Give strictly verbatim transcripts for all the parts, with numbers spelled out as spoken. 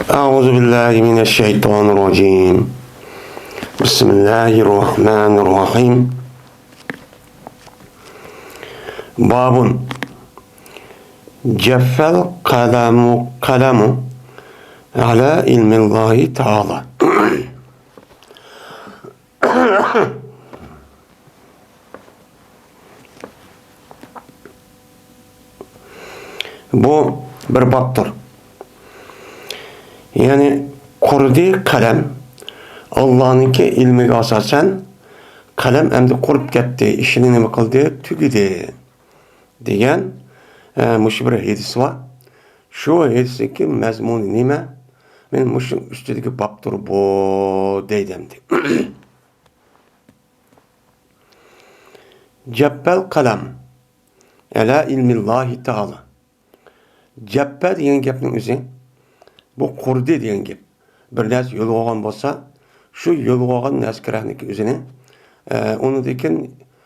أعوذ بالله من الشيطان الرجيم. بسم الله الرحمن الرحيم. باب. جف القلم، قلم على علم الله تعالى. بۇ بىر بابتۇر. يەنى قۇرۇدى قەلەم. ئاللانىڭكى ئىلمىگە ئاساسەن، قەلەم ئەمدى قۇرۇپ كەتتى، ئىشىنى نېمە قىلدى؟ تۈگىدى، دېگەن، ئە، مۇشۇ بىر ھەدىس بار. شۇ ھەدىسنىڭكى مەزمۇنى نېمە؟ مەن مۇشۇ ئۈستىدىكى بابتۇر بۇ، دەيدۇ ئەمدى. جەپپەل قەلەم ئەلە ئىلمىللاھى تائالا. جەپپە دېگەن گەپنىڭ ئۆزى، بۇ قۇرۇدى دېگەن گەپ. بىر نەرسە يول بولغان بولسا، شۇ يول بولغان نەرسە كېرەكلىك ئۆزىنى، ئە، ئۇنىڭدىن كېيىن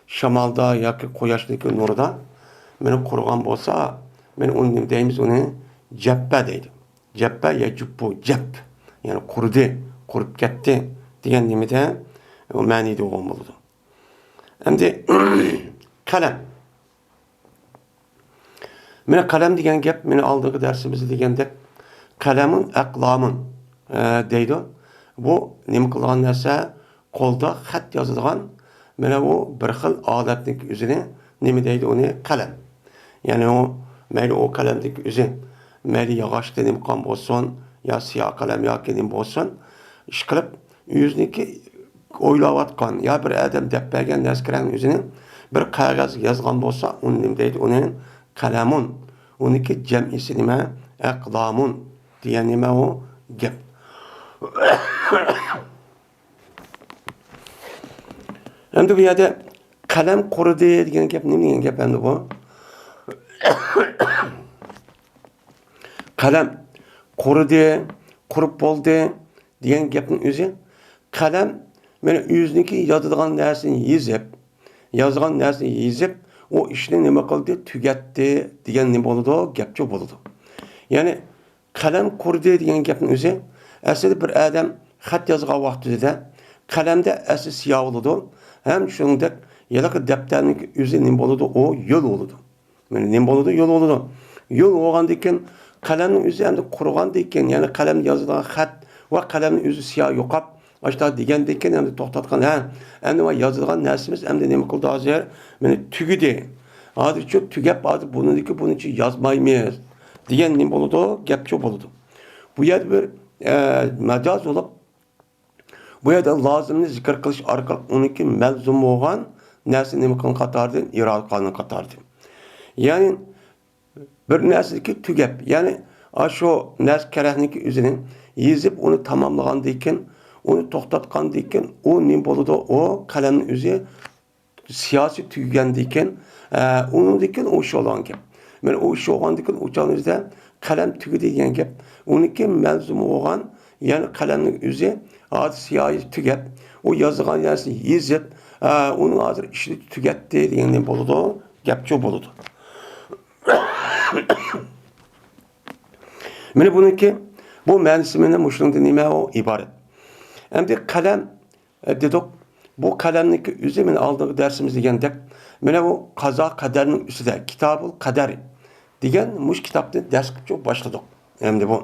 شامالدا ياكى قۇياشنىڭكى نۇرىدا مېنى قۇرغان بولسا، مېنى ئۇنى نېمە دەيمىز؟ ئۇنى جەپپە دەيدۇ. جەپپە يەجۇپپۇ، جەپ. يەنى قۇرۇدى، قۇرۇپ كەتتى دېگەن نېمىدە، ئۇ مەنىدە بولغان بولىدۇ. ئەمدى قەلەم. مانا قەلەم دېگەن گەپ، مانا ئالدىنقى دەرسىمىزدە دېگەندەك، قەلەمۇن ئەقلامۇن، ئە، دەيدۇ. بۇ نېمە قىلىدىغان نەرسە؟ قولدا خەت يازىدىغان، مانا ئۇ بىر خىل ئالەتنىڭ ئۆزىنى نېمە دەيدۇ؟ ئۇنى قەلەم. يەنى ئۇ، مەيلى ئۇ قەلەمدىكى ئۆزى، مەيلى ياغاچتا نېمە قىلغان بولسۇن، يا سىياھ قەلەم ياكى نېمە بولسۇن، ئىشقىلىپ، ئۆزىنىڭكى ئويلاۋاتقان يا بىر ئادەم دەپ بەرگەن نەرسە كېرەكلىك ئۆزىنى بىر قەغەزگە يازغان بولسا، ئۇنى نېمە دەيدۇ؟ ئۇنى قەلەمۇن. ئۇنىڭكى جەمئىسى نېمە؟ ئەقلامۇن دېگەن نېمە ئۇ گەپ. ئەمدى بۇ يەردە قەلەم قۇرۇدى دېگەن گەپ نېمە دېگەن گەپ ئەمدى بۇ؟ قەلەم قۇرۇدى، قۇرۇپ بولدى دېگەن گەپنىڭ ئۆزى، قەلەم مانا ئۆزىنىڭكى يازىدىغان نەرسىنى يېزىپ، يازغان نەرسىنى يېزىپ، ئۇ ئىشنى نېمە قىلدى؟ تۈگەتتى دېگەن نېمە بولىدۇ؟ گەپچۇ بولىدۇ. يەنى قەلەم قۇرۇدى دېگەن گەپنىڭ ئۆزى، ئەسلىدە بىر ئادەم خەت يازغان ۋاقتىدا قەلەمدە ئەسلى سىياھ بولىدۇ، ھەم شۇنىڭدەك ھېلىقى دەپتەرنىڭ ئۆزى نېمە بولىدۇ؟ ئۇ يول بولىدۇ. مانا نېمە بولىدۇ؟ يول بولىدۇ. يول بولغاندىن كېيىن، قەلەمنىڭ ئۆزى ئەمدى قۇرۇغاندىن كېيىن، يەنى قەلەمدە يازىدىغان خەت ۋە قەلەمنىڭ ئۆزى سىياھ يوقاپ، ئاشۇنداق دېگەندىن كېيىن ئەمدى توختاتقان، ھە، ئەمدى مانا يازىدىغان نەرسىمىز ئەمدى نېمە قىلدى ھازىر؟ مانا تۈگىدى. ھازىرچۇ تۈگەپ، ھازىر بۇنىڭدىكى بۇنىچە يازمايمىز دېگەن نېمە بولىدۇ؟ گەپچۇ بولىدۇ. بۇ يەردە بىر، ئە، مەجاز بولۇپ، بۇ يەردە لازىمنى زىكىر قىلىش ئارقىلىق ئۇنىڭكى مەلزۇم بولغان نەرسە نېمە قىلغان قاتاردىن، ئىرادە قىلغان قاتاردىن. يەنى بىر نەرسىدىكى تۈگەپ، يەنى ئاشۇ نەرسە كېرەكنىكى ئۆزىنى يېزىپ، ئۇنى تاماملىغاندىن كېيىن، ئۇنى توختاتقاندىن كېيىن، ئۇ نېمە بولىدۇ؟ ئۇ قەلەمنىڭ ئۆزى سىياسىي تۈگىگەندىن كېيىن، ئە، ئۇنىڭدىن كېيىن ئۇ ئىش بولغان گەپ. مانا ئۇ ئىش بولغاندىن كېيىن ئۇ چاغنىڭ ئۆزىدە قەلەم تۈگىدى دېگەن گەپ. ئۇنىڭكى مەلزۇمى بولغان، يەنى قەلەمنىڭ ئۆزى ھازىر سىياسىي تۈگەپ، ئۇ يازغان نەرسىنى يېزىپ، ئە، ئۇنىڭ ھازىر ئىشىنى تۈگەتتى دېگەن نېمە بولىدۇ؟ گەپچۇ بولىدۇ. مانا بۇنىڭكى، بۇ مەنىسى مانا مۇشۇنىڭدىن نېمە ئۇ ئىبارەت. ئەمدى قەلەم، ئە، دېدۇق، بۇ قەلەمنىڭكى ئۆزى مانا ئالدىنقى دەرسىمىز دېگەندەك، مانا بۇ قازا قەدەرنىڭ ئۈستىدە، كىتابۇل قەدەر دېگەن مۇشۇ كىتابنى دەرس قىلىپ باشلىدۇق. ئەمدى بۇ،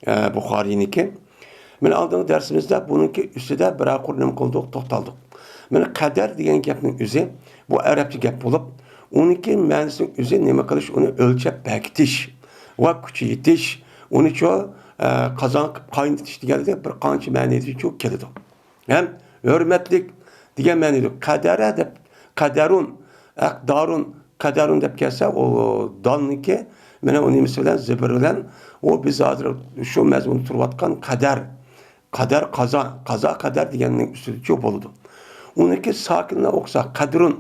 ئە، بۇخارىينىڭكى. مانا ئالدىنقى دەرسىمىزدە بۇنىڭكى ئۈستىدە بىرەر قۇر نېمە قىلدۇق، توختالدۇق. مانا قەدەر دېگەن گەپنىڭ ئۆزى، بۇ ئەرەبچە گەپ بولۇپ، ئۇنىڭكى مەنىسىنىڭ ئۆزى نېمە قىلىش، ئۇنى ئۆلچەپ بېكىتىش ۋە كۈچەيتىش، ئۇنىچۇ، ئە، قازان قىلىپ قاينىتىش دېگەندەك بىر قانچە مەنىدىچۇ كېلىدۇ. ھەم ھۆرمەتلىك دېگەن مەنىدە قەدەرە دەپ، قەدەرۇن، ئەقدارۇن، قەدەرۇن دەپ كەلسە، ئۇ دالنىڭكى مانا ئۇ نېمىسى بىلەن، زېبىر بىلەن، ئۇ بىز ھازىر شۇ مەزمۇندا تۇرۇۋاتقان قەدەر، قەدەر، قازا، قازا، قەدەر دېگەننىڭ ئۈستىدىچۇ بولىدۇ. ئۇنىڭكى ساكىنلا ئوخشىسا، قەدرۇن،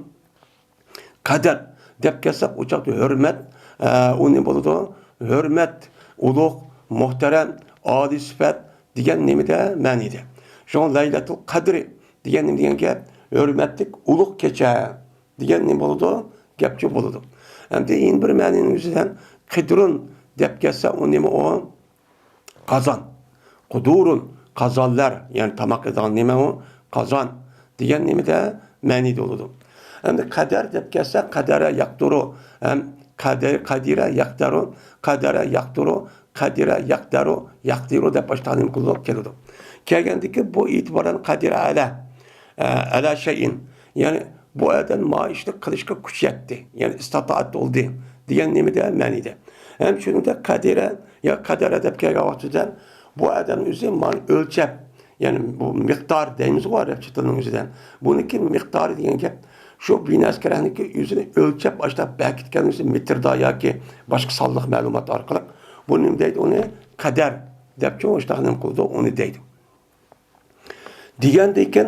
قەدەر دەپ كەلسەك، ئۇ چاغدا ھۆرمەت، ئە، ئۇ نېمە بولىدۇ؟ ھۆرمەت، ئۇلۇغ، مۇھتەرەم، ئالىي سۈپەت دېگەن نېمىدە؟ مەنىدە. شۇڭا لەيلەتۇل قەدرى دېگەن نېمە دېگەن گەپ؟ ھۆرمەتلىك ئۇلۇغ كېچە دېگەن نېمە بولىدۇ؟ گەپچۇ بولىدۇ. ئەمدى يەنە بىر مەنىنىڭ ئۆزىدە قىدرۇن دەپ كەلسە، ئۇ نېمە ئۇ؟ قازان. قۇدۇرۇن، قازانلار، يەنى تاماق يەيدىغان نېمە ئۇ؟ قازان دېگەن نېمىدە مەنىدە بولىدۇ. ئەمدى قەدەر دەپ كەلسە، قەدەرە يەقدۇرۇ ھەم قەدە-، قەدىرە يەقدەرۇ، قەدەرە يەقدۇرۇ، قەدىرە يەقدەرۇ، يەقدىرۇ دەپ باشقا نېمە قىلىدۇ، كېلىدۇ. كەلگەندىكى بۇ ئېتىبارەن قەدىرە ئەلە، ئە، ئەلە شەيئىن. يەنى بۇ ئادەم ما ئىشنى قىلىشقا كۈچ يەتتى. يەنى ئىستاتائەت بولدى دېگەن نېمىدە مەنىدە. ھەم شۇنىڭدەك قەدىرە يا قەدەرە دەپ كەلگەن ۋاقتىدا بۇ ئادەم ئۆزى مانا ئۆلچەپ، يەنى بۇ مىقدار دەيمىزغۇ ئەرەبچە تىلنىڭ ئۆزىدە. بۇنىڭكى مىقدارى دېگەن گەپ شۇ بىنەسكىرەنىڭكى ئۆزىنى ئۆلچەپ ئاشتاپ بەكىتكەن ئۆزى مېتىردا ياكى باشقا سانلىق مەلۇمات ئارقىلىق بۇ نېمە دەيدۇ؟ ئۇنى قەدەر دەپچۇ ئاشتاق نېمە قىلىدۇ؟ ئۇنى دەيدۇ. دېگەندىكىن،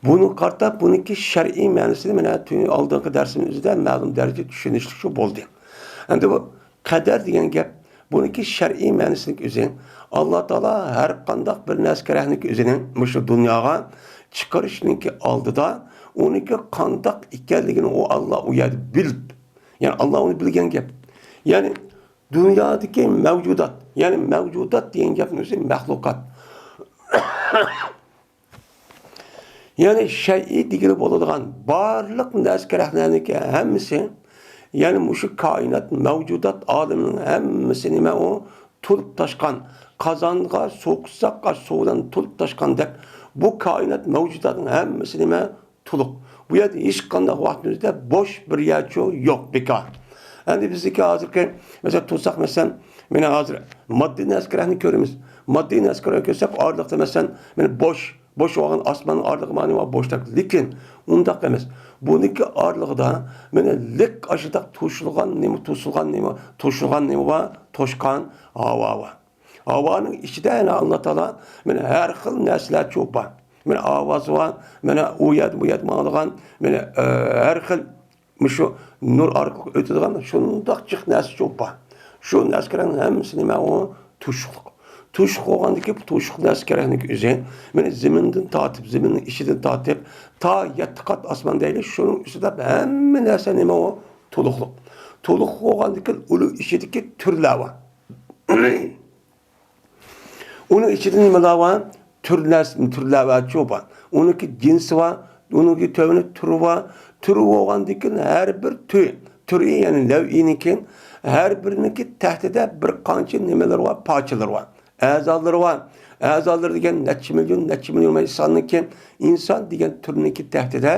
بۇنى قارىتا بۇنىڭكى شەرئىي مەنىسىنى مانا تۈ-، ئالدىنقى دەرسىمىز ئۆزىدە مەلۇم دەرىجىدە چۈشىنىشلىك شۇ بولدى. ئەمدى بۇ قەدەر دېگەن گەپ، بۇنىڭكى شەرئىي مەنىسىنىڭ ئۆزى، ئاللا تائالا ھەر قانداق بىر نەرسە كېرەكنىڭكى ئۆزىنىڭ مۇشۇ دۇنياغا چىقىرىشنىڭكى ئالدىدا ئۇنىڭكى قانداق ئىكەنلىكىنى ئۇ ئاللا ئۇ يەردە بىلىپ، يەنى ئاللا ئۇنى بىلگەن گەپ. يەنى دۇنيادىكى مەۋجۇدات، يەنى مەۋجۇدات دېگەن گەپنىڭ ئۆزى مەخلۇقات. يەنى شەيئى دېگىلى بولىدىغان بارلىق نەرسە كېرەكلەرنىڭكى ھەممىسى، يەنى مۇشۇ كائىنات، مەۋجۇدات ئالىمىنىڭ ھەممىسى نېمە ئۇ؟ تولۇپ تاشقان، قازانغا سۇ قۇسساق، ئاشۇ سۇ بىلەن تولۇپ تاشقاندەك، بۇ كائىنات مەۋجۇداتنىڭ ھەممىسى نېمە؟ تولۇق. بۇ يەردە ھېچقانداق ۋاقىتنىڭ ئۆزىدە بوش بىر يەرچۇ يوق، بىكار. ئەمدى بىزنىڭكى ھازىرقى، مەسىلەن، تۇرساق، مەسىلەن، مانا ھازىر ماددىي نەرسە كېرەكنى كۆرىمىز. ماددىي نەرسە كېرەكنى كۆرسەك، ئارىلىقتا، مەسىلەن، مانا بوش، بوش بولغان ئاسماننىڭ ئارىلىقى مانا بوشلۇق. لېكىن ئۇنداق ئەمەس. بۇنىڭكى ئارىلىقىدا مانا لىق ئاشۇنداق توشۇلغان نېمە، توشۇلغان نېمە، توشۇلغان نېمە بار؟ توشقان ھاۋا بار. ھاۋانىڭ ئىچىدە يەنە ئاللا تائالا مانا ھەر خىل نەرسىلەر چوپان. مانا ئاۋاز بار، مانا ئۇ يەردە، بۇ يەردە ماڭىدىغان، مانا، ئە، ھەر خىل مۇشۇ نۇر ئارقىلىق ئۆتىدىغان شۇنداق جىق نەرسە چوپان. شۇ نەرسە كېرەكنىڭ ھەممىسى نېمە ئۇ؟ تۇشلۇق. تۇشلۇق بولغاندىكى بۇ تۇشلۇق نەرسە كېرەكنىڭ ئۆزى، مانا زېمىندىن تارتىپ، زېمىننىڭ ئىچىدىن تارتىپ، تا يەتتە قات ئاسمان دەيلى، شۇنىڭ ئۈستىدە ھەممە نەرسە نېمە ئۇ؟ تولۇقلۇق. تولۇق بولغاندىكى ئۇنىڭ ئىچىدىكى تۈرلەر بار. ئۇنىڭ ئىچىدە نېمىلەر بار؟ تۈرلەر، تۈرلەر بار، چوپان. ئۇنىڭكى جىنسى بار، ئۇنىڭكى تۆۋىنى تۈرى بار. تۈرى بولغاندىكىن ھەر بىر تۈر، تۈرى، يەنى نەۋئىنىكى ھەر بىرىنىڭكى تەھتىدە بىر قانچە نېمىلىرى بار، پارچىلىرى بار. ئەزالىرى بار. ئەزالىرى دېگەن نەچچە مىليون، نەچچە مىليون ئىنساننىڭكى، ئىنسان دېگەن تۈرنىڭكى تەھتىدە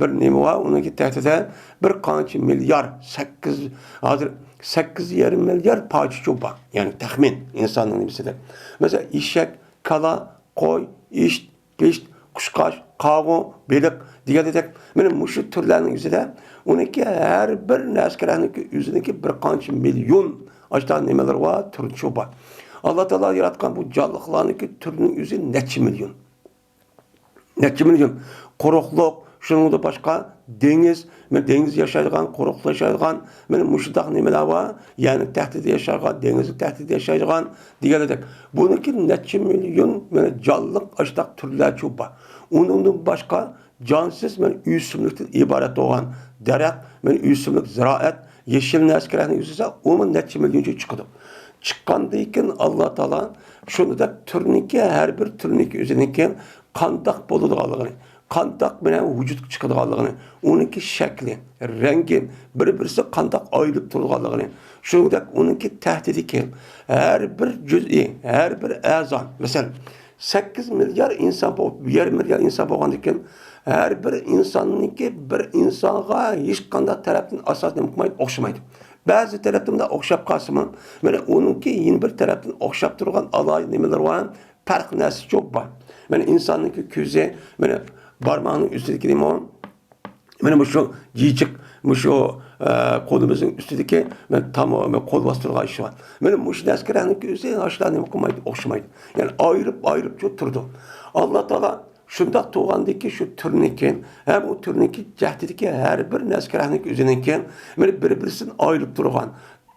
بىر نېمە بار، ئۇنىڭكى تەھتىدە بىر قانچە مىليار، سەككىز، ھازىر سەككىز يېرىم مىليار پارچىچۇ بار. يەنى تەخمىن ئىنساننىڭ نېمىسىدە. مەسىلەن، ئېشەك، كالا، قوي، ئىت، پىشت، قۇشقاچ، قاغۇ، بېلىق دېگەندەك، مانا مۇشۇ تۈرلەرنىڭ ئۆزىدە ئۇنىڭكى ھەر بىر نەرسە كېرەكنىڭكى ئۆزىنىڭكى بىر قانچە مىليون ئاشۇنداق نېمىلىرى بار، تۈرچۇ بار. ئاللا تائالا ياراتقان بۇ جانلىقلارنىڭكى تۈرىنىڭ ئۆزى نەچچە مىليون. نەچچە مىليون. قۇرۇقلۇق، شۇنىڭدىن باشقا دېڭىز، مانا دېڭىزدا ياشايدىغان، قۇرۇقلۇقتا ياشايدىغان، مانا مۇشۇنداق نېمىلەر بار، يەرنىڭ تەھتىدە ياشايدىغان، دېڭىزنىڭ تەھتىدە ياشايدىغان دېگەندەك. بۇنىڭكى نەچچە مىليون، مانا جانلىق ئاشۇنداق تۈرلەرچۇ بار. ئۇنىڭدىن باشقا جانسىز، مانا ئۆسۈملۈكتىن ئىبارەت بولغان دەرەخ، مانا ئۆسۈملۈك، زىرائەت، يېشىل نەرسە كېرەكنى ئۆزىسە، ئۇمۇ نەچچە مىليونچە چىقىدۇ. چىققاندىن كېيىن ئاللا تائالا شۇنداق تۈرنىڭكى، ھەر بىر تۈرنىڭكى ئۆزىنىڭكى قانداق بولىدىغانلىقىنى، قانداق بىلەن ۋۇجۇدقا چىقىدىغانلىقىنى، ئۇنىڭكى شەكلى، رەڭگى، بىر-بىرسى قانداق ئايرىلىپ تۇرىدىغانلىقىنى، شۇنىڭدەك ئۇنىڭكى تەھتىدىكى ھەر بىر جۈزئى، ھەر بىر ئەزا، مەسىلەن، سەككىز مىليار ئىنسان بولۇپ، يەرمى مىليار ئىنسان بولغاندىكىن، ھەر بىر ئىنساننىڭكى بىر ئىنسانغا ھېچقانداق تەرەپتىن ئاساس نېمە قىلمايدۇ، ئوخشىمايدۇ. بەزى تەرەپتىن مۇنداق ئوخشاپ قالسىمۇ، مانا ئۇنىڭكى يەنە بىر تەرەپتىن ئوخشاپ تۇرغان ئالاھىدە نېمىلىرى بار، پەرق نەرسە چوپ بار. مانا ئىنساننىڭكى كۆزى، مانا بارماقنىڭ ئۈستىدىكى نېمە؟ مانا مۇشۇ جىجىق، مۇشۇ، ئە، قولىمىزنىڭ ئۈستىدىكى، مانا تام-، مانا قول باستۇرغان ئىشى بار. مانا مۇشۇ نەرسە كېرەكنىڭكى ئۆزى ئاشۇلار نېمە قىلمايدۇ، ئوخشىمايدۇ. يەنى ئايرىپ، ئايرىپ تۇرىدۇ. ئاللا تائالا شۇنداق تۇرغاندىكى شۇ تۈرنىكى، ھەم ئۇ تۈرنىكى جەھىتىدىكى ھەر بىر نەرسە كېرەكنىڭكى ئۆزىنىڭكى، مانا بىر-، بىرسىدىن ئايرىلىپ تۇرغان.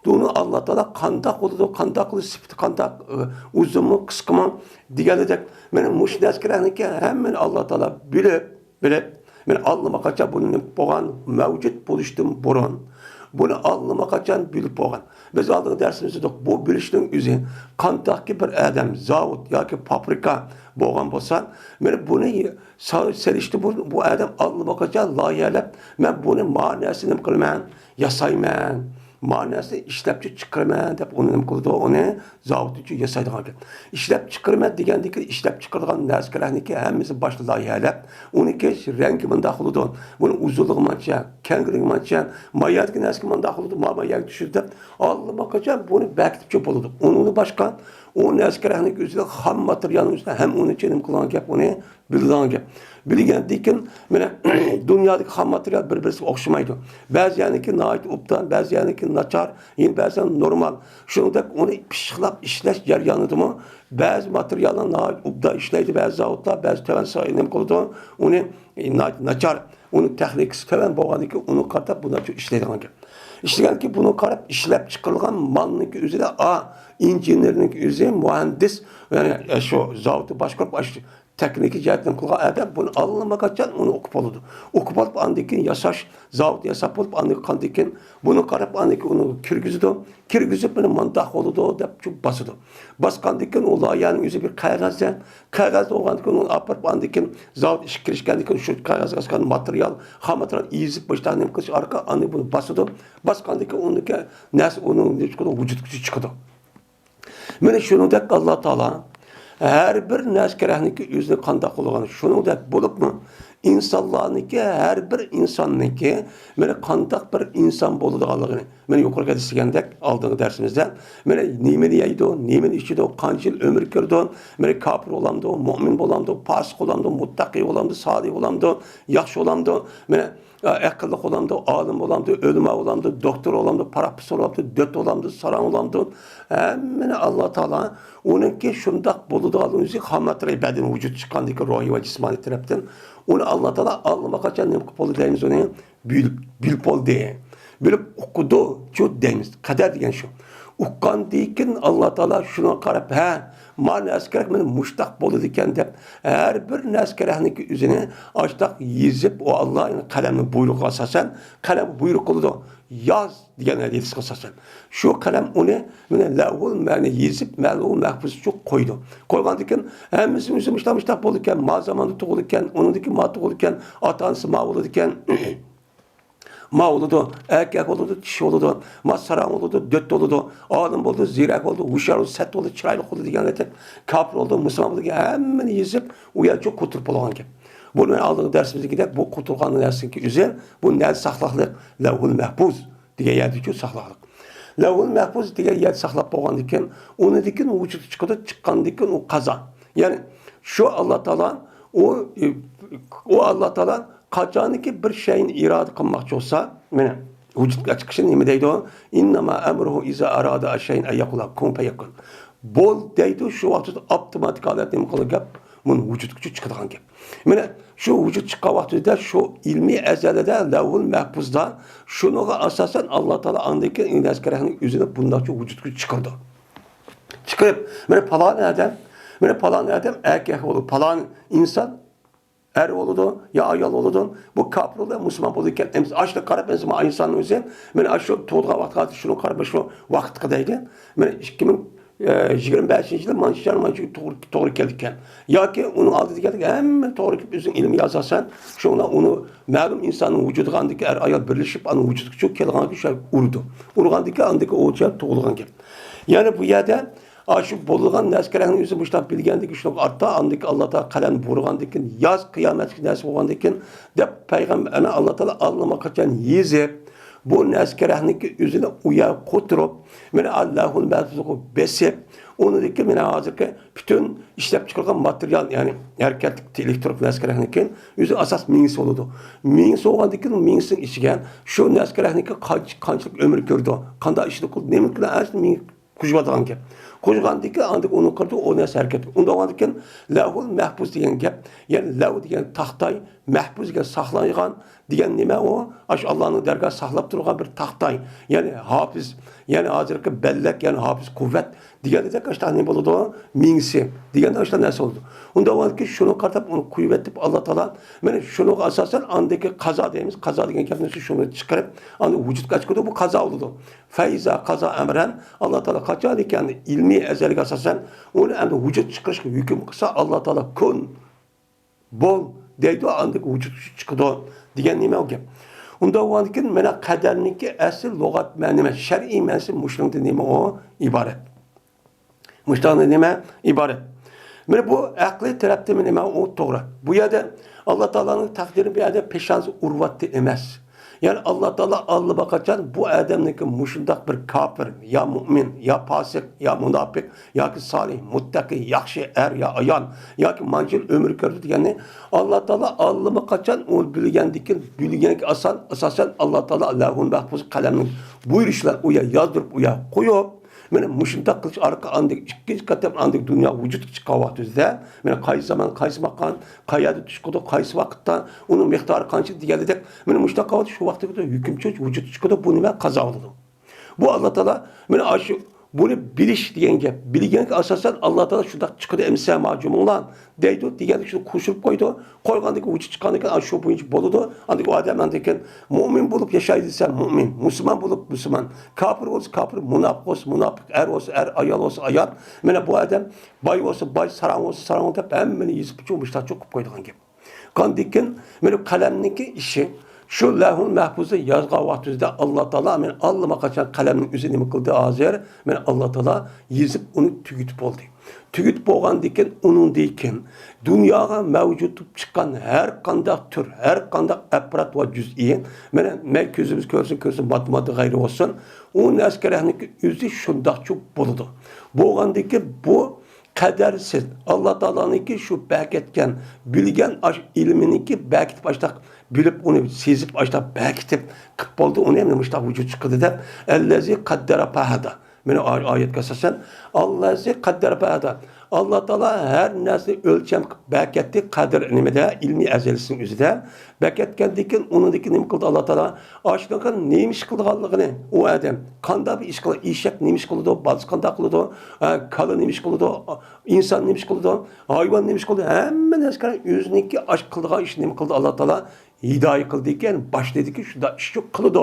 بۇنى ئاللا تائالا قانداق بولىدۇ، قانداق قىلىش سۈپىتى، قانداق، ئە، ئۇزۇنمۇ، قىسقىمۇ دېگەندەك، مانا مۇشۇ نەرسە كېرەكنىڭكى ھەممىنى ئاللا تائالا بىلىپ، بىلىپ، مانا ئاللىماقاچا بۇنى نېمە بولغان، مەۋجۇت بولۇشتىن بۇرۇن، بۇنى ئاللىماقاچان بىلىپ بولغان. بىز ئالدىنقى دەرسىمىزدە دېدۇق، بۇ بىلىشنىڭ ئۆزى قانداقكى بىر ئادەم، زاۋۇت ياكى فابرىكا بولغان بولسا، مانا بۇنى سا-، سېلىشتا بۇ، بۇ ئادەم ئاللىماقاچان لايىھەلەپ، مەن بۇنى ما نەرسىنى نېمە قىلىمەن، ياسايمەن، ما نەرسىنى ئىشلەپچە چىقىرىمەن دەپ ئۇنى نېمە قىلىدۇ، ئۇنى زاۋۇت ئۈچۈن ياسايدىغان گەپ. ئىشلەپ چىقىرىمەن دېگەندىكىن، ئىشلەپ چىقىرىدىغان نەرسىلەرنىڭكى ھەممىسى باشتا لايىھەلەپ، ئۇنىڭكى رەڭگى مۇنداق بولىدۇ، بۇنىڭ ئۇزۇنلۇقى مانچە، كەڭلىكى مانچە، ما يەردىكى نەرسىگە مۇنداق بولىدۇ، ما، ما يەرگە چۈشىدۇ دەپ، ئاللىماقاچان بۇنى بەكىتىپچە بولىدۇ. ئۇنىڭدىن باشقا، ئۇ نەرسە كېرەكلىك ئۆزىدە خام ماتېرىيالنىڭ ئۈستىدە ھەم ئۇنى چېنىم قىلغان گەپ، ئۇنى بىلىدىغان گەپ. بىلگەندىن كېيىن، مانا، دۇنيادىكى خام ماتېرىيال بىر-بىرسىگە ئوخشىمايدۇ. بەزى يەرنىڭكى ناھايىتى ئوبدان، بەزى يەرنىڭكى ناچار، يەنە بەزى يەر نورمال. شۇنىڭدەك ئۇنى پىششىقلاپ ئىشلەش جەريانىدىمۇ بەزى ماتېرىياللار ناھايىتى ئوبدان ئىشلەيدۇ، بەزى زاۋۇتلار، بەزى تۆۋەن سا-، نېمە قىلىدۇ، ئۇنى، ئە، نا-، ناچار، ئۇنىڭ تېخنىكىسى تۆۋەن بولغاندىن كېيىن ئۇنى قارىتىپ بۇ ناچار ئىشلەيدىغان گەپ. ئىشلىگەندىن كېيىن بۇنى قاراپ ئىشلەپ چىقىرىلغان مالنىڭكى ئۆزىدە، ئا، ئىنژېنېرنىڭكى ئۆزى، مۇھەندىس، يەنى، ئە، شۇ زاۋۇتنى باشقۇرۇپ، ئاشۇ تېخنىكا جەھەتتىن قىلغان ئادەم بۇنى ئاللىماقاچان ئۇنى ئوقۇپ بولىدۇ. ئوقۇپ بولۇپ، ئاندىن كېيىن ياساش، زاۋۇت ياساپ بولۇپ، ئاندىن كېيىن، بۇنى قاراپ، ئاندىن كېيىن ئۇنى كىرگۈزىدۇ. كىرگۈزۈپ، مانا مانداق بولىدۇ دەپ شۇ باسىدۇ. باسقاندىن كېيىن ئۇ لايىھەنىڭ ئۆزى بىر قەغەز، قەغەز بولغاندىن كېيىن ئۇنى ئاپىرىپ، ئاندىن كېيىن زاۋۇت ئىشقا كىرىشكەندىن كېيىن شۇ قەغەزگە ئاسقان ماتېرىيال، خام ماتېرىيال ئېزىپ، باشتا نېمە قىلىش ئارقىلىق ئاندىن بۇنى باسىدۇ. باسقاندىن كېيىن ئۇنىڭكى نەرسە ئۇنىڭ نېمە چىقىدۇ، ۋۇجۇدقا چىقىدۇ. مانا شۇنىڭدەك ئاللا تائالا ھەر بىر نەرسە كېرەكنىكى ئۆزىنى قانداق قوللىغان، شۇنىڭدەك بولۇپمۇ ئىنسانلارنىڭكى، ھەر بىر ئىنساننىڭكى مانا قانداق بىر ئىنسان بولىدىغانلىقىنى، مانا يۇقىرىقىدا دېگەندەك ئالدىنقى دەرسىمىزدە، مانا نېمىنى يەيدۇ، نېمىنى ئىچىدۇ، قانچە يىل ئۆمۈر كۆرىدۇ، مانا كاپىر بولامدۇ، مۇئمىن بولامدۇ، پاسىق بولامدۇ، مۇتتەقى بولامدۇ، سالىھ بولامدۇ، ياخشى بولامدۇ، مانا ئەقىللىق بولامدۇ، ئالىم بولامدۇ، ئۆلىما بولامدۇ، دوكتور بولامدۇ، پروفېسسور بولامدۇ، دۆت بولامدۇ، ساراڭ بولامدۇ، ھەممىنى ئاللا تائالا ئۇنىڭكى شۇنداق بولىدىغانلىقىنى ئۆزى خام ماتېرىيال بەدىنى ۋۇجۇدقا چىققاندىكى روھىي ۋە جىسمانىي تەرەپتىن ئۇنى ئاللا تائالا ئاللىماقاچان نېمە قىلىپ بولدى دەيمىز ئۇنى؟ بىلىپ، بىلىپ بولدى. بىلىپ ئۇقىدۇچۇ دەيمىز. قەدەر دېگەن شۇ. ئۇققاندىن كېيىن ئاللا تائالا شۇنىڭغا قاراپ، ھە، ما نەرسە كېرەك، مانا مۇشتاق بولىدىكەن دەپ، ھەر بىر نەرسە كېرەكنىڭكى ئۆزىنى ئاشتاق يېزىپ، ئۇ ئاللا قەلەمنىڭ بۇيرۇقىغا ئاساسەن، قەلەم بۇيرۇق قىلىدۇ، ياز دېگەن ھەدىسكە ئاساسەن. شۇ قەلەم ئۇنى، مانا لەۋھۇل مەنى يېزىپ، لەۋھۇل مەھپۇزچە قويىدۇ. قويغاندىن كېيىن، ھەممىسى ئۆزى مۇشتاق، مۇشتاق بولىدىكەن، ما زاماندا تۇغۇلىدىكەن، ئۇنىڭدىن كېيىن ما تۇغۇلىدىكەن، ئاتا-ئانىسى ما بولىدىكەن. ما بولىدۇ، ئەركەك بولىدۇ، چىشى بولىدۇ، ما ساراڭ بولىدۇ، دۆت بولىدۇ، ئالىم بولىدۇ، زېرەك بولىدۇ، ھوشيار بولىدۇ، سەت بولىدۇ، چىرايلىق بولىدۇ دېگەن گەپ. كاپىر بولىدۇ، مۇسۇلمان بولىدۇ دېگەن ھەممىنى يېزىپ، ئۇ يەرچە قوتۇرۇپ بولغان گەپ. بۇنى مەن ئالدىنقى دەرسىمىزدىكىدەك، بۇ قوتۇرغان نەرسىنىڭكى ئۆزى، بۇ نەدە ساقلاقلىق؟ لەۋھۇل مەھپۇز دېگەن يەردىچۇ ساقلاقلىق. لەۋھۇل مەھپۇز دېگەن يەردە ساقلاپ بولغاندىن كېيىن، ئۇنىڭدىن كېيىن ۋۇجۇدقا چىقىدۇ، چىققاندىن كېيىن ئۇ قازا. يەنى شۇ ئاللا تائالا ئۇ، ئۇ ئاللا تائالا قاچانكى بىر شەينى ئىرادە قىلماقچى بولسا، مانا، ۋۇجۇدقا چىقىشى نېمە دەيدۇ؟ ئىننەما ئەمرۇھۇ ئىزا ئارادا شەيئەن ئەن يەقۇلە كۇن فەيەكۇن. بول دەيدۇ، شۇ ۋاقىتتا ئاپتوماتىك ھالەتتە نېمە قىلىدۇ گەپ؟ مانا ۋۇجۇدقا چىقىدىغان گەپ. مانا شۇ ۋۇجۇد چىققان ۋاقتىدا شۇ ئىلمىي ئەزەلدە لەۋھۇل مەھپۇزدا شۇنىڭغا ئاساسەن ئاللا تائالا ئاندىن كېيىن ئىنگلىز كەرەكنىڭ ئۆزىنى بۇنداقچە ۋۇجۇدقا چىقىرىدۇ. چىقىرىپ، مانا پالان ئادەم، مانا پالان ئادەم ئەركەك بولىدۇ، پالان ئىنسان ئەر بولىدۇ، يا ئايال بولىدۇ، بۇ كاپىر بولىدۇ، مۇسۇلمان بولىدىكەن. ئەمىسە ئاشۇنى قاراپ، ئەمىسە ما ئىنساننىڭ ئۆزى، مانا ئاشۇ تۇغۇلغان ۋاقىتقا، شۇنى قاراپ، شۇ ۋاقىتقا دەيدۇ. مانا ئىككى مىڭ يىگىرمە بەشىنچى يىلى مانچە، مانچە توغرا، توغرا كەلدىكەن. ياكى ئۇنىڭ ئالدىدا كەلدىكەن، ھەممە توغرا كېلىپ ئۆزىنىڭ ئىلمىي ئاساسەن، شۇڭا ئۇنى مەلۇم ئىنساننىڭ ۋۇجۇدىغا ئاندىكى ئەر ئايال بىرلىشىپ، ئانا ۋۇجۇدقا كەلگەنگە شۇ ئۇرىدۇ. ئۇرغاندىكى ئاندىكى ئوچا تۇغۇلغان گەپ. يەنى بۇ يەردە ئاشۇ بولغان نەرسە كېرەكنىڭ ئۆزى مۇشۇنداق بىلگەندىكى شۇنىڭ ئارتا ئاندىكى ئاللا تائالا قەلەم بۇيرۇغاندىكى ياز قىيامەتلىك نەرسە بولغاندىكى دەپ پەيغەمبەر ئەنە ئاللا تائالا ئاللىماقاچان يېزىپ، بۇ نەرسە كېرەكنىكى ئۆزىنى ئۇ يەرگە قوتۇرۇپ، مانا لەۋھۇل مەھپۇزغا بېسىپ، ئۇنىڭدىكى مانا ھازىرقى پۈتۈن ئىشلەپ چىقىرغان ماتېرىيال، يەنى ھەرىكەتلىك ئېلېكترون نەرسە كېرەكنىكى ئۆزى ئاساس مېڭىسى بولىدۇ. مېڭىسى بولغاندىكى مېڭىسىنىڭ ئىچىگە شۇ نەرسە كېرەكنىكى قانچە، قانچىلىك ئۆمۈر كۆرىدۇ، قانداق ئىشنى قىلىدۇ، نېمە قىلىدۇ، ھەممىسىنى مېڭە قوشۇۋاتىدىغان گەپ. قوشقاندىن كېيىن ئاندىن ئۇنى قىلىدۇ، ئۇ نەرسە ھەرىكەت قىلىدۇ. ئۇنداق بولغاندىن كېيىن لەۋھۇل مەھپۇز دېگەن گەپ، يەنى لەۋھ دېگەن تاختاي، مەھپۇز دېگەن ساقلايدىغان دېگەن نېمە ئۇ؟ ئاشۇ ئاللانىڭ دەرگاھى ساقلاپ تۇرغان بىر تاختاي، يەنى ھاپىز، يەنى ھازىرقى بەللەك، يەنى ھاپىز قۇۋۋەت دېگەندەك ئاشۇنداق نېمە بولىدۇ؟ مىڭسى دېگەندەك ئاشۇنداق نەرسە بولىدۇ. ئۇنداق بولغاندىكىن شۇنىڭغا قاراپ ئۇنى قويۇۋېتىپ ئاللا تائالا، مانا شۇنىڭغا ئاساسەن ئاندىكى قازا دەيمىز. قازا دېگەن گەپنى شۇنى چىقىرىپ، ئاندىن ۋۇجۇدقا ئەكىرىدۇ. بۇ قازا بولىدۇ. فەئىزا قازا ئەمرەن، ئاللا تائالا قاچان ئىكەن ئىلمىي ئەزەلگە ئاساسەن ئۇنى ئەمدى ۋۇجۇد چىقىرىشقا ھۆكۈم قىلسا، ئاللا تائالا كۇن بول دەيدۇ، ئاندىن ۋۇجۇد چىقىدۇ دېگەن نېمە ئۇ گەپ. ئۇنداق بولغاندىكىن مانا قەدەرنىڭكى ئەسلى لۇغەت مەنىمە، شەرئىي مەنىسى مۇشۇنىڭدىن نېمە ئۇ ئىبارەت. مۇشۇنىڭدىن نېمە ئىبارەت. مانا بۇ ئەقلىي تەرەپتىن نېمە ئۇ توغرا. بۇ يەردە ئاللا تائالانىڭ تەقدىرى بۇ يەردە پېشانىسى ئۇرۇۋاتتى ئەمەس. يەنى ئاللا تائالا ئاللىماقاچان بۇ ئادەمنىڭكى مۇشۇنداق بىر كاپىر، يا مۇئمىن، يا پاسىق، يا مۇناپىق، ياكى سالىھ، مۇتتەقى، ياخشى ئەر يا ئايال، ياكى مانچە يىل ئۆمۈر كۆردى دېگەننى ئاللا تائالا ئاللىماقاچان ئۇ بىلگەندىكىن، بىلگەنگە ئاسان، ئاساسەن ئاللا تائالا لەۋھۇل مەھپۇز قەلەمنىڭ بۇيرۇشى بىلەن ئۇ يەرگە يازدۇرۇپ، ئۇ يەرگە قويۇپ، مانا مۇشۇنداق قىلىش ئارقىلىق ئاندىن ئىككىنچى قېتىم ئاندىن دۇنيا ۋۇجۇدقا چىققان ۋاقتىمىزدا، مانا قايسى زامان، قايسى ماكان، قەيەردە چىقىدۇ، قايسى ۋاقىتتا، ئۇنىڭ مىقدارى قانچە دېگەندەك، مانا مۇشۇنداق قىلىۋاتىدۇ، شۇ ۋاقىتتا ھۆكۈمچى ۋۇجۇدقا چىقىدۇ، بۇ نېمە؟ قازا بولىدۇ. بۇ ئاللا تائالا، مانا ئاشۇ، بۇنى بىلىش دېگەن گەپ. بىلگەنگە ئاساسەن ئاللا تائالا شۇنداق چىقىدۇ ئەمىسە، ماجۇمۇڭلار دەيدۇ، دېگەندەك شۇنى قوشۇلۇپ قويىدۇ. قويغاندىن كېيىن ۋۇجۇد چىققاندىن كېيىن شۇ بويىچە بولىدۇ. ئاندىن كېيىن ئۇ ئادەم ئاندىن كېيىن مۇئمىن بولۇپ ياشاي دېسە مۇئمىن، مۇسۇلمان بولۇپ مۇسۇلمان، كاپىر بولسا كاپىر، مۇناپىق بولسا مۇناپىق، ئەر بولسا ئەر، ئايال بولسا ئايال. مانا بۇ ئادەم باي بولسا باي، ساراڭ بولسا ساراڭ دەپ ھەممىنى يېزىپ شۇ مۇشتاق قىلىپ قويىدىغان گەپ. قاندىكىن مانا قەلەمنىڭكى ئىشى شۇ لەۋھۇل مەھپۇزدا يازغان ۋاقتىمىزدا ئاللا تائالا مانا ئاللىماقاچان قەلەمنىڭ ئۆزى نېمە قىلدى ھازىر؟ مانا ئاللا تائالا يېزىپ ئۇنى تۈگىتىپ بولدى. تۈگىتىپ بولغاندىن كېيىن، ئۇنىڭدىن كېيىن دۇنياغا مەۋجۇت بولۇپ چىققان ھەر قانداق تۈر، ھەر قانداق ئەپرات ۋە جۈزئىي، مانا، مەن كۆزىمىز كۆرسۇن، كۆرسۇن، ماددا، ماددا غەيرى بولسۇن، ئۇ نەرسە كېرەكنىڭكى ئۆزى شۇنداقچۇ بولىدۇ. بولغاندىن كېيىن بۇ قەدەرسىز، ئاللا تائالانىڭكى شۇ بەركەتكەن، بىلگەن ئاش ئىلمىنىڭكى بەركىتىپ ئاشتاق بىلىپ، ئۇنى سېزىپ، ئاشتاق بەركىتىپ قىپ بولدى، ئۇنى مۇشتاق ۋۇجۇد چىقىدۇ دەپ، ئەللەزى قەددەرە پەھەدە. مانا ئاي-، ئايەتكە ئاساسەن، ئاللازى قەددەرە پەھەدە. ئاللا تائالا ھەر نەرسىنى ئۆلچەم قىلىپ بەركەتتى، قەدىر نېمىدە؟ ئىلمىي ئەزەلىسىنىڭ ئۆزىدە. بەركەتكەندىن كېيىن ئۇنىڭدىن كېيىن نېمە قىلدى ئاللا تائالا؟ ئاشۇنىڭغا نېمە ئىش قىلىدىغانلىقىنى ئۇ ئادەم، قانداق بىر ئىش قىلىدۇ؟ ئېشەك نېمە ئىش قىلىدۇ؟ بالىسى قانداق قىلىدۇ؟ ھە، كالا نېمە ئىش قىلىدۇ؟ ئىنسان نېمە ئىش قىلىدۇ؟ ھايۋان نېمە ئىش قىلىدۇ؟ ھەممە نەرسىگە ئۆزىنىڭكى ئاش قىلىدىغان ئىشىنى نېمە قىلدى ئاللا تائالا؟ ھىدايە قىلدىكەن، باشلىدىكى شۇنداق ئىشنى قىلىدۇ.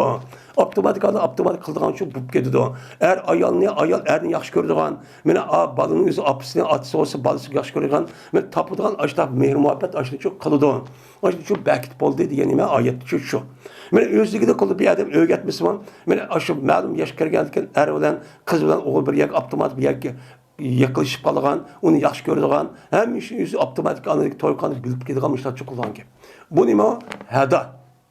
ئاپتوماتىك ھالدا ئاپتوماتىك قىلىدىغان شۇ بولۇپ كېتىدۇ. ئەر ئايالنى، ئايال ئەرنى ياخشى كۆرىدىغان، مانا، ئا، بالىنىڭ ئۆزى ئاپىسىنى، ئاتىسى بولسا بالىسىنى ياخشى كۆرىدىغان، مانا، تاپىدىغان ئاشۇنداق مېھىر مۇھەببەت ئاشۇنى شۇ قىلىدۇ. ئاشۇنى شۇ بەركىت بولدى دېگەن نېمە ئايەت شۇ، شۇ. مانا ئۆزلۈكىدە قىلىدۇ بىر ئادەم ئۆگەتمىسىمۇ، مانا ئاشۇ مەلۇم ياشقا كىرگەندىكىن ئەر بىلەن قىز بىلەن ئوغۇل بىر يەرگە ئاپتوماتىك بىر يەرگە يېقىنلىشىپ قالىدىغان، ئۇنى ياخشى كۆرىدىغان، ھەممە ئىشنى ئۆزى ئاپتوماتىك ئاندىن توي قىلغاندا بىلىپ كېتىدىغان مۇشۇنداق قىلىدىغان گەپ. بۇ نېمە؟ ھەدا.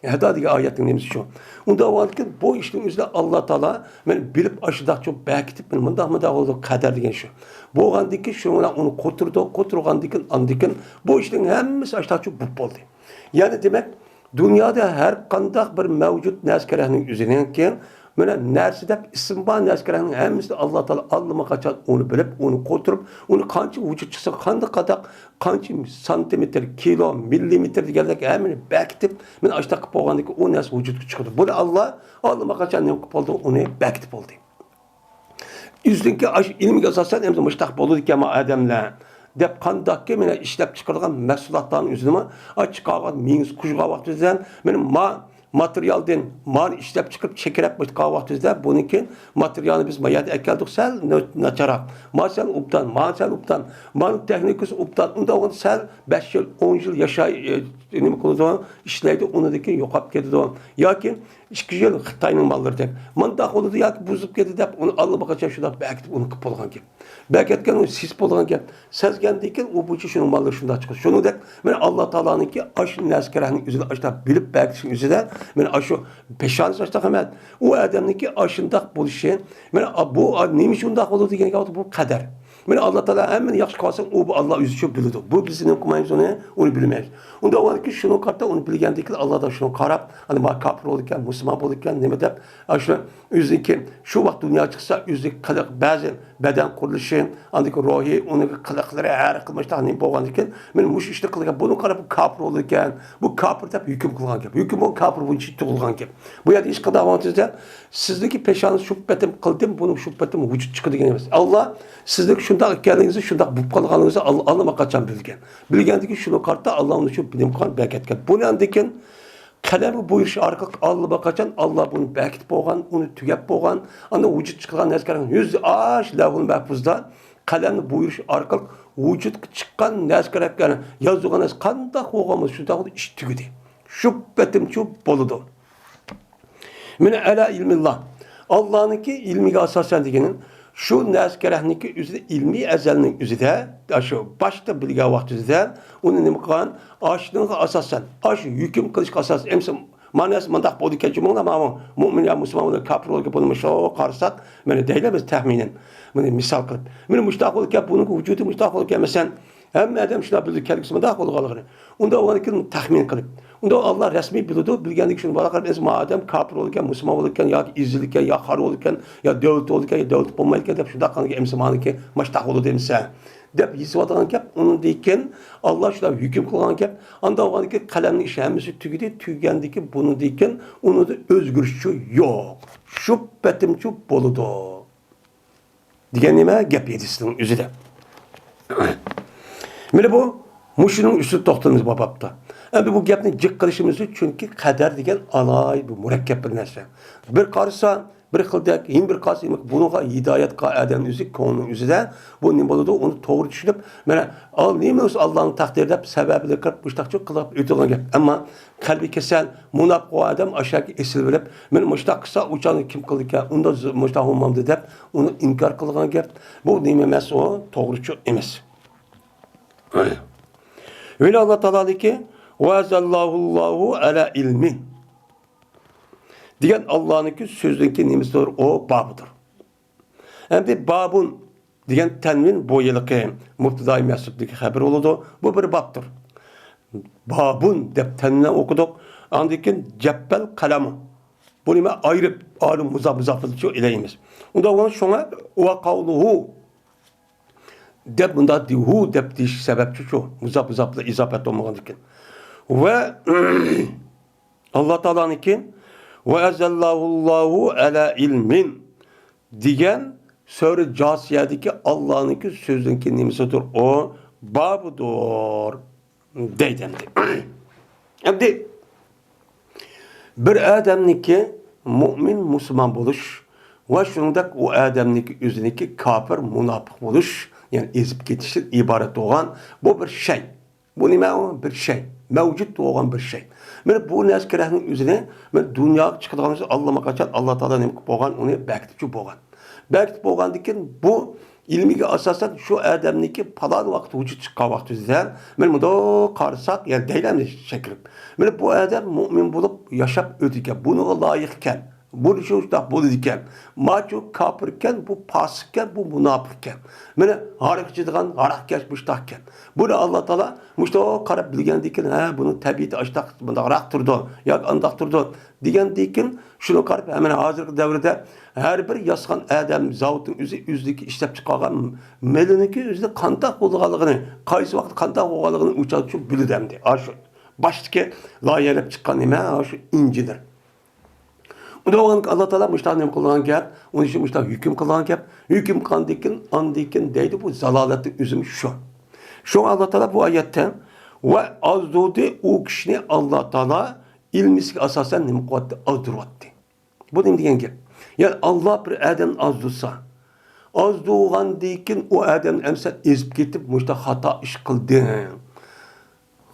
ھەدا دېگەن ئايەتنىڭ نېمىسى شۇ. ئۇنداق بولغاندىكىن بۇ ئىشنىڭ ئۆزىدە ئاللا تائالا مانا بىلىپ ئاشۇنداقچۇ بەركىتىپ مانا مۇنداق مۇنداق بولىدۇ قەدەر دېگەن شۇ. بولغاندىكىن شۇنىڭ بىلەن ئۇنى قوتۇرىدۇ، قوتۇرغاندىكىن ئاندىكىن بۇ ئىشنىڭ ھەممىسى ئاشۇنداقچۇ بولۇپ بولدى. يەنى دېمەك، دۇنيادا ھەر قانداق بىر مەۋجۇت نەرسە كېرەكنىڭ ئۆزىنىڭكى، مانا نەرسە دەپ ئىسىم بار نەرسە كېرەكنىڭ ھەممىسىنى ئاللا تائالا ئاللىماقاچان ئۇنى بىلىپ، ئۇنى قوتۇرۇپ، ئۇنى قانچە ۋۇجۇد چىقسا، قانداق قانداق، قانچە سانتىمېتىر، كىلو، مىللىمېتىر دېگەندەك ھەممىنى بەكىتىپ، مانا ئاشۇنداق قىلىپ بولغاندىكىن ئۇ نەرسە ۋۇجۇدقا چىقىدۇ. بۇنى ئاللا ئاللىماقاچان نېمە قىلىپ بولدى؟ ئۇنى بەكىتىپ بولدى. ئۆزىنىڭكى ئاشۇ ئىلمىگە ئاساسەن ئەمدى مۇشۇنداق بولىدىكەن ئادەملەر دەپ، قانداقكى مانا ئىشلەپ چىقىرىدىغان مەھسۇلاتلارنىڭ ئۆزىنىمۇ ئاچىقىغان مېڭىسى قۇژغان ۋاقتىمىزدا مانا ما ماتېرىيالدىن مانى ئىشلەپ چىقىرىپ چېكىرەپ قىلغان ۋاقتىمىزدا بۇنىڭكى ماتېرىيالنى بىز ما يەردە ئەكەلدۇق سەل ناچاراق، ما سەل ئوبدان، ما سەل ئوبدان، مانىڭ تېخنىكىسى ئوبدان، ئۇنداق بولغاندا سەل بەش يىل، ئون يىل ياشاي، نېمە قىلىدۇ، ئىشلەيدۇ، ئۇنىڭدىن كېيىن يوقاپ كېتىدۇ. ياكى ئىككى يىل خىتاينىڭ ماللىرى دەپ مۇنداق بولىدۇ ياكى بۇزۇلۇپ كېتىدۇ دەپ ئۇنى ئاللىماقاچان شۇنداق بەكىتىپ ئۇنى قىلىپ بولغان گەپ. بەكەتكەن ئۇ سېسىپ بولغان گەپ. سەزگەندىن كېيىن ئۇ بويىچە شۇنىڭ ماللىرى شۇنداق چىقىدۇ. شۇنىڭدەك مانا ئاللا تائالانىڭكى ئاشۇ نەرسە كېرەكنىڭ ئۆزىنى ئاشۇنداق بىلىپ بەكىتىشنىڭ ئۆزىدە مانا ئاشۇ پېشانىسى ئاشۇنداق ئەمەس. ئۇ ئادەمنىڭكى ئاشۇنداق بولۇشى، مانا بۇ نېمە ئۈچۈن ئۇنداق بولىدۇ دېگەن گەپ بۇ قەدەر. بۇنى ئاللا تائالا ھەممىنى ياخشى قىلسۇن، ئۇ بۇ ئاللا ئۆزى ئۈچۈن بىلىدۇ. بۇ بىز نېمە قىلمايمىز ئۇنى، ئۇنى بىلمەيمىز. ئۇندا ئۇ كىشى شۇنىڭغا قارىتا ئۇنى بىلگەندىن كېيىن ئاللا تائالا شۇنىڭغا قاراپ، ئەنە ما كاپىر بولىدىكەن، مۇسۇلمان بولىدىكەن، نېمە دەپ، ئاشۇ ئۆزىنىڭكى شۇ ۋاقىت دۇنياغا چىقسا، ئۆزىنىڭكى قىلىق، بەزى بەدەن قۇرۇلۇشى، ئاندىن كېيىن روھى، ئۇنىڭ قىلىقلىرى، ھەر خىل مۇشۇنداق نېمە بولغاندىن كېيىن، مانا مۇشۇ ئىشنى قىلغان، بۇنىڭغا قاراپ كاپىر بولىدىكەن، بۇ كاپىر دەپ ھۆكۈم قىلغان گەپ. ھۆكۈم بولغان كاپىر بويىچە تۇغۇلغان گەپ. بۇ يەردە ھېچقانداق ۋاقىتتا سىزنىڭكى پېشانىڭىزنى شۇ پېتىم قىلدىم، بۇنىڭ شۇ پېتىم ۋۇجۇد چىقىدۇ دېگەن ئەمەس. ئاللا سىزنىڭكى شۇنداق ئىكەنلىكىڭىزنى، شۇنداق بولۇپ قالغانلىقىڭىزنى ئال-، ئاللىماقاچان بىلگەن. بىلگەندىن كېيىن شۇنىڭغا قارىتا ئاللا ئۇنى شۇ بىلىم قىلغان، بەرىكەت قىلغان. بۇنى ئاندىن كېيىن قەلەمگە بۇيرۇش ئارقىلىق ئاللىماقاچان ئاللا بۇنى بەركىتىپ بولغان، ئۇنى تۈگەپ بولغان. ئاندىن ۋۇجۇد چىقىدىغان نەرسىلەرنىڭ يۈزى ئاش لەۋھۇل مەھپۇزدا قەلەمنى بۇيرۇش ئارقىلىق ۋۇجۇدقا چىققان نەرسىلەر، يەنى يازىدىغان نەرسە قانداق بولغان بولسا شۇنداق بولىدۇ، ئىش تۈگىدى. شۇ پېتىمچۇ بولىدۇ. مىنە ئەلا ئىلمىللا. ئاللانىڭكى ئىلمىگە ئاساسەن دېگىنى، شۇ نەرسە كېرەكنىڭكى ئۆزىدە ئىلمىي ئەزەلنىڭ ئۆزىدە، شۇ باشتا بىلگەن ۋاقتىدا ئۇنى نېمە قىلغان؟ ئاشۇنىڭغا ئاساسەن، ئاشۇ ھۆكۈم قىلىشقا ئاساسەن، ئەمسە مانا نەرسە مۇنداق بولىدىكەن، جۇمۇڭلار ماۋۇ مۇئمىن يا مۇسۇلمان بولىدۇ، كاپىر بولىدىكەن، بۇنى مۇشۇ قارىساق، مانا دەيلى بىز تەخمىنەن، مانا مىسال قىلىپ، مانا مۇشۇنداق بولىدىكەن، بۇنىڭ ۋۇجۇدى مۇشۇنداق بولىدىكەن، مەسىلەن، ھەممە ئادەم شۇنداق بىلىدۇ، كەلگۈسى مۇنداق بولىدىغانلىقىنى. ئۇندا ئۇنىڭكى تەخمىن قىلىپ. ئۇندا ئاللا رەسمىي بىلىدۇ، بىلگەندىن كېيىن شۇنى بالا قاراپ، ئەمسە ما ئادەم كاپىر بولىدىكەن، مۇسۇلمان بولىدىكەن، ياكى ئېزىلىدىكەن، يا خار بولىدىكەن، يا دۆلىتى بولىدىكەن، يا دۆلىتى بولمايدىكەن دەپ شۇنداق قىلغانكى ئەمسە مانىكى ماشتاق بولىدۇ ئەمسە دەپ يېزىۋاتىدىغان گەپ. ئۇنىڭدىن كېيىن ئاللا شۇنداق ھۆكۈم قىلغان گەپ. ئاندا بولغاندىن كېيىن قەلەمنىڭ ئىشى ھەممىسى تۈگىدى. تۈگىگەندىن كېيىن بۇنىڭدىن كېيىن ئۇنىڭدا ئۆزگىرىشچۇ يوق. شۇ پېتىمچۇ بولىدۇ. دېگەن نېمە؟ گەپ ئىدى سىزنىڭ ئۆزىدە. مانا بۇ، مۇشۇنىڭ ئۈستىدە توختىلىمىز بۇ بابتا. ئەمدى بۇ گەپنى جىق قىلىشىمىز ئۈچۈن، چۈنكى قەدەر دېگەن ئالاھىدە بىر مۇرەككەپ بىر نەرسە. بىر قارىسا، بىر خىلدەك، يەنە بىر قارىسا، بۇنىڭغا ھىدايەت قىلغان ئادەم ئۆزى، كۆڭلىنىڭ ئۆزىدە بۇ نېمە بولىدۇ؟ ئۇنى توغرا چۈشىنىپ، مانا، ئال، نېمە بولسا ئاللانىڭ تەقدىرى دەپ، سەۋەبىنى كىرىپ، مۇشتاقچۇ قىلىپ ئۆتىدىغان گەپ. ئەمما قەلبى كېسەل، مۇناپىق ئادەم ئاشۇ يەرگە ئېسىلىۋېلىپ، مانا مۇشۇنداق قىلسا، ئۇ چاغدا كىم قىلىدىكەن، ئۇنداق ز-، مۇشۇنداق بولمامدۇ دەپ، ئۇنى ئىنكار قىلغان گەپ. بۇ نېمە ئەمەس ئۇ؟ توغرىچۇ ئەمەس. ۋەلى ئاللا تائالانىڭكى، «ۋەزەللاھۇللاھۇ ئەلا ئىلمىن» دېگەن ئاللانىڭكى سۆزىنىڭكى نېمىسىدۇر؟ ئۇ بابىدۇر. ئەمدى بابۇن دېگەن تەنۋىن بۇ ھېلىقى مۇبتىدائى مەھسۇپتىكى خەۋەر بولىدۇ. بۇ بىر بابتۇر. بابۇن دەپ تەنۋىن ئوقۇدۇق. ئاندىن كېيىن جەپپەل قەلەمۇ. بۇ نېمە؟ ئايرىپ، ئالىم مۇزاپ، مۇزاپىلچۇ ئىلەيمىز. ئۇندا شۇڭا ۋە قاۋلۇھۇ دەپ، بۇندا دى-، ھۇ دەپ دېيىش سەۋەبچى شۇ. مۇزاپ، مۇزاپلا ئىزاپەت بولمىغاندىكىن. ۋە ئاللا تائالانىڭكى، «ۋە ئەزەللاھۇللاھۇ ئەلا ئىلمىن» دېگەن سۈرە جاسىيەدىكى ئاللانىڭكى سۆزىنىڭكى نېمىسىدۇر؟ ئۇ بابىدۇر دەيدۇ ئەمدى. ئەمدى بىر ئادەمنىڭكى مۇئمىن، مۇسۇلمان بولۇش ۋە شۇنىڭدەك ئۇ ئادەمنىڭكى ئۆزىنىڭكى كاپىر، مۇناپىق بولۇش، يەنى ئېزىپ كېتىشتىن ئىبارەت بولغان بۇ بىر شەي. بۇ نېمە ئۇ؟ بىر شەي. مەۋجۇت بولغان بىر شەي. مانا بۇ نەرسە كېرەكنىڭ ئۆزىنى، مانا دۇنياغا چىقىدىغان بولسا، ئاللىماقاچان ئاللا تائالا نېمە قىلىپ بولغان؟ ئۇنى بەركىتىپ بولغان. بەركىتىپ بولغاندىن كېيىن بۇ ئىلمىگە ئاساسەن شۇ ئادەمنىڭكى پالان ۋاقىت ۋۇجۇد چىققان ۋاقتىدا، مانا مۇنداق قارىساق، يەنە دەيلەمدە شەكىل. مانا بۇ ئادەم مۇئمىن بولۇپ ياشاپ ئۆتىدىكەن، بۇنىڭغا لايىق ئىكەن. بۇنى شۇنداق بولىدىكەن. ماچۇ كاپىركەن، بۇ پاسىقكەن، بۇ مۇناپىقكەن. مانا ھاراق ئىچىدىغان ھاراقكەش مۇشتاقكەن. بۇنى ئاللا تائالا مۇشتاق قاراپ بىلگەندىن كېيىن، ھە، بۇنىڭ تەبىئىتى ئاشتاق، مۇنداقراق تۇرىدۇ ياكى ئانداق تۇرىدۇ دېگەندىن كېيىن، شۇنى قاراپ، ھە، مانا ھازىرقى دەۋردە ھەر بىر ياسىغان ئادەم زاۋۇتنىڭ ئۆزى ئۆزىدىكى ئىشلەپ چىقارغان مېلىنىڭكى ئۆزىدە قانداق بولىدىغانلىقىنى، قايسى ۋاقىتتا قانداق بولغانلىقىنى ئۇ چاغدا چۈشىنىپ بىلىدۇ ئەمدى. ئاشۇ باشتىكى لايىھەلەپ چىققان نېمە؟ ئاشۇ ئىنجىنېر. ئۇندا بولغاندا ئاللا تائالا مۇشۇنداق نېمە قىلغان گەپ، ئۇنىڭ ئۈچۈن مۇشۇنداق ھۆكۈم قىلغان گەپ، ھۆكۈم قىلغاندىن كېيىن، ئاندىن كېيىن دەيدۇ، بۇ زالالەتنىڭ ئۆزىمۇ شۇ. شۇڭا ئاللا تائالا بۇ ئايەتتە، ۋە ئازدۇردى ئۇ كىشىنى ئاللا تائالا ئىلمىسىگە ئاساسەن نېمە قىلىۋەتتى؟ ئازدۇرۇۋەتتى. بۇ نېمە دېگەن گەپ؟ يەنى ئاللا بىر ئادەمنى ئازدۇرسا، ئازدۇرغاندىن كېيىن ئۇ ئادەمنى ئەمسە ئېزىپ كېتىپ، مۇشۇنداق خاتا ئىش قىلدىڭ.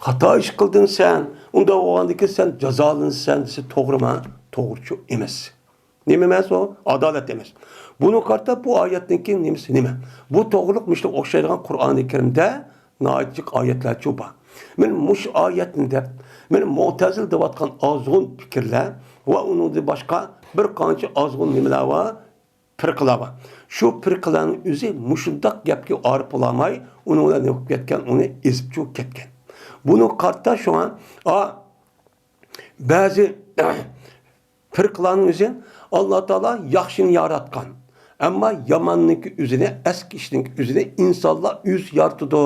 خاتا ئىش قىلدىڭ سەن، ئۇنداق بولغاندىكىن سەن جازالىنىسەن دېسە توغرىمۇ؟ توغرىچۇ ئەمەس. نېمە ئەمەس ئۇ؟ ئادالەت ئەمەس. بۇنىڭغا قارىتا بۇ ئايەتنىڭكى نېمىسى نېمە؟ بۇ توغرىلىق مۇشۇ ئوخشايدىغان قۇرئانى كەرىمدە ناھايىتى جىق ئايەتلەرچۇ بار. مەن مۇشۇ ئايەتنى دەپ، مەن مۇئتەزىل دەۋاتقان ئازغۇن پىكىرلەر ۋە ئۇنىڭدىن باشقا بىر قانچە ئازغۇن نېمىلەر بار. پىرقىلار بار. شۇ پىرقىلارنىڭ ئۆزى مۇشۇنداق گەپكە ئارىپ بولالماي، ئۇنىڭ بىلەن نېمە قىلىپ كەتكەن، ئۇنى ئېزىپ چۈشۈپ كەتكەن. بۇنىڭغا قارىتا شۇڭا، ئا، بەزى پىرقىلارنىڭ ئۆزى ئاللا تائالا ياخشىنى ياراتقان، ئەمما ياماننىڭكى ئۆزىنى، ئەسكى ئىشنىڭكى ئۆزىنى ئىنسانلار ئۆزى يارىتىدۇ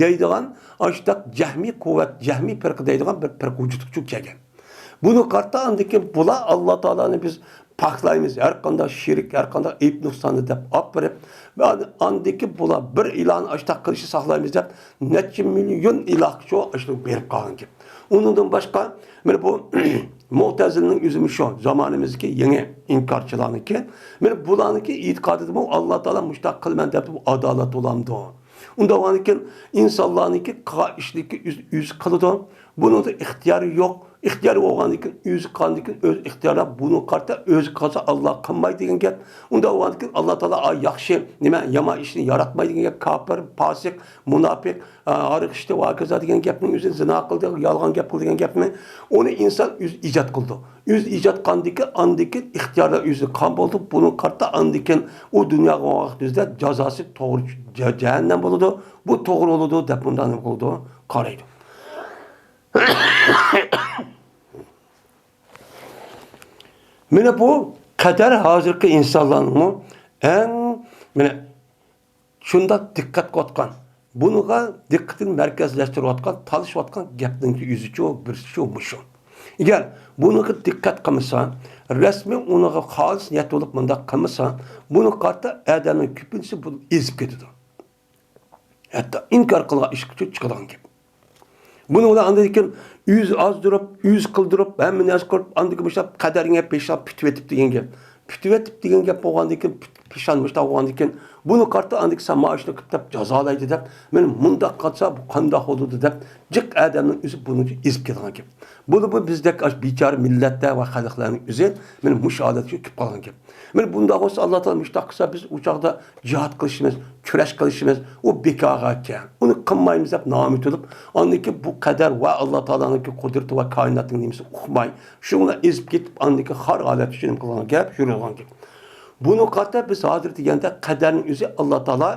دەيدىغان، ئاشۇنداق جەھمىي قۇۋۋەت، جەھمىي پىرقە دەيدىغان بىر پىرقە ۋۇجۇدقا چۈشۈپ كەلگەن. بۇنىڭغا قارىتا ئاندىن كېيىن بۇلار ئاللا تائالانى بىز پاكلايمىز، ھەر قانداق شېرىك، ھەر قانداق ئەيىب نۇقساننى دەپ ئاپىرىپ، ئاندىن كېيىن بۇلار بىر ئىلاھنى ئاشۇنداق قىلىشنى ساقلايمىز دەپ، نەچچە مىليون ئىلاھقىچە ئاشۇنداق بېرىپ قالغان گەپ. ئۇنىڭدىن باشقا، مانا بۇ مۇئتەزىلىنىڭ ئۆزىمۇ شۇ زامانىمىزدىكى يېڭى ئىنكارچىلارنىڭكى، مانا بۇلارنىڭكى ئېتىقادىدىمۇ ئاللا تائالا مۇشۇنداق قىلىمەن دەپ ئادالەت بولامدۇ؟ ئۇنداق بولغاندىكىن ئىنسانلارنىڭكى قىلغان ئىشىنىڭكى ئۆز-، ئۆزى قىلىدۇ. بۇنىڭدا ئىختىيارى يوق. ئىختىيارى بولغاندىكىن ئۆزى قىلغاندىكىن ئۆزى ئىختىيارلاپ بۇنىڭغا قارىتا ئۆزى قىلسا ئاللا قىلمايدۇ دېگەن گەپ. ئۇنداق بولغاندىكىن ئاللا تائالا، ئا، ياخشى، نېمە، يامان ئىشنى ياراتمايدۇ دېگەن گەپ. كاپىر، پاسىق، مۇناپىق، ئا، ھاراق ئىچتى ۋە ھاكازا دېگەن گەپنىڭ ئۆزى، زىنا قىلدى، يالغان گەپ قىلدى دېگەن گەپنى ئۇنى ئىنسان ئۆزى ئىجاد قىلىدۇ. ئۆزى ئىجاد قىلغاندىكىن ئاندىكىن ئىختىيارلار ئۆزى قان بولىدۇ. بۇنىڭغا قارىتا ئاندىكىن ئۇ دۇنياغا بولغان ۋاقتىمىزدا جازاسى توغرا جە-، جەھەننەم بولىدۇ. بۇ توغرا بولىدۇ دەپ مۇنداق نېمە قىلىدۇ؟ قارايدۇ. مانا بۇ قەدەر ھازىرقى ئىنسانلارنىڭمۇ ئەڭ، مانا، شۇنداق دىققەت قىلىۋاتقان، بۇنىڭغا دىققىتىنى مەركەزلەشتۈرۈۋاتقان، تالىشىۋاتقان گەپنىڭكى ئۆزىچۇ، بىرسىچۇ مۇشۇ. ئەگەر بۇنىڭغا دىققەت قىلمىسا، رەسمىي ئۇنىڭغا خالىس نىيەت بولۇپ مۇنداق قىلمىسا، بۇنىڭغا قارىتا ئادەمنىڭ كۆپىنچىسى بۇ ئېزىپ كېتىدۇ. ھەتتا ئىنكار قىلغان ئىشقىچۇ چىقىدىغان گەپ. بۇنىڭ بىلەن ئاندىن كېيىن ئۆزى ئازدۇرۇپ، ئۆزى قىلدۇرۇپ، ھەممە نەرسە قىلىپ، ئاندىن كېيىن مۇشۇنداق قەدەرگە پېشان پۈتۈۋېتىپ دېگەن گەپ. پۈتۈۋېتىپ دېگەن گەپ بولغاندىن كېيىن، پېشان مۇشۇنداق بولغاندىن كېيىن، بۇنى قارىتا ئاندىن كېيىن سەن مانا شۇنى قىپ دەپ جازالايدۇ دەپ، مانا مۇنداق قىلسا بۇ قانداق بولىدۇ دەپ، جىق ئادەمنىڭ ئۆزى بۇنىڭ ئۈچۈن ئېزىپ كېتىدىغان گەپ. بۇنى بۇ بىزدەك ئاشۇ بىچارە مىللەتلەر ۋە خەلقلەرنىڭ ئۆزى مانا مۇشۇ ھالەتكە كېلىپ قالغان گەپ. مانا بۇنداق بولسا، ئاللا تائالا مۇشۇنداق قىلسا، بىز ئۇ چاغدا جىھاد قىلىشىمىز، كۈرەش قىلىشىمىز، ئۇ بىكارغا كەتكەن. ئۇنى قىلمايمىز دەپ نائۈمىد بولۇپ، ئاندىن كېيىن بۇ قەدەر ۋە ئاللا تائالانىڭكى قۇدرىتى ۋە كائىناتنىڭ نېمىسى ئۇقماي، شۇنىڭ بىلەن ئېزىپ كېتىپ، ئاندىن كېيىن خار ھالەتتە شۇ نېمە قىلغان گەپ، يۈرىدىغان گەپ. بۇنى قارىتا بىز ھازىر دېگەندە قەدەرنىڭ ئۆزى ئاللا تائالا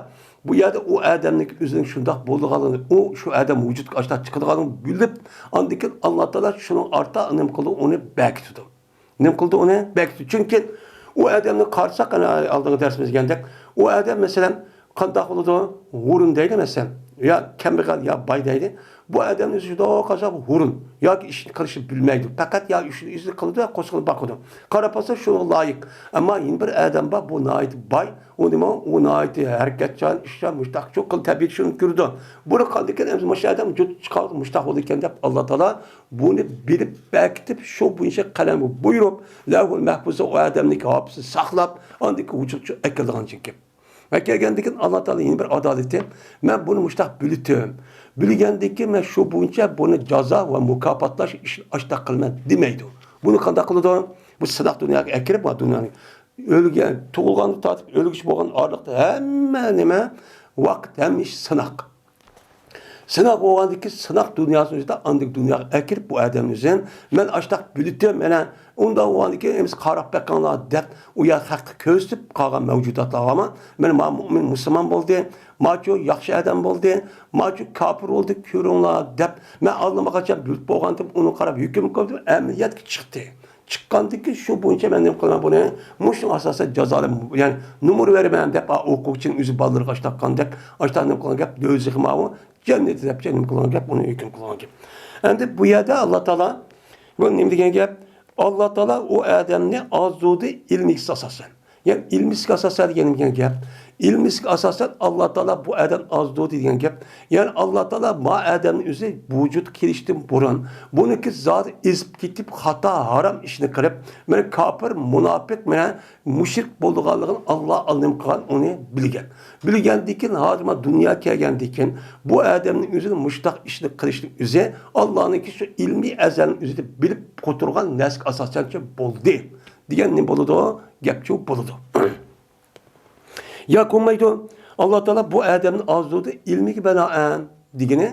بۇ يەردە ئۇ ئادەمنىڭكى ئۆزىنىڭ شۇنداق بولىدىغانلىقىنى، ئۇ شۇ ئادەم ۋۇجۇدقا ئاشۇنداق چىقىدىغانلىقىنى بىلىپ، ئاندىن كېيىن ئاللا تائالا شۇنىڭ ئارتا نېمە قىلىدۇ، ئۇنى بەكىتىدۇ. نېمە قىلدى ئۇنى؟ بەكىتى. چۈنكى ئۇ ئادەمنى قارىساق، ئەنە ئالدىنقى دەرسىمىزدە دېگەندەك، ئۇ ئادەم، مەسىلەن، قانداق بولىدۇ؟ ھۇرۇن دەيلى، مەسىلەن، يا كەمبەغەل، يا باي دەيلى. بۇ ئادەمنى شۇنداق قارىساق، ھۇرۇن. ياكى ئىشنى قىلىشنى بىلمەيدۇ. پەقەت يا ئىشنى ئۆزى قىلىدۇ، يا قورسىقىنى باقىدۇ. قاراپ قالسا، شۇنىڭغا لايىق. ئەمما يەنە بىر ئادەم بار، بۇ ناھايىتى باي. ئۇ نېمە؟ ئۇ ناھايىتى ھەرىكەتچان، ئىشچان، مۇشتاق، شۇ خىل تەبىئىتى شۇنى كۆرىدۇ. بۇنى قاندىكىن، ئەمدى مۇشۇ ئادەم ۋۇجۇدقا چىققان، مۇشتاق بولىدىكەن دەپ، ئاللا تائالا بۇنى بىلىپ بەكىتىپ، شۇ بويىچە قەلەمگە بۇيرۇپ، لەۋھۇل مەھپۇزدا ئۇ ئادەمنىڭكى ھاپىزىسى ساقلاپ، ئاندىن كېيىن ۋۇجۇدقا ئەكېلىدىغان گەپ. ۋە كەلگەندىن كېيىن ئاللا تائالا يەنە بىر ئادالىتى، مەن بۇنى مۇشتاق بىلىتىم. بىلگەندىن كېيىن مەن شۇ بويىچە بۇنى جازا ۋە مۇكاپاتلاش ئىشىنى ئاشتاق قىلىمەن دېمەيدۇ. بۇنى قانداق قىلىدۇ؟ بۇ سىناق دۇنياغا ئەكىرىپ، ما دۇنيانى ئۆلگەن، تۇغۇلغاندىن تارتىپ ئۆلگۈچە بولغان ئارىلىقتا ھەممە نېمە، ۋاقىت، ھەممە ئىش سىناق. سىناق بولغاندىن كېيىن، سىناق دۇنياسىنىڭ ئىچىدە ئاندىن دۇنياغا ئەكىرىپ، بۇ ئادەمنى ئۆزىنى، مەن ئاشتاق بىلىتىم، مانا ئۇنداق بولغاندىن كېيىن، ئەمىسە قاراپ بېقىڭلار دەپ، ئۇ يەر خەققە كۆرسىتىپ قالغان مەۋجۇداتلارغا، مانا ما مۇئمىن مۇسۇلمان بولدى، ماچۇ ياخشى ئادەم بولدى، ماچۇ كاپىر بولدى، كۆرۈڭلار دەپ، مەن ئاللىماقاچان بىلىپ بولغانتىم، ئۇنى قاراپ ھۆكۈم قىلدىم، ئەمەلىيەتكە چىقتى. چىققاندىن كېيىن شۇ بويىچە مەن نېمە قىلىمەن بۇنى؟ مۇشۇنىڭ ئاساسەن جازالىرىم، يەنى نومۇر بېرىمەن دەپ، ئا، ئوقۇغۇچىنىڭ ئۆزى بالىلىرىغا ئاشتاق قىلغان دەپ، ئاشتاق نېمە قىلغان گەپ، دۆزىخى ماۋۇ، جەننىتى دەپ نېمە قىلغان گەپ، ئۇنى ھۆكۈم قىلغان گەپ. ئەمدى بۇ يەردە ئاللا تائالا بۇ نېمە دېگەن گەپ؟ ئاللا تائالا ئۇ ئادەمنى ئازدۇردى ئىلمىگە ئاساسەن. يەنى ئىلمىسىگە ئاساسەن دېگەن نېمە دېگەن گەپ؟ ئىلمىسىگە ئاساسەن ئاللا تائالا بۇ ئادەم ئازدۇردى دېگەن گەپ. يەنى ئاللا تائالا ما ئادەمنى ئۆزى ۋۇجۇدقا كېلىشتىن بۇرۇن، بۇنىڭكى زادى ئېزىپ كېتىپ، خاتا، ھارام ئىشنى قىلىپ، مانا كاپىر، مۇناپىق، مانا مۇشرىك بولىدىغانلىقىنى ئاللا ئاللىم قىلغان، ئۇنى بىلگەن. بىلگەندىن كېيىن، ھازىر ما دۇنيا كەلگەندىن كېيىن، بۇ ئادەمنىڭ ئۆزىنى مۇشۇنداق ئىشنى قىلىشنىڭ ئۆزى ئاللانىڭكى شۇ ئىلمىي ئەزەلنىڭ ئۆزىدە بىلىپ قوتۇرغان نەرسىگە ئاساسەنچە بولدى دېگەن نېمە بولىدۇ؟ گەپچۇ بولىدۇ. ياكى بولمايدۇ. ئاللا تائالا بۇ ئادەمنى ئازدۇردى ئىلمىگە بىنائەن دېگىنى،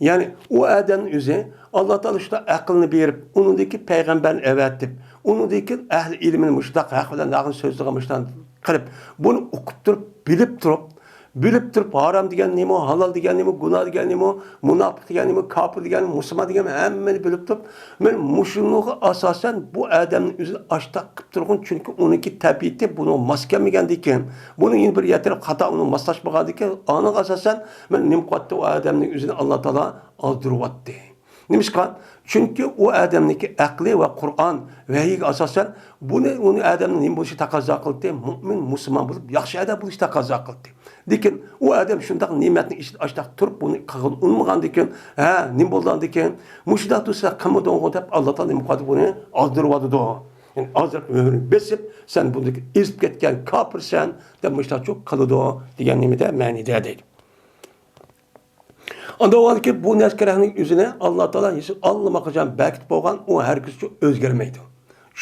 يەنى ئۇ ئادەمنى ئۆزى ئاللا تائالا شۇنداق ئەقىلنى بېرىپ، ئۇنىڭدىكى پەيغەمبەرنى ئەۋەتىپ، ئۇنىڭدىكى ئەھلى ئىلمىنى مۇشۇنداق ھەق بىلەن ناھەق سۆزلىگەن مۇشۇنداق قىلىپ، بۇنى ئۇقۇپ تۇرۇپ، بىلىپ تۇرۇپ، بىلىپ تۇرۇپ، ھارام دېگەن نېمە، ھالال دېگەن نېمە، گۇناھ دېگەن نېمە، مۇناپىق دېگەن نېمە، كاپىر دېگەن نېمە، مۇسۇلمان دېگەن نېمە، ھەممىنى بىلىپ تۇرۇپ، مەن مۇشۇنىڭغا ئاساسەن بۇ ئادەمنى ئۆزىنى ئاشتاق قىلىپ تۇرغىن، چۈنكى ئۇنىڭكى تەبىئىتى بۇنىڭغا ماس كەلمىگەندىكىن، بۇنىڭ يەنە بىر يەتتە خاتا ئۇنىڭ ماسلاشمىغاندىكىن، ئانىڭغا ئاساسەن مەن نېمە قىلىۋاتتى، ئۇ ئادەمنى ئۆزىنى ئاللا تائالا ئازدۇرۇۋاتتى. نېمىشقا؟ چۈنكى ئۇ ئادەمنىڭكى ئەقلى ۋە قۇرئان ۋەھىيگە ئاساسەن بۇنى، ئۇنى ئادەمنىڭ نېمە بولۇشى تەقەززا قىلدى؟ مۇئمىن، مۇسۇلمان بولۇپ، ياخشى ئادەم بولۇشى تەقەززا قىلدى. لېكىن ئۇ ئادەم شۇنداق نېمەتنىڭ ئىچىدە ئاشتاق تۇرۇپ، بۇنى قىلغىلى ئۇنىمىغاندىكىن، ھە، نېمە بولغاندىكىن، مۇشۇنداق تۇرسا قىلمىدىڭغۇ دەپ، ئاللا تائالا نېمە قىلىدۇ؟ بۇنى ئازدۇرۇۋاتىدۇ. يەنى ئازدۇرۇپ مۆھرىنى بېسىپ، سەن بۇنى ئېزىپ كەتكەن كاپىرسەن دەپ مۇشۇنداق قىلىدۇ دېگەن نېمىدە، مەنىدە دەيدۇ. ئاندىن بولغاندىكىن بۇ نەسكەرەڭنىڭ ئۆزىنى ئاللا تائالا ھېساب ئاللىماقاچان بەكىتىپ بولغان، ئۇ ھەرگىزچە ئۆزگەرمەيدۇ.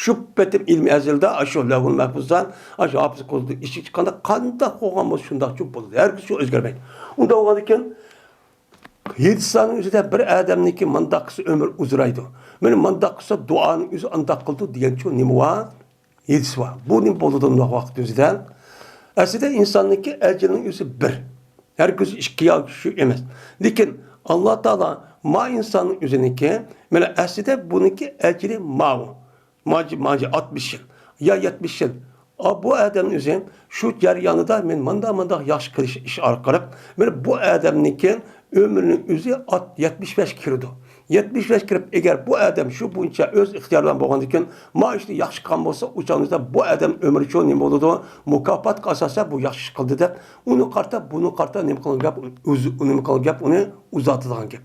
شۇ پېتىم ئىلمى ئەزەلدە ئاشۇ لەۋھۇل مەھپۇزدا، ئاشۇ ھاپىز قۇدرىتى ئىشىك چىققاندا قانداق بولغان بولسا شۇنداقچە بولىدۇ. ھەرگىزچە ئۆزگەرمەيدۇ. ئۇنداق بولغاندىكىن ھېدىسلارنىڭ ئۆزىدە بىر ئادەمنىڭكى مانداق قىلسا ئۆمرى ئۇزىرايدۇ. مانا مانداق قىلسا دۇئانىڭ ئۆزى ئانداق قىلىدۇ دېگەنچۇ نېمە بار؟ ھېدىس بار. بۇ نېمە بولىدۇ مۇنداق ۋاقىت ئۆزىدە؟ ئەسلىدە ئىنساننىڭكى ئەجىلىنىڭ ئۆزى بىر. ھەرگىز ئىككى ياكى ئۈچ ئەمەس. لېكىن ئاللا تائالا ما ئىنساننىڭ ئۆزىنىڭكى، مانا ئەسلىدە بۇنىڭكى ئەجىلى ماۋۇ. ماجى، ماجى ئاتمىش يىل يا يەتمىش يىل. ئا، بۇ ئادەمنىڭ ئۆزى شۇ جەريانىدا مەن مانداق، مانداق ياخشى قىلىش ئىش ئارقىلىق، مانا بۇ ئادەمنىڭكى ئۆمرىنىڭ ئۆزى ئات-، يەتمىش بەش كىرىدۇ. يەتمىش بەش كىرىپ، ئەگەر بۇ ئادەم شۇ بويىچە ئۆز ئىختىيارى بىلەن بولغاندىكىن، ما ئىشنى ياخشى قىلغان بولسا، ئۇ چاغدا بۇ ئادەم ئۆمرى شۇ نېمە بولىدۇ؟ مۇكاپاتقا ئاساسەن بۇ ياخشى ئىش قىلدى دەپ، ئۇنى قارىتا، بۇنى قارىتا نېمە قىلغان گەپ؟ ئۆزى نېمە قىلغان گەپ؟ ئۇنى ئۇزارتىدىغان گەپ.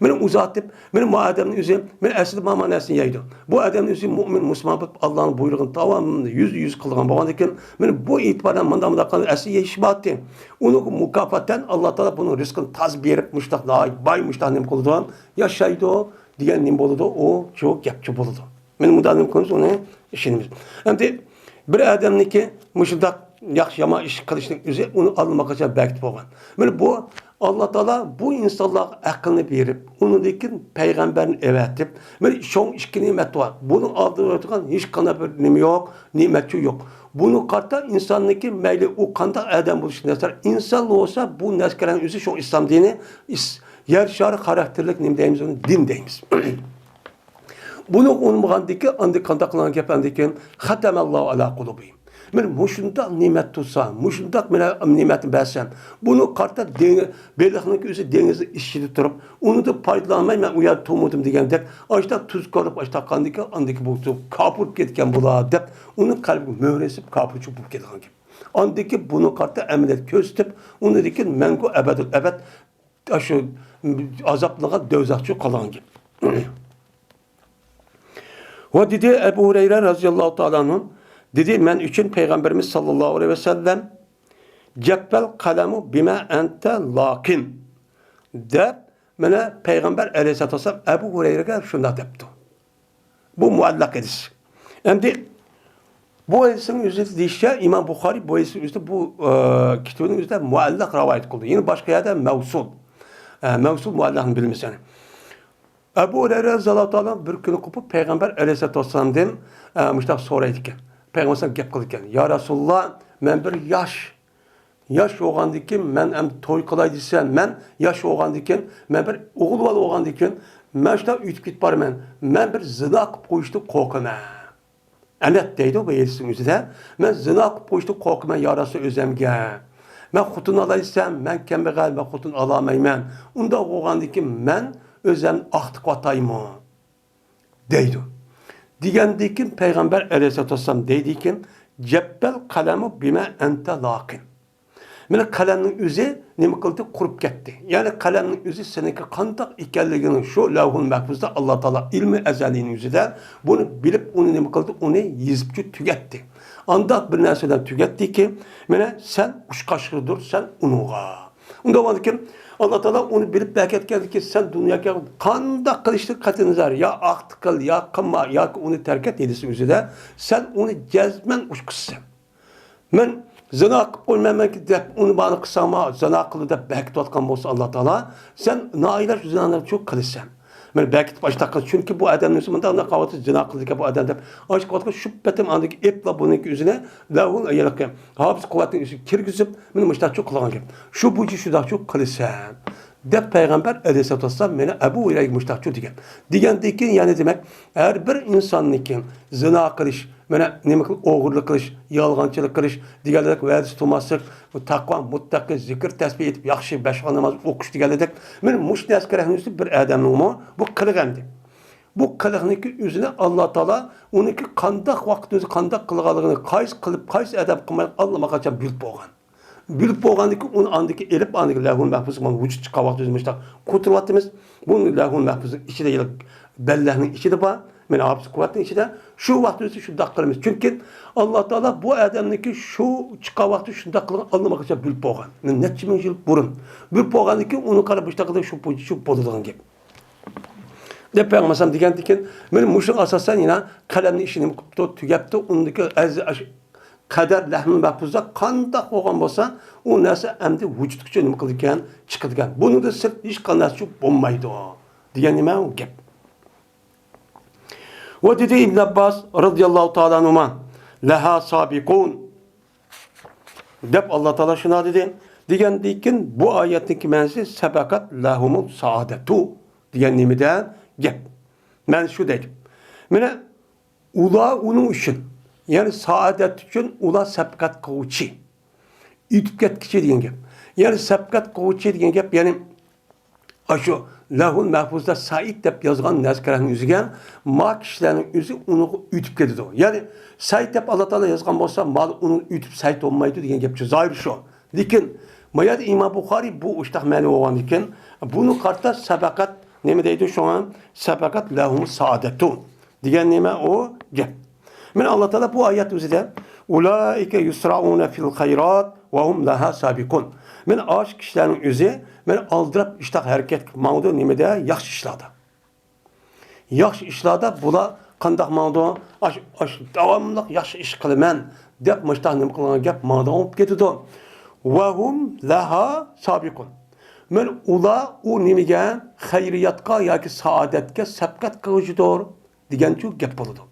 مانا ئۇزارتىپ، مانا بۇ ئادەمنىڭ ئۆزى، مانا ئەسلىدە مانا نەرسىنى يەيدۇ. بۇ ئادەمنىڭ ئۆزى مۆمىن، مۇسۇلمان بولۇپ، ئاللانىڭ بۇيرۇقىنى داۋاملىق يۈزدە يۈز قىلغان بولغاندىكىن، مانا بۇ ئېتىبارەن مانداق، مانداق قىلغان ئەسلى يېيىشى بارتى. ئۇنىڭغا مۇكاپاتەن ئاللا تائالا بۇنىڭ رىزقىنى تازا بېرىپ، مۇشتاق ناھايىتى باي، مۇشتاق نېمە قىلىدۇ، ياشايدۇ دېگەن نېمە بولىدۇ؟ ئۇ شۇ گەپچۇ بولىدۇ. مانا مۇنداق نېمە قىلىمىز، ئۇنى ئىشىنىمىز. ئەمدى بىر ئادەمنىڭكى مۇشۇنداق ياخشى يامان ئىش قىلىشنىڭ ئۆزى ئۇنى ئاللىماقاچان بەكىتىپ بولغان. مانا بۇ ئاللا تائالا بۇ ئىنسانلارغا ئەقىلنى بېرىپ، ئۇنىڭدىن كېيىن پەيغەمبەرنى ئەۋەتىپ، مانا شۇڭ ئىككى نېمەت بار. بۇنىڭ ئالدىدا تۇرغان ھېچقانداق بىر نېمە يوق، نېمەتچۇ يوق. بۇنى قارىتا ئىنساننىڭكى مەيلى ئۇ قانداق ئادەم بولۇشى نەزەر، ئىنسان بولسا بۇ نەسكەرەڭ ئۆزى شۇ ئىسلام دىنى، ئىس-، يەر شارى خاراكتېرلىك نېمە دەيمىز ئۇنى، دىن دەيمىز. بۇنى ئۇنىمىغاندىكىن، ئاندىن قانداق قىلغان گەپ ئاندىكىن؟ ختم الله على قلوبهم. مانا مۇشۇنداق نېمەت تۇرسا، مۇشۇنداق مانا نېمەتنى بەرسەم، بۇنى قارىتا دېڭ-، بېلىقنىڭكى ئۆزى دېڭىزنىڭ ئىچىدە تۇرۇپ، ئۇنىڭدىن پايدىلانماي مەن ئۇ يەردە تۇرمىدىم دېگەندەك، ئاشتا تۇزكورلۇق ئاشتا قاندىكىن، ئاندىكى بۇ كاپىر بولۇپ كەتكەن بولا دەپ، ئۇنىڭ قەلبىگە مۆھۈر ئېسىپ، كاپىرچۇ بولۇپ كېتىدىغان گەپ. ئاندىكى بۇنى قارىتا ئەمەلىيەت كۆرسىتىپ، ئۇنىڭدىن كېيىن مەڭگۈ ئەبەدۇل ئەبەد ئاشۇ ئازابلىغان دۆزەخچۇ قالغان گەپ. ۋە دېدى ئەبۇ ھۇرەيرە رەزىياللاھۇ تائالا ئەنھۇ، دېدى، مەن ئۈچۈن پەيغەمبىرىمىز ساللاللاھۇ ئەلەيھى ۋەسەللەم، جەففەل قەلەمۇ بىما ئەنتە لاقىن دەپ، مانا پەيغەمبەر ئەلەيھىسسالاتۇ ۋەسسالام ئەبۇ ھۇرەيرەگە شۇنداق دەپتۇ. بۇ مۇئەللەق ھەدىس. ئەمدى بۇ ھەدىسنىڭ ئۆزى دېيىشىچە، ئىمام بۇخارىي بۇ ھەدىسنىڭ ئۆزىدە بۇ، ئە، كىتابىنىڭ ئۆزىدە مۇئەللەق رىۋايەت قىلدى. يەنى باشقا يەردە مەۋسۇل. ئە، مەۋسۇل مۇئەللەقنى بىلىمىز يەنى. ئەبۇ ھۇرەيرە رەزىياللاھۇ تائالا بىر كۈنى قوپۇپ پەيغەمبەر ئەلەيھىسسالاتۇ ۋەسسالامدىن، ئە، مۇشۇنداق سورايدىكەن. پەيغەمبەر ئەلەيھىسسالام گەپ قىلىدىكەن. يا رەسۇلاللا، مەن بىر ياش ياش بولغاندىكىن مەن ئەمدى توي قىلاي دېسەم، مەن ياش بولغاندىكىن، مەن بىر ئوغۇل بالا بولغاندىكىن، مەن شۇنداق ئۆتۈپ كېتىپ بارىمەن. مەن بىر زىنا قىلىپ قويۇشتىن قورقىمەن. ئەنەت دەيدۇ بۇ ھەدىسنىڭ ئۆزىدە. مەن زىنا قىلىپ قويۇشتىن قورقىمەن، يا رەسۇل، ئۆزەمگە. مەن خوتۇن ئالاي دېسەم، مەن كەمبەغەل، مەن خوتۇن ئالالمايمەن. ئۇنداق بولغاندىكىن مەن ئۆزەمنى ئاقتىقىۋاتايمۇ؟ دەيدۇ. دېگەندىن كېيىن پەيغەمبەر ئەلەيھىسسالاتۇ ۋەسسالام دەيدىكەن، جەففەل قەلەمۇ بىما ئەنتە لاقىن. مانا قەلەمنىڭ ئۆزى نېمە قىلدى؟ قۇرۇپ كەتتى. يەنى قەلەمنىڭ ئۆزى سېنىڭكى قانداق ئىكەنلىكىڭنى شۇ لەۋھۇل مەھپۇزدا ئاللا تائالا ئىلمى ئەزەلىينىڭ ئۆزىدە بۇنى بىلىپ، ئۇنى نېمە قىلدى؟ ئۇنى يېزىپچۇ تۈگەتتى. ئانداق بىر نەرسە بىلەن تۈگەتتىكى، مانا سەن ئۇچقاچلىقتۇر، سەن ئۇنىڭغا. ئۇنداق بولغاندىكىن، ئاللا تائالا ئۇنى بىلىپ بەركەتكەندىكىن، سەن دۇنياغا قانداق قىلىشتىن قەتئىينەزەر، يا ئاقتىق قىل، يا قىلما، ياكى ئۇنى تەرك ئەت ھەدىسى ئۆزىدە، سەن ئۇنى جەزمەن ئۇچقۇچىسەن. مەن زىنا قىلىپ قويمايمەنكى دەپ، ئۇنى مانا قىلساڭما، زىنا قىلدى دەپ بەركىتىۋاتقان بولسا ئاللا تائالا، سەن نائىلاج زىنانى شۇ قىلىسەن. مانا بەكىتىپ ئاشتاق قىلسا، چۈنكى بۇ ئادەمنى مۇنداق قىلىۋاتىدۇ، زىنا قىلىدىكەن بۇ ئادەم دەپ ئاشتاق قىلىۋاتقان شۇ پېتىم ئاندىكى ئېپلا بۇنىڭكى ئۆزىنى لەھۇل ھاپىز قۇۋۋەتنىڭ ئىچىگە كىرگۈزۈپ، مانا مۇشتاقچۇ قىلغان گەپ. شۇ بويىچە شۇنداقچۇ قىلىسەن دەپ پەيغەمبەر ئەلەيھىسسالاتۇ ۋەسسالام مانا ئەبۇ ھۇرەيرىگە مۇشتاقچۇ دېگەن. دېگەندىن كېيىن يەنە دېمەك، ھەر بىر ئىنساننىڭكى زىنا قىلىش، مانا نېمە قىل-، ئوغرىلىق قىلىش، يالغانچىلىق قىلىش دېگەنلىك، ۋەدىسى تۇرماسلىق، تەقۋا، مۇتتەقى، زىكىر، تەسبىھ ئېيتىپ، ياخشى بەش ۋاق ناماز ئوقۇش دېگەنلىك، مانا مۇشۇ نەرسىگە رەھنە بىر ئادەمنىڭمۇ بۇ قىلىقى ئەمدى. بۇ قىلىقنىڭكى ئۆزىنى ئاللا تائالا ئۇنىڭكى قانداق ۋاقىت ئۆزى قانداق قىلغانلىقىنى، قايسى قىلىپ، قايسى ئادەم قىلماي ئاللىماقاچان بىلىپ بولغان. بىلىپ بولغاندىن كېيىن ئۇنى ئاندىكى ئېلىپ، ئاندىكى لەھۇل مەھپۇزغا مانا ۋۇجۇد چىققان ۋاقىتتا ئۆزى مۇشۇنداق قوتۇرۇۋاتىمىز. بۇ لەھۇل مەھپۇزنىڭ ئىچىدە، بەللەھنىڭ ئىچىدە بار. مانا ھاپىز قۇۋۋەتنىڭ ئىچىدە. شۇ ۋاقىتتا ئۆزى شۇنداق قىلىمىز. چۈنكى ئاللا تائالا بۇ ئادەمنىڭكى شۇ چىققان ۋاقىتتا شۇنداق قىلغان ئاللىماقاچان بىلىپ بولغان. مانا نەچچە مىڭ يىل بۇرۇن. بىلىپ بولغاندىن كېيىن ئۇنى قاراپ مۇشۇنداق قىلىپ شۇ بويىچە شۇ بولىدىغان گەپ. دەپ پەيغەمبەر ئەلەيھىسسالام دېگەندىكىن، مانا مۇشۇنىڭغا ئاساسەن يەنە قەلەمنىڭ ئىشى نېمە قىپتۇ، تۈگەپتۇ، ئۇندىكى ئەز-، ئاش-، قەدەر لەھمۇل مەھپۇزدا قانداق بولغان بولسا، ئۇ نەرسە ئەمدى ۋۇجۇدقىچە نېمە قىلىدىكەن، چىقىدىكەن. بۇنىڭدىن سىرت ھېچقانداق نەرسە بولمايدۇ دېگەن نېمە ئۇ گەپ. ۋە دېدى ئىبن ئابباس رازىياللاھۇ تائالا ئەنھۇما، لەھا سابىقۇن. دەپ ئاللا تائالا شۇنداق دېدى. دېگەندىن كېيىن بۇ ئايەتنىڭكى مەنىسى سەبەقەت لەھۇمۇس سائادەتۇ دېگەن نېمىدە گەپ. مەنىسى شۇ دەيدۇ. مانا ئۇلار ئۇنىڭ ئۈچۈن، يەنى سائادەت ئۈچۈن ئۇلار سەبقەت قىلغۇچى، ئۆتۈپ كەتكۈچى دېگەن گەپ. يەنى سەبقەت قىلغۇچى دېگەن گەپ، يەنى ئاشۇ لەھۇل مەھپۇزدا سەئىد دەپ يازغان نەرسىلەرنىڭ ئۆزىگە ما كىشىلەرنىڭ ئۆزى ئۇنىڭغا ئۆتۈپ كېتىدۇ. يەنى سەئىد دەپ ئاللا تائالا يازغان بولسا، مانا ئۇنىڭ ئۆتۈپ سەئىد بولمايدۇ دېگەن گەپچۇ. زاھىر شۇ. لېكىن ما يەردە ئىمام بۇخارىي بۇ ئۇشتاق مەنە بولغاندىكىن، بۇنى قارىتا سەبەقەت نېمە دەيدۇ شۇڭا؟ سەبەقەت لەھۇم سائادەتۇ دېگەن نېمە ئۇ گەپ. مانا ئاللا تائالا بۇ ئايەت ئۆزىدە، ئۇلائىكە يۇسرائۇنە فىل خەيرات ۋە ھۇم لەھا سابىقۇن. مانا ئاشۇ كىشىلەرنىڭ ئۆزى مانا ئالدىراپ ئىشتاق ھەرىكەت قىلىپ ماڭىدۇ نېمىدە؟ ياخشى ئىشلاردا. ياخشى ئىشلاردا بۇلار قانداق ماڭىدۇ؟ ئاش-، ئاش-، داۋاملىق ياخشى ئىش قىلىمەن دەپ مۇشتاق نېمە قىلغان گەپ ماڭىدىغان بولۇپ كېتىدۇ. ۋە ھۇم لەھا سابىقۇن. مانا ئۇلار ئۇ نېمىگە؟ خەيرىياتقا ياكى سائادەتكە سەبقەت قىلغۇچىدۇر دېگەنچۇ گەپ بولىدۇ.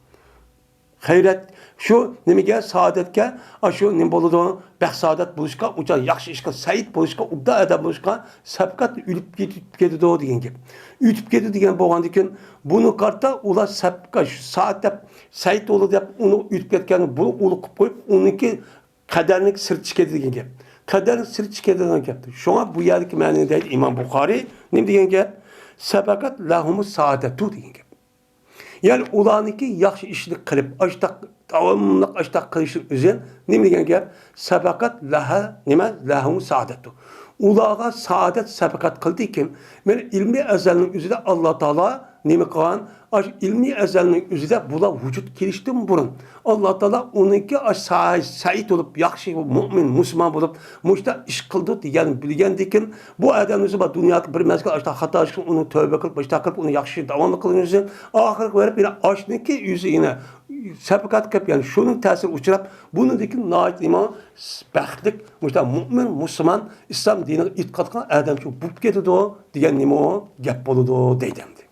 خەيرەت، شۇ نېمىگە، سائادەتكە، ئاشۇ نېمە بولىدۇ، بەخت سائادەت بولۇشقا، ئۇچا ياخشى ئىشقا، سەئىد بولۇشقا، ئوبدان ئادەم بولۇشقا سەبقەت ئۆتۈپ كېتىپ كېتىدۇ دېگەن گەپ. ئۆتۈپ كېتىدۇ دېگەن بولغاندىكىن، بۇنى قارىتا ئۇلار سەبقە، شۇ سائادەت دەپ، سەئىد بولدى دەپ، ئۇنى ئۆتۈپ كەتكەن، بۇنى ئۇلۇغ قىلىپ قويۇپ، ئۇنىڭكى قەدەرنىڭ سىرتى چىقىدۇ دېگەن گەپ. قەدەرنىڭ سىرتى چىقىدۇ دېگەن گەپ. شۇڭا بۇ يەردىكى مەنىنى دەيدۇ ئىمام بۇخارىي. نېمە دېگەن گەپ؟ سەبەقەت لەھۇمۇ سائادەتۇ دېگەن گەپ. يەنى ئۇلارنىڭكى ياخشى ئىشنى قىلىپ، ئاشتاق، داۋاملىق ئاشتاق قىلىشنىڭ ئۆزى نېمە دېگەن گەپ؟ سەبەقەت لەھە، نېمە؟ لەھۇ سائادەتۇ. ئۇلارغا سائادەت سەبەقەت قىلدىكىن، مانا ئىلمىي ئەزەلنىڭ ئۆزىدە ئاللا تائالا نېمە قىلغان؟ ئاشۇ ئىلمىي ئەزەلنىڭ ئۆزىدە بۇلار ۋۇجۇد كېلىشتىن بۇرۇن، ئاللا تائالا ئۇنىڭكى ئاشۇ سا-، سەئىد بولۇپ، ياخشى مۇئمىن، مۇسۇلمان بولۇپ، مۇشۇنداق ئىش قىلدى دېگەن بىلگەندىكىن، بۇ ئادەمنى بار دۇنيادا بىر مەزگىل ئاشۇنداق خاتا ئىش قىلىپ، ئۇنى تەۋبە قىلىپ، ئاشۇنداق قىلىپ، ئۇنى ياخشى داۋاملىق قىلغىنى ئۈچۈن، ئاخىرىغا بېرىپ يەنە ئاشۇنىڭكى ئۆزى يەنە سەپىقەت قىلىپ، يەنى شۇنىڭ تەسىرىگە ئۇچراپ، بۇنىڭدىن كېيىن ناھايىتى نېمە بەختلىك، مۇشۇنداق مۇئمىن، مۇسۇلمان، ئىسلام دىنىغا ئېتىقاد قىلغان ئادەم شۇ بولۇپ كېتىدۇ دېگەن نېمە گەپ بولىدۇ دەيدۇ ئەمدى.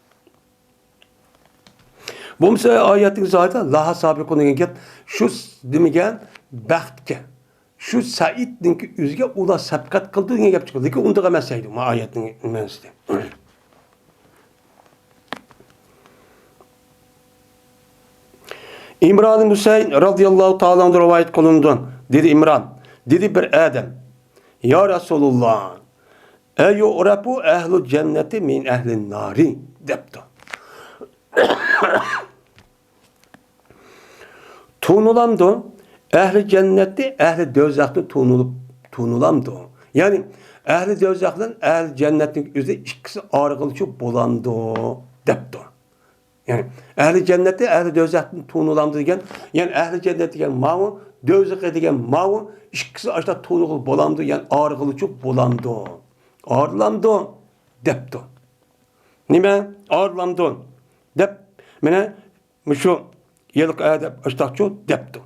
بولمىسا ئايەتنىڭ زاھىرىدا لەھا سابىقۇن دېگەن گەپ، شۇ نېمىگە، بەختكە، شۇ سەئىدنىڭكى ئۆزىگە ئۇلار سەپقەت قىلدى دېگەن گەپ چىقىدۇ. لېكىن ئۇنداق ئەمەس دەيدۇ ما ئايەتنىڭ مەنىسىدە. ئىمران ھۈسەيىن رازىياللاھۇ تائالا ئەنھۇ رىۋايەت قىلىنىدۇ. دېدى ئىمران، دېدى بىر ئادەم، يا رەسۇلاللا، ئەيۇئرەفۇ ئەھلۇ جەننەتى مىن ئەھلى نارى دەپتۇ. تونۇلامدۇ؟ ئەھلى جەننەتنى ئەھلى دوزاختىن تونۇلۇپ، تونۇلامدۇ؟ يەنى ئەھلى دوزاخ بىلەن ئەھلى جەننەتنىڭ ئۆزى ئىككىسى ئايرىغىلىچۇ بولامدۇ؟ دەپتۇ. يەنى ئەھلى جەننەتنى ئەھلى دوزاختىن تونۇلامدۇ دېگەن، يەنى ئەھلى جەننەت دېگەن ماۋۇ، دوزاخ دېگەن ماۋۇ، ئىككىسى ئاشتا تونۇغىلى بولامدۇ؟ يەنى ئايرىغىلىچۇ بولامدۇ؟ ئايرىلامدۇ؟ دەپتۇ. نېمە؟ ئايرىلامدۇ؟ دەپ، مانا مۇشۇ يىلقى ئەدەپ ئاشتاقچۇ دەپتۇ.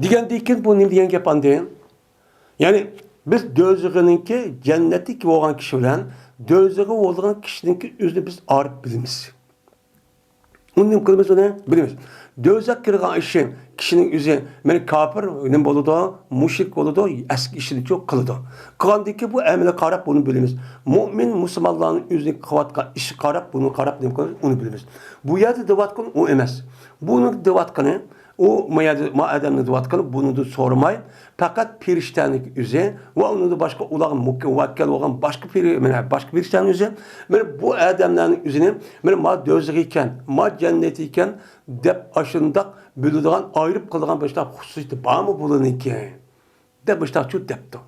دېگەندىن كېيىن بۇ نېمە دېگەن گەپ ئاندىن؟ يەنى بىز دوزىخىنىڭكى جەننەتتىكى بولغان كىشى بىلەن دوزىخى بولغان كىشىنىڭكى ئۆزىنى بىز ئايرىپ بىلىمىز. ئۇنى نېمە قىلىمىز؟ ئۇنى بىلىمىز. دوزاخقا كىرگەن ئىشى كىشىنىڭ ئۆزى، مانا، كاپىر نېمە بولىدۇ؟ مۇشرىك بولىدۇ، ئەسكى ئىشىنى چۇ قىلىدۇ. قىلغاندىن كېيىن بۇ ئەمەلگە قاراپ بۇنى بىلىمىز. مۆمىن مۇسۇلمانلارنىڭ ئۆزىنىڭ قىلىۋاتقان ئىشىغا قاراپ، بۇنى قاراپ نېمە قىلىمىز؟ ئۇنى بىلىمىز. بۇ يەردە دەۋاتقىنى ئۇ ئەمەس. بۇنىڭ دەۋاتقىنى، ئۇ ما يەردە، ما ئادەمنى دەۋاتقىنى، بۇنىڭدىن سورىماي، پەقەت پېرىشتەنىڭ ئۆزى ۋە ئۇنىڭدىن باشقا ئۇلارغا مۇك-، مۇۋەككىل بولغان باشقا پېرى-، مانا، باشقا پېرىشتەنىڭ ئۆزى، مانا، بۇ ئادەملەرنىڭ ئۆزىنى، مانا، ما دوزىخ ئىكەن، ما جەننەت ئىكەن دەپ ئاشۇنداق بىلىدىغان، ئايرىپ قىلىدىغان بىر خۇسۇسىيىتى بارمۇ بۇلارنىڭكى؟ دەپ مۇشۇنداق چۇ دەپتۇ.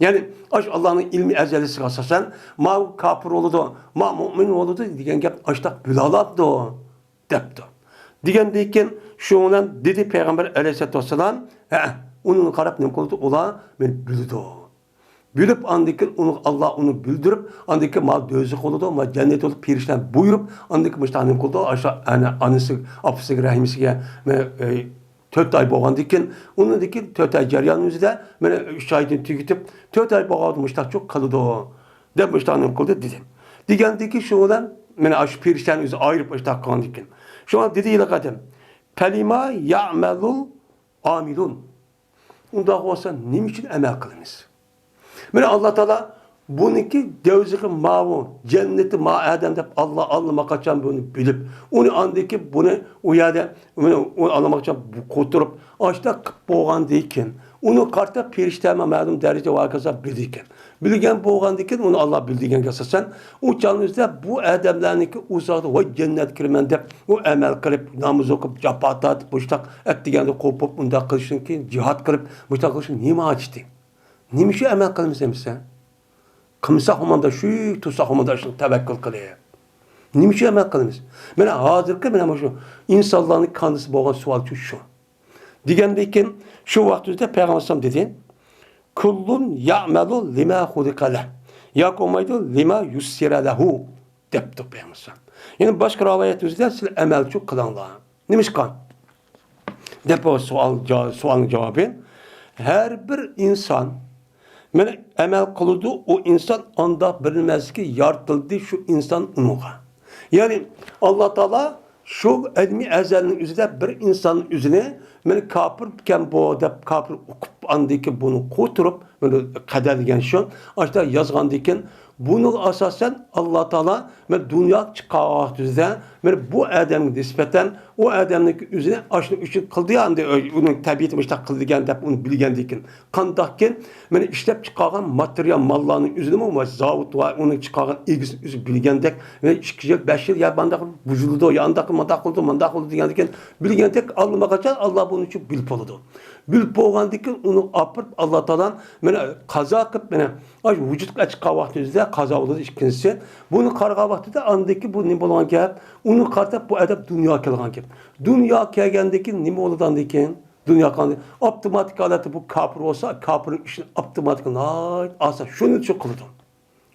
يەنى، ئاشۇ ئاللانىڭ ئىلمىي ئەزەلىسىگە ئاساسەن، ما كاپىر بولىدۇ، ما مۆمىن بولىدۇ دېگەن گەپ ئاشۇنداق بىلالامدۇ؟ دەپتۇ. دېگەندىن كېيىن شۇنىڭ بىلەن دېدى پەيغەمبەر ئەلەيھىسسالاتۇ ۋەسسالام، ھە، ئۇنىڭغا قاراپ نېمە قىلىدۇ؟ ئۇلار مېنى بىلىدۇ. بىلىپ، ئاندىن كېيىن ئۇنى، ئاللا ئۇنى بىلدۈرۈپ، ئاندىن كېيىن ما دوزاخ بولىدۇ، ما جەننەت بولۇپ، پېرىشتىلەر بۇيرۇپ، ئاندىن كېيىن مۇشۇنداق نېمە قىلىدۇ؟ ئاشۇ ئەنە ئانىسى، ئاپىسىگە، رەھىمىسىگە، مانا، ئى، تۆت ئاي بولغاندىن كېيىن، ئۇنىڭدىن كېيىن تۆت ئاي جەريانى ئۆزىدە، مانا، ئۈچ ئايدىن تۈگىتىپ، تۆت ئاي بولغاندا مۇشۇنداقچۇ قىلىدۇ، دەپ مۇشۇنداق نېمە قىلدى دېدى. دېگەندىن كېيىن شۇ بىلەن، مانا، ئاشۇ پېرىشتەنى ئۆزى ئايرىپ مۇشۇنداق قىلغاندىن كېيىن. شۇڭا دېدى ھېلىقى ئادەم، پەلىما يەئمەلۇل ئامىلۇن. ئۇنداق بولسا نېمە ئۈچۈن ئەمەل قىلىمىز؟ مانا ئاللا تائالا بۇنىڭكى دوزىخى ماۋۇ، جەننىتى ما ئادەم دەپ ئاللا ئاللىماقاچان بۇنى بىلىپ، ئۇنى ئاندىن كېيىن بۇنى ئۇ يەردە، ئۇنى، ئۇنى ئاللىماقاچان قوتۇرۇپ، ئاشۇنداق قىلىپ بولغاندىن كېيىن، ئۇنى قارىتا پېرىشتە مەلۇم دەرىجە ۋە ھاكازا بىلىدىكەن. بىلگەن بولغاندىن كېيىن ئۇنى ئاللا بىلدۈرگەنگە ئاساسەن، ئۇ چاغنىڭ ئۆزىدە بۇ ئادەملەرنىڭكى ئۇزاقتا ۋاي جەننەتكە كىرىمەن دەپ، ئۇ ئەمەل قىلىپ، ناماز ئوقۇپ، جاپا تارتىپ، مۇشۇنداق ئەتىگەندە قوپۇپ، ئۇنداق قىلىشتىن كېيىن جىھاد قىلىپ، مۇشۇنداق قىلىشنىڭ نېمە ھاجىتى؟ نېمە ئۈچۈن ئەمەل قىلىمىز ئەمىسە؟ قىلمىساق ھامان شۇ، تۇرساق ھامان شۇ تەۋەككۈل قىلىپ. نېمە ئۈچۈن ئەمەل قىلىمىز؟ مانا ھازىرقى مانا مۇشۇ ئىنسانلارنىڭ كاللىسىدا بولغان سوئال شۇ. دېگەندىن كېيىن شۇ ۋاقىت ئۆزىدە پەيغەمبەر ئەلەيھىسسالام دېدى، كۇللۇن يەئمەلۇ لىما خۇلىقە لەھ، ياكى بولمايدۇ لىما يۇسسىرە لەھۇ، دەپتۇ پەيغەمبەر ئەلەيھىسسالام. يەنە باشقا رىۋايەت ئۆزىدە سىلەر ئەمەلچۇ قىلىڭلار. نېمىشقا؟ دەپ بۇ سوئال، سوئالنىڭ جاۋابى، ھەر بىر ئىنسان مانا ئەمەل قىلىدۇ، ئۇ ئىنسان ئانداق بىر نېمە ئەمەسكى، يارىتىلدى شۇ ئىنسان ئۇنىڭغا. يەنى ئاللا تائالا شۇ ئىلمىي ئەزەلنىڭ ئۆزىدە بىر ئىنساننىڭ ئۆزىنى مانا كاپىركەن بۇ دەپ كاپىر ئۇقۇپ، ئاندىن كېيىن بۇنى قوتۇرۇپ، مانا قەدەر دېگەن شۇ، ئاشۇنداق يازغاندىن كېيىن، بۇنىڭغا ئاساسەن ئاللا تائالا مانا دۇنياغا چىقارغان ۋاقتىمىزدا، مانا بۇ ئادەمگە نىسبەتەن ئۇ ئادەمنىڭ ئۆزىنى ئاشۇنىڭ ئۈچۈن قىلدى، ئەمدى ئۇنىڭ تەبىئىتى مۇشۇنداق قىلىدىكەن دەپ ئۇنى بىلگەندىن كېيىن، قانداقكىن مانا ئىشلەپ چىقارغان ماتېرىيال ماللارنىڭ ئۆزىنىمۇ، زاۋۇت ۋە ئۇنى چىقارغان ئىگىسىنى ئۆزى بىلگەندەك، مانا ئىككى يىل، بەش يىل، يا مانداق بۇزۇلىدۇ، يا ئانداق مانداق قىلىدۇ، مانداق قىلىدۇ دېگەندىن كېيىن بىلگەندەك، ئاللىماقاچان ئاللا بۇنى ئۈچۈن بىلىپ بولىدۇ. بىلىپ بولغاندىن كېيىن ئۇنى ئاپىرىپ ئاللا تائالا مانا قازا قىلىپ، مانا ئاشۇ ۋۇجۇدقا چىققان ۋاقتىمىزدا قازا بولىدۇ ئىككىنچىسى. بۇنى قارىغان ۋاقتىدا ئاندىن كېيىن بۇ نېمە بولغان گەپ؟ ئۇنى قارىتىپ بۇ ئادەم دۇنياغا كەلگەن گەپ. دۇنياغا كەلگەندىن كېيىن نېمە بولىدۇ ئاندىن كېيىن؟ دۇنيا قانۇنى ئاپتوماتىك ھالەتتە بۇ كاپىر بولسا، كاپىرنىڭ ئىشىنى ئاپتوماتىك ناھايىتى ئاسان شۇنى شۇ قىلىدۇ.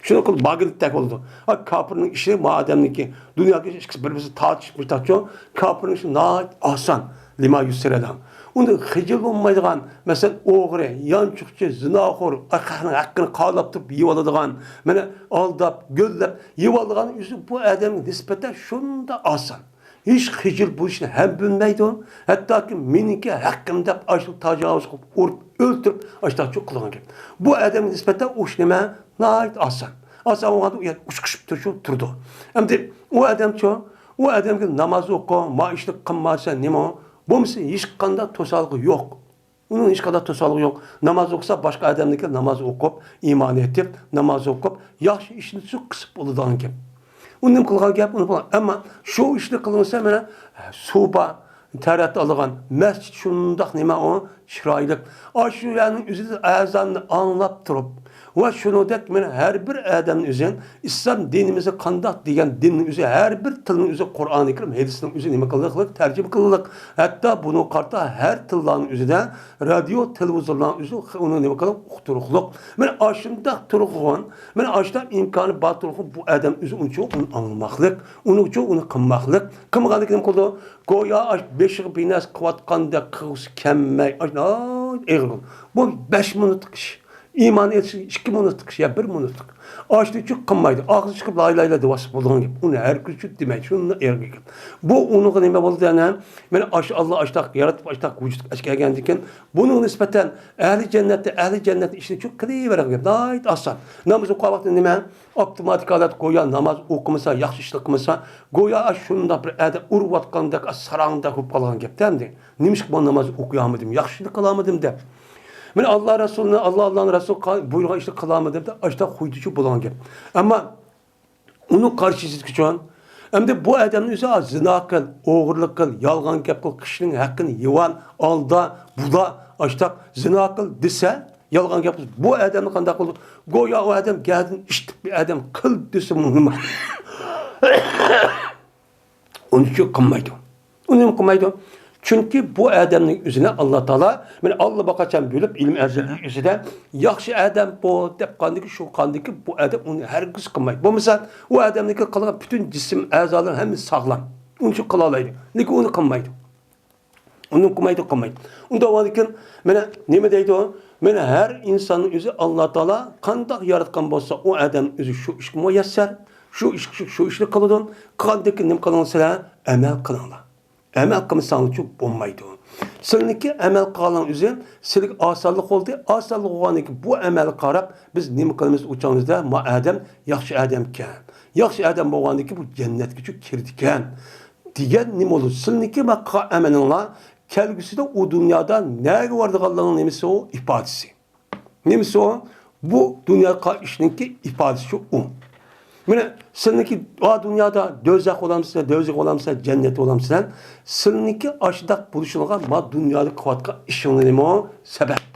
شۇنى قىلىپ ماگنىتتەك بولىدۇ. ھا، كاپىرنىڭ ئىشى ما ئادەمنىڭكى دۇنياغا ئىككىسى بىر-بىرسىنى تارتىش مۇشتاقچۇ؟ كاپىرنىڭ ئىشى ناھايىتى ئاسان. لىما يۇسسىرە لەھۇ. ئۇندا خىجىل بولمايدىغان، مەسىلەن، ئوغرى، يانچۇقچى، زىناخور، خەقنىڭ ھەققىنى قالاپ تۇرۇپ يېۋالىدىغان، مانا ئالداپ، گۆللەپ يېۋالىدىغان ئۆزى بۇ ئادەمگە نىسبەتەن شۇنداق ئاسان. ھېچ خىجىل بولۇشنى ھەم بىلمەيدۇ، ھەتتاكى مېنىڭكى ھەققىم دەپ ئاشۇ تاجاۋۇز قىلىپ، ئۇرۇپ، ئۆلتۈرۈپ، ئاشۇنداقچۇ قىلغان گەپ. بۇ ئادەمگە نىسبەتەن ئۇ ئىش نېمە؟ ناھايىتى ئاسان. ئاسان بولغاندا ئۇ يەردە ئۇچقۇشۇپ تۇرۇشۇپ تۇرىدۇ. ئەمدى ئۇ ئادەمچۇ، ئۇ ئادەمگە ناماز ئوقۇ، ما ئىشنى قىلماسا نېمە؟ بولمىسا ھېچقانداق توسالغۇ يوق. ئۇنىڭ ھېچقانداق توسالغۇ يوق. ناماز ئوقۇسا باشقا ئادەمنىڭكى ناماز ئوقۇپ، ئىمان ئېيتىپ، ناماز ئوقۇپ، ياخشى ئىشنى شۇ قىسىپ بولىدىغان گەپ. ئۇنى نېمە قىلغان گەپ، ئۇنى قىلغان. ئەمما شۇ ئىشنى قىلمىسا مانا سۇ بار، تەرەت ئالغان، مەسچىت شۇنداق نېمە ئۇ چىرايلىق. ئاشۇ يەرنىڭ ئۆزىدە ئەزاننى ئاڭلاپ تۇرۇپ، ۋە شۇنىڭدەك مانا ھەر بىر ئادەمنىڭ ئۆزى ئىسلام دىنىمىزدا قانداق دېگەن دىننىڭ ئۆزى، ھەر بىر تىلنىڭ ئۆزى قۇرئانى كەرىم، ھەدىسنىڭ ئۆزى نېمە قىلىنلىق، تەرجىمە قىلىنلىق. ھەتتا بۇنىڭغا قارىتا ھەر تىللارنىڭ ئۆزىدە رادىيو، تېلېۋىزورلارنىڭ ئۆزى ئۇنى نېمە قىلىپ ئۇقتۇرۇقلۇق. مانا ئاشۇنداق تۇرغۇن، مانا ئاشۇنداق ئىمكانى بار تۇرغۇن، بۇ ئادەم ئۆزى ئۇنچە ئۇنى ئاڭلىماقلىق، ئۇنىڭچە ئۇنى قىلماقلىق. قىلمىغاندىكىن نېمە قىلىدۇ؟ گويا ئاش بېشىغا بىر نەرسە قىلىۋاتقاندەك قىلغۇسى كەلمەي، ئاش ناھايىتى ئېغىر بولىدۇ. بۇ بەش مىنۇتلۇق ئىش. ئىمان ئېيتىش ئىككى مىنۇتلۇق ئىش يا بىر مىنۇتلۇق. ئاشۇنى چۈ قىلمايدۇ. ئاغزى چىقىپ لايلايلا دېۋاس بولىدىغان گەپ. ئۇنى ھەرگىز چۈ دېمەيدۇ. شۇنداق ئېغىر گەپ. بۇ ئۇنىڭغا نېمە بولدى يەنە؟ مانا ئاشۇ ئاللا ئاشتاق يارىتىپ، ئاشتاق ۋۇجۇدقا ئەكەلگەندىكىن، بۇنىڭغا نىسبەتەن ئەھلى جەننەتتە، ئەھلى جەننەتنىڭ ئىشىنى چۈ قىلىۋېرىدىغان گەپ. ناھايىتى ئاسان. ناماز ئوقۇغان ۋاقتىدا نېمە؟ ئاپتوماتىك ھالەتتە گويا ناماز ئوقۇمىسا، ياخشى ئىشلار قىلمىسا، گويا شۇنداق بىر ئادەم ئۇرۇۋاتقاندەك، ساراڭدەك بولۇپ قالغان گەپتە ئەمدى. نېمىشقا مانا ناماز ئوقۇيالمىدىم، ياخشى ئىشنى قىلالمىدىم دەپ. مانا ئاللا رەسۇلىنى، ئاللا، ئاللانىڭ رەسۇلى قا-، بۇيرۇغان ئىشنى قىلالمىدىم دەپ، ئاشۇنداق خۇيدىچۇ بولغان گەپ. ئەمما ئۇنىڭ قارشىسىدىكىچۇ، ئەمدى بۇ ئادەمنى ئۆزى زىنا قىل، ئوغرىلىق قىل، يالغان گەپ قىل، كىشىنىڭ ھەققىنى يېۋال، ئالدا، بۇلا، ئاشتاق زىنا قىل دېسە، يالغان گەپ قىل، بۇ ئادەمنى قانداق قىلىدۇ؟ گويا ئۇ ئادەم گەدىن ئىشتىك بىر ئادەم، قىل دېسە مۇھىم. ئۇنى چۈ قىلمايدۇ. ئۇنى نېمە قىلمايدۇ؟ چۈنكى بۇ ئادەمنىڭ ئۆزىنى ئاللا تائالا، مانا ئاللا بارغانچە بۆلۈپ، ئىلمى ئەزەلنىڭ ئۆزىدە ياخشى ئادەم بۇ دەپ قاندىكى، شۇ قاندىكى بۇ ئادەم ئۇنى ھەرگىز قىلمايدۇ. بولمىسا ئۇ ئادەمنىڭكى قىلغان پۈتۈن جىسىم ئەزالىرى ھەممىسى ساغلام. ئۇنى چۈ قىلالايدۇ. لېكىن ئۇنى قىلمايدۇ. ئۇنى قىلمايدۇ، قىلمايدۇ. ئۇنداق بولغاندىكىن، مانا نېمە دەيدۇ؟ مانا ھەر ئىنساننىڭ ئۆزى ئاللا تائالا قانداق ياراتقان بولسا، ئۇ ئادەم ئۆزى شۇ ئىشقا مۇيەسسەر، شۇ ئىش، شۇ، شۇ ئىشنى قىلىدۇ. قىلغاندىكىن نېمە قىلىڭلار سىلەر؟ ئەمەل قىلىڭلار. ئەمەل قىلمىساڭلارچۇ بولمايدۇ. سىلىنىڭكى ئەمەل قىلغانلىقىڭ ئۆزى سىلىگە ئاسانلىق بولدى. ئاسانلىق بولغاندىكىن بۇ ئەمەلگە قاراپ بىز نېمە قىلىمىز؟ ئۇ چاغىمىزدا ما ئادەم ياخشى ئادەمكەن. ياخشى ئادەم بولغاندىكىن بۇ جەننەتكىچۇ كىرىدىكەن. دېگەن نېمە بولىدۇ؟ سىلىنىڭكى ما قىلغان ئەمىلىڭلار كەلگۈسىدە ئۇ دۇنيادا نەگە بارىدىغانلىقىنىڭ نېمىسى ئۇ؟ ئىپادىسى. نېمىسى ئۇ؟ بۇ دۇنيادا قىلغان ئىشنىڭكى ئىپادىسى شۇ ئۇ. مانا سىلىنىڭكى ئا دۇنيادا دوزاخ بولامسىلەر، دوزاخ بولامسىلەر، جەننەت بولامسىلەر، سىلىنىڭكى ئاشۇنداق بولۇشىڭلارغا ما دۇنيادا قىلىۋاتقان ئىشىڭلار نېمە ئۇ؟ سەۋەب.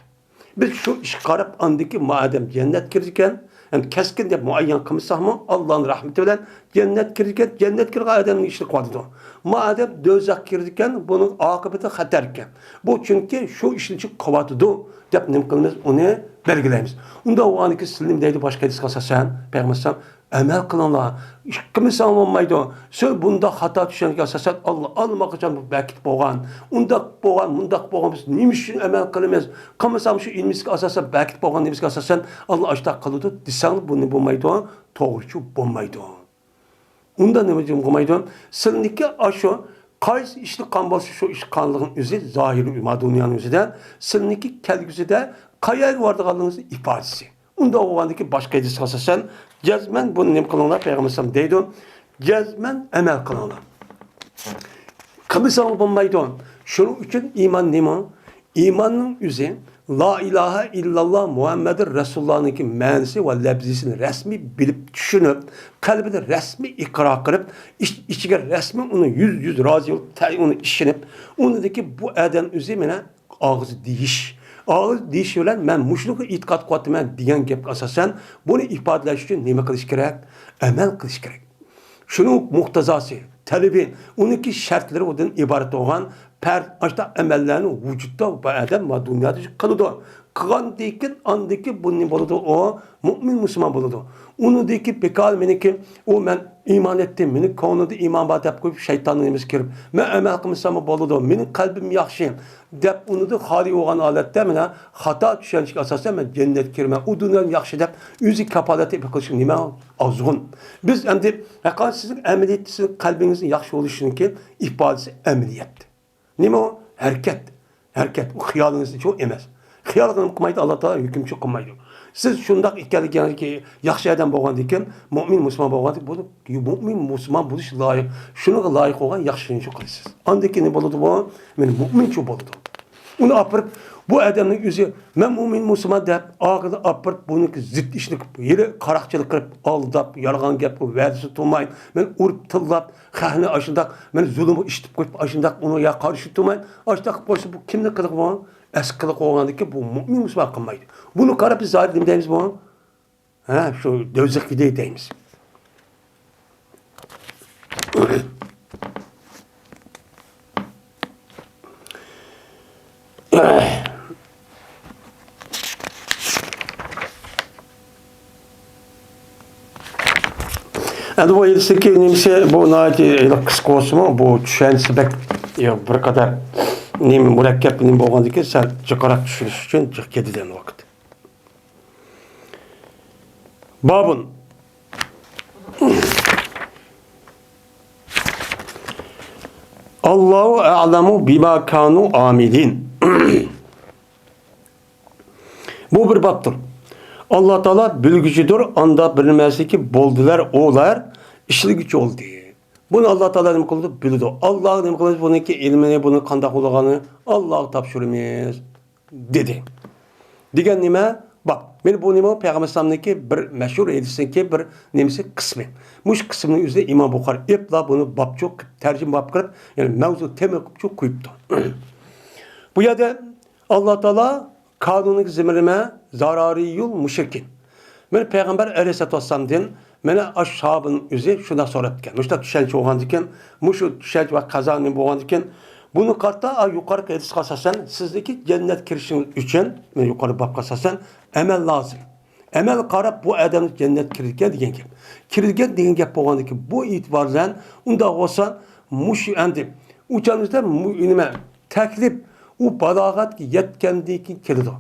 بىز شۇ ئىشقا قاراپ ئاندىكى ما ئادەم جەننەتكە كىرىدىكەن، ھەم كەسكىن دەپ مۇئەييەن قىلمىساقمۇ، ئاللانىڭ رەھمىتى بىلەن جەننەتكە كىرىدىكەن، جەننەتكە كىرگەن ئادەمنىڭ ئىشىنى قىلىۋاتىدۇ. ما ئادەم دوزاخقا كىرىدىكەن، بۇنىڭ ئاقىۋىتى خەتەر ئىكەن. بۇ چۈنكى شۇ ئىشنى قىلىۋاتىدۇ دەپ نېمە قىلىمىز، ئۇنى بەلگىلەيمىز. ئۇنداق بولغاندىكىن سىلىنى دەيدۇ باشقا ھەدىسكە ئاساسەن، پەيغەمبەر ئەلەيھىسسالام، ئەمەل قىلىڭلار. ئىش قىلمىساڭ بولمايدۇ. سىز بۇنداق خاتا چۈشەنچىگە ئاساسەن ئاللا ئاللىماقاچان بۇ بەكىت بولغان. ئۇنداق بولغان، مۇنداق بولغان، بىز نېمە ئۈچۈن ئەمەل قىلىمىز؟ قىلمىسام شۇ ئىلمىسىگە ئاساسەن بەكىت بولغان، نېمىسىگە ئاساسەن ئاللا ئاشۇنداق قىلىدۇ دېسەڭ، بۇ نېمە بولمايدۇ؟ توغرىچۇ بولمايدۇ. ئۇندا نېمە بولمايدۇ؟ سىلىنىڭكى ئاشۇ قايسى ئىشنى قىلغان بولسا شۇ ئىش قىلغانلىقىنىڭ ئۆزى زاھىرىي ما دۇنيانىڭ ئۆزىدە، سىلىنىڭكى كەلگۈسىدە قەيەرگە بارىدىغانلىقىڭىزنىڭ ئىپادىسى. ئۇنداق بولغاندىكىن باشقا ھەدىسكە ئاساسەن، جەزمەن بۇنى نېمە قىلىڭلار، پەيغەمبەر ئەلەيھىسسالام دەيدۇ، جەزمەن ئەمەل قىلىڭلار. قىلمىساڭلار بولمايدۇ. شۇنىڭ ئۈچۈن ئىمان نېمە؟ ئىماننىڭ ئۆزى لا ئىلاھە ئىللاللا مۇھەممەدۇر رەسۇلۇللانىڭكى مەنىسى ۋە لەپزىسىنى رەسمىي بىلىپ، چۈشىنىپ، قەلبىدە رەسمىي ئىقرار قىلىپ، ئىچ-، ئىچىگە رەسمىي ئۇنى يۈز، يۈز رازى بولۇپ، تە-، ئۇنى ئىشىنىپ، ئۇنىڭدىكى بۇ ئادەم ئۆزى مانا ئاغزى دېيىش. ئاغزى دېيىش بىلەن مەن مۇشۇنىڭغا ئېتىقاد قىلىۋاتىمەن دېگەن گەپكە ئاساسەن، بۇنى ئىپادىلەش ئۈچۈن نېمە قىلىش كېرەك؟ ئەمەل قىلىش كېرەك. شۇنىڭ مۇقتەزاسى، تەلىپى، ئۇنىڭكى شەرتلىرى ئۇدىن ئىبارەت بولغان پەرز ئاشتا ئەمەللەرنى ۋۇجۇدتا بۇ ئادەم ۋە دۇنيادا قىلىدۇ. قىلغاندىكىن، ئاندىكى بۇ نېمە بولىدۇ؟ ئۇ مۇئمىن مۇسۇلمان بولىدۇ. ئۇنىڭدىكى بىكار مېنىڭكى، ئۇ مەن ئىمان ئەتتىم، مېنىڭ كۆڭلۈمدە ئىمان بار دەپ قويۇپ، شەيتاننىڭ نېمىسى كىرىپ، مەن ئەمەل قىلمىساممۇ بولىدۇ، مېنىڭ قەلبىم ياخشى دەپ ئۇنىڭدىن خالىي بولغان ھالەتتە مانا خاتا چۈشەنچىگە ئاساسەن مەن جەننەتكە كىرىمەن، ئۇ دۇنيام ياخشى دەپ ئۆزى كاپالەتلىك قىلىش نېمە ئازغۇن. بىز ئەمدى ھەقىقەتەن سىزنىڭ ئەمەلىيەتتە سىزنىڭ قەلبىڭىزنىڭ ياخشى بولۇشىنىڭكى ئىپادىسى ئەمەلىيەت. نېمە ئۇ؟ ھەرىكەت. ھەرىكەت. ئۇ خىيالىڭىزنىچۇ ئەمەس. خىيال قىلمايدۇ، ئاللا تائالا ھۆكۈمچۇ قىلمايدۇ. سىز شۇنداق ئىكەنلىكىڭىزگە ياخشى ئادەم بولغاندىكىن، مۇئمىن مۇسۇلمان بولغاندىكىن، بۇ مۇئمىن مۇسۇلمان بولۇش لايىق. شۇنىڭغا لايىق بولغان ياخشى ئىشنى قىلىسىز. ئاندىن كېيىن نېمە بولىدۇ بۇ؟ مانا مۇئمىنچۇ بولىدۇ. ئۇنى ئاپىرىپ، بۇ ئادەمنىڭ ئۆزى، مەن مۇئمىن مۇسۇلمان دەپ، ئاخىرىدا ئاپىرىپ، بۇنىڭكى زىت ئىشنى قىلىپ، ھېلى قاراقچىلىق قىلىپ، ئالداپ، يالغان گەپ قىلىپ، ۋەدىسى تۇرماي، مەن ئۇرۇپ، تىللاپ، خەقنى ئاشۇنداق، مەن زۇلۇمغا ئىشىتىپ قويۇپ، ئاشۇنداق ئۇنىڭغا قارشى تۇرماي، ئاشۇنداق قىلىپ قويسا، بۇ كىمنى قىلىدۇ بۇ؟ ئەسلى قىلىپ قويغاندىكىن، بۇ مۇئمىن مۇسۇلمان قىلمايدۇ. بۇنى قاراپ، بىز زاھىر نېمە دەيمىز بۇ؟ ھە، شۇ دوزاخ كېتەي دەيمىز. ئەمدى بۇ ھەدىستىكى نېمىسى، بۇ ناھايىتى قىسقا بولسىمۇ، بۇ چۈشەنچىسى بەك، يا، بىر قەدەر نېمە، مۇرەككەپ نېمە بولغاندىكىن، سەل جىقراق چۈشىنىش ئۈچۈن جىق كېتىدۇ ئەمدى ۋاقىت. بابٌ. ئاللاھۇ ئەئلەمۇ بىما كانۇ ئامىلىن. بۇ بىر بابتۇر. ئاللا تائالا بىلگۈچىدۇر، ئاندا بىلمەسلىكى بولدىلار ئۇلار، ئىشلىگۈچى بولدى. بۇنى ئاللا تائالا نېمە قىلىدۇ؟ بىلىدۇ. ئاللاغا نېمە قىلىمىز؟ بۇنىڭكى ئىلمىنى، بۇنىڭ قانداق بولغانلىقىنى ئاللاغا تاپشۇرىمىز، دېدى. دېگەن نېمە؟ باب. مانا بۇ نېمە؟ پەيغەمبەر ئەلەيھىسسالامنىڭكى بىر مەشھۇر ھەدىسىنىڭكى بىر نېمىسى، قىسمى. مۇشۇ قىسىمنىڭ ئۆزىدە ئىمام بۇخارى ئېپلا بۇنى بابچۇ قىلىپ، تەرجىمە باب قىلىپ، يەنى مەۋزۇ تېما قىلىپچۇ قويۇپتۇ. بۇ يەردە ئاللا تائالا كانۇنىغا زىممىلىمە زارارىيۇل مۇشرىكىن. مانا پەيغەمبەر ئەلەيھىسسالاتۇ ۋەسسالامدىن مانا ئاشۇ ساھابىنىڭ ئۆزى شۇنداق سوراپتىكەن. مۇشۇنداق چۈشەنچە بولغاندىكىن، مۇشۇ چۈشەنچە ۋە قازا نېمە بولغاندىكىن، بۇنى قارىتا، ئا، يۇقىرىقى ھەدىسكە ئاساسەن، سىزدىكى جەننەت كىرىشىڭىز ئۈچۈن، مانا يۇقىرى بابقا ئاساسەن، ئەمەل لازىم. ئەمەل قاراپ بۇ ئادەم جەننەت كىرىدىكەن دېگەن گەپ. كىرىدىكەن دېگەن گەپ بولغاندىكىن، بۇ ئېتىبار بىلەن ئۇنداق بولسا، مۇشۇ ئەمدى ئۇ چاغىمىزدا مۇ-، نېمە، تەكلىپ، ئۇ بالاغەتكە يەتكەندىن كېيىن كېلىدۇ.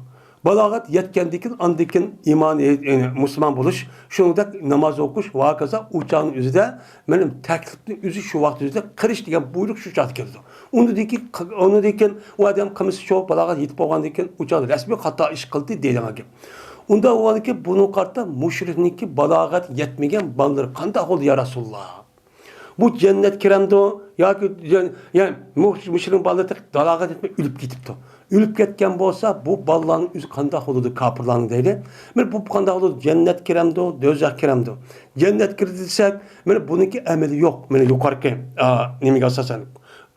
بالاغەت يەتكەندىن كېيىن، ئاندىن كېيىن ئىمان، يەنى مۇسۇلمان بولۇش، شۇنىڭدەك ناماز ئوقۇش ۋە ھاكازا ئۇ چاغنىڭ ئۆزىدە مېنىڭ تەكلىپنى ئۆزى شۇ ۋاقىت ئۆزىدە قىلىش دېگەن بۇيرۇق شۇ چاغدا كېلىدۇ. ئۇنىڭدىن كېيىن، ئۇنىڭدىن كېيىن ئۇ ئادەم قىلمىسى شۇ بالاغەت يېتىپ بولغاندىن كېيىن ئۇ چاغدا رەسمىي خاتا ئىش قىلدى دەيدىغان گەپ. ئۇنداق بولغاندىن كېيىن بۇنىڭغا قارىتا مۇشرىكنىڭكى بالاغەت يەتمىگەن بالىلىرى قانداق بولدى يا رەسۇلاللا؟ بۇ جەننەت كىرەمدۇ ياكى جەن-، يەنى مۇش-، مۇشرىكنىڭ بالىلىرى تېخى بالاغەت يەتمەي ئۆلۈپ كېتىپتۇ. ئۆلۈپ كەتكەن بولسا، بۇ بالىلارنىڭ ئۆزى قانداق بولىدۇ، كاپىرلارنىڭ دەيلى. مانا بۇ قانداق بولىدۇ؟ جەننەت كىرەمدۇ، دوزاخ كىرەمدۇ؟ جەننەت كىردى دېسەك، مانا بۇنىڭكى ئەمەلى يوق. مانا يۇقىرىقى، ئا، نېمىگە ئاساسەن؟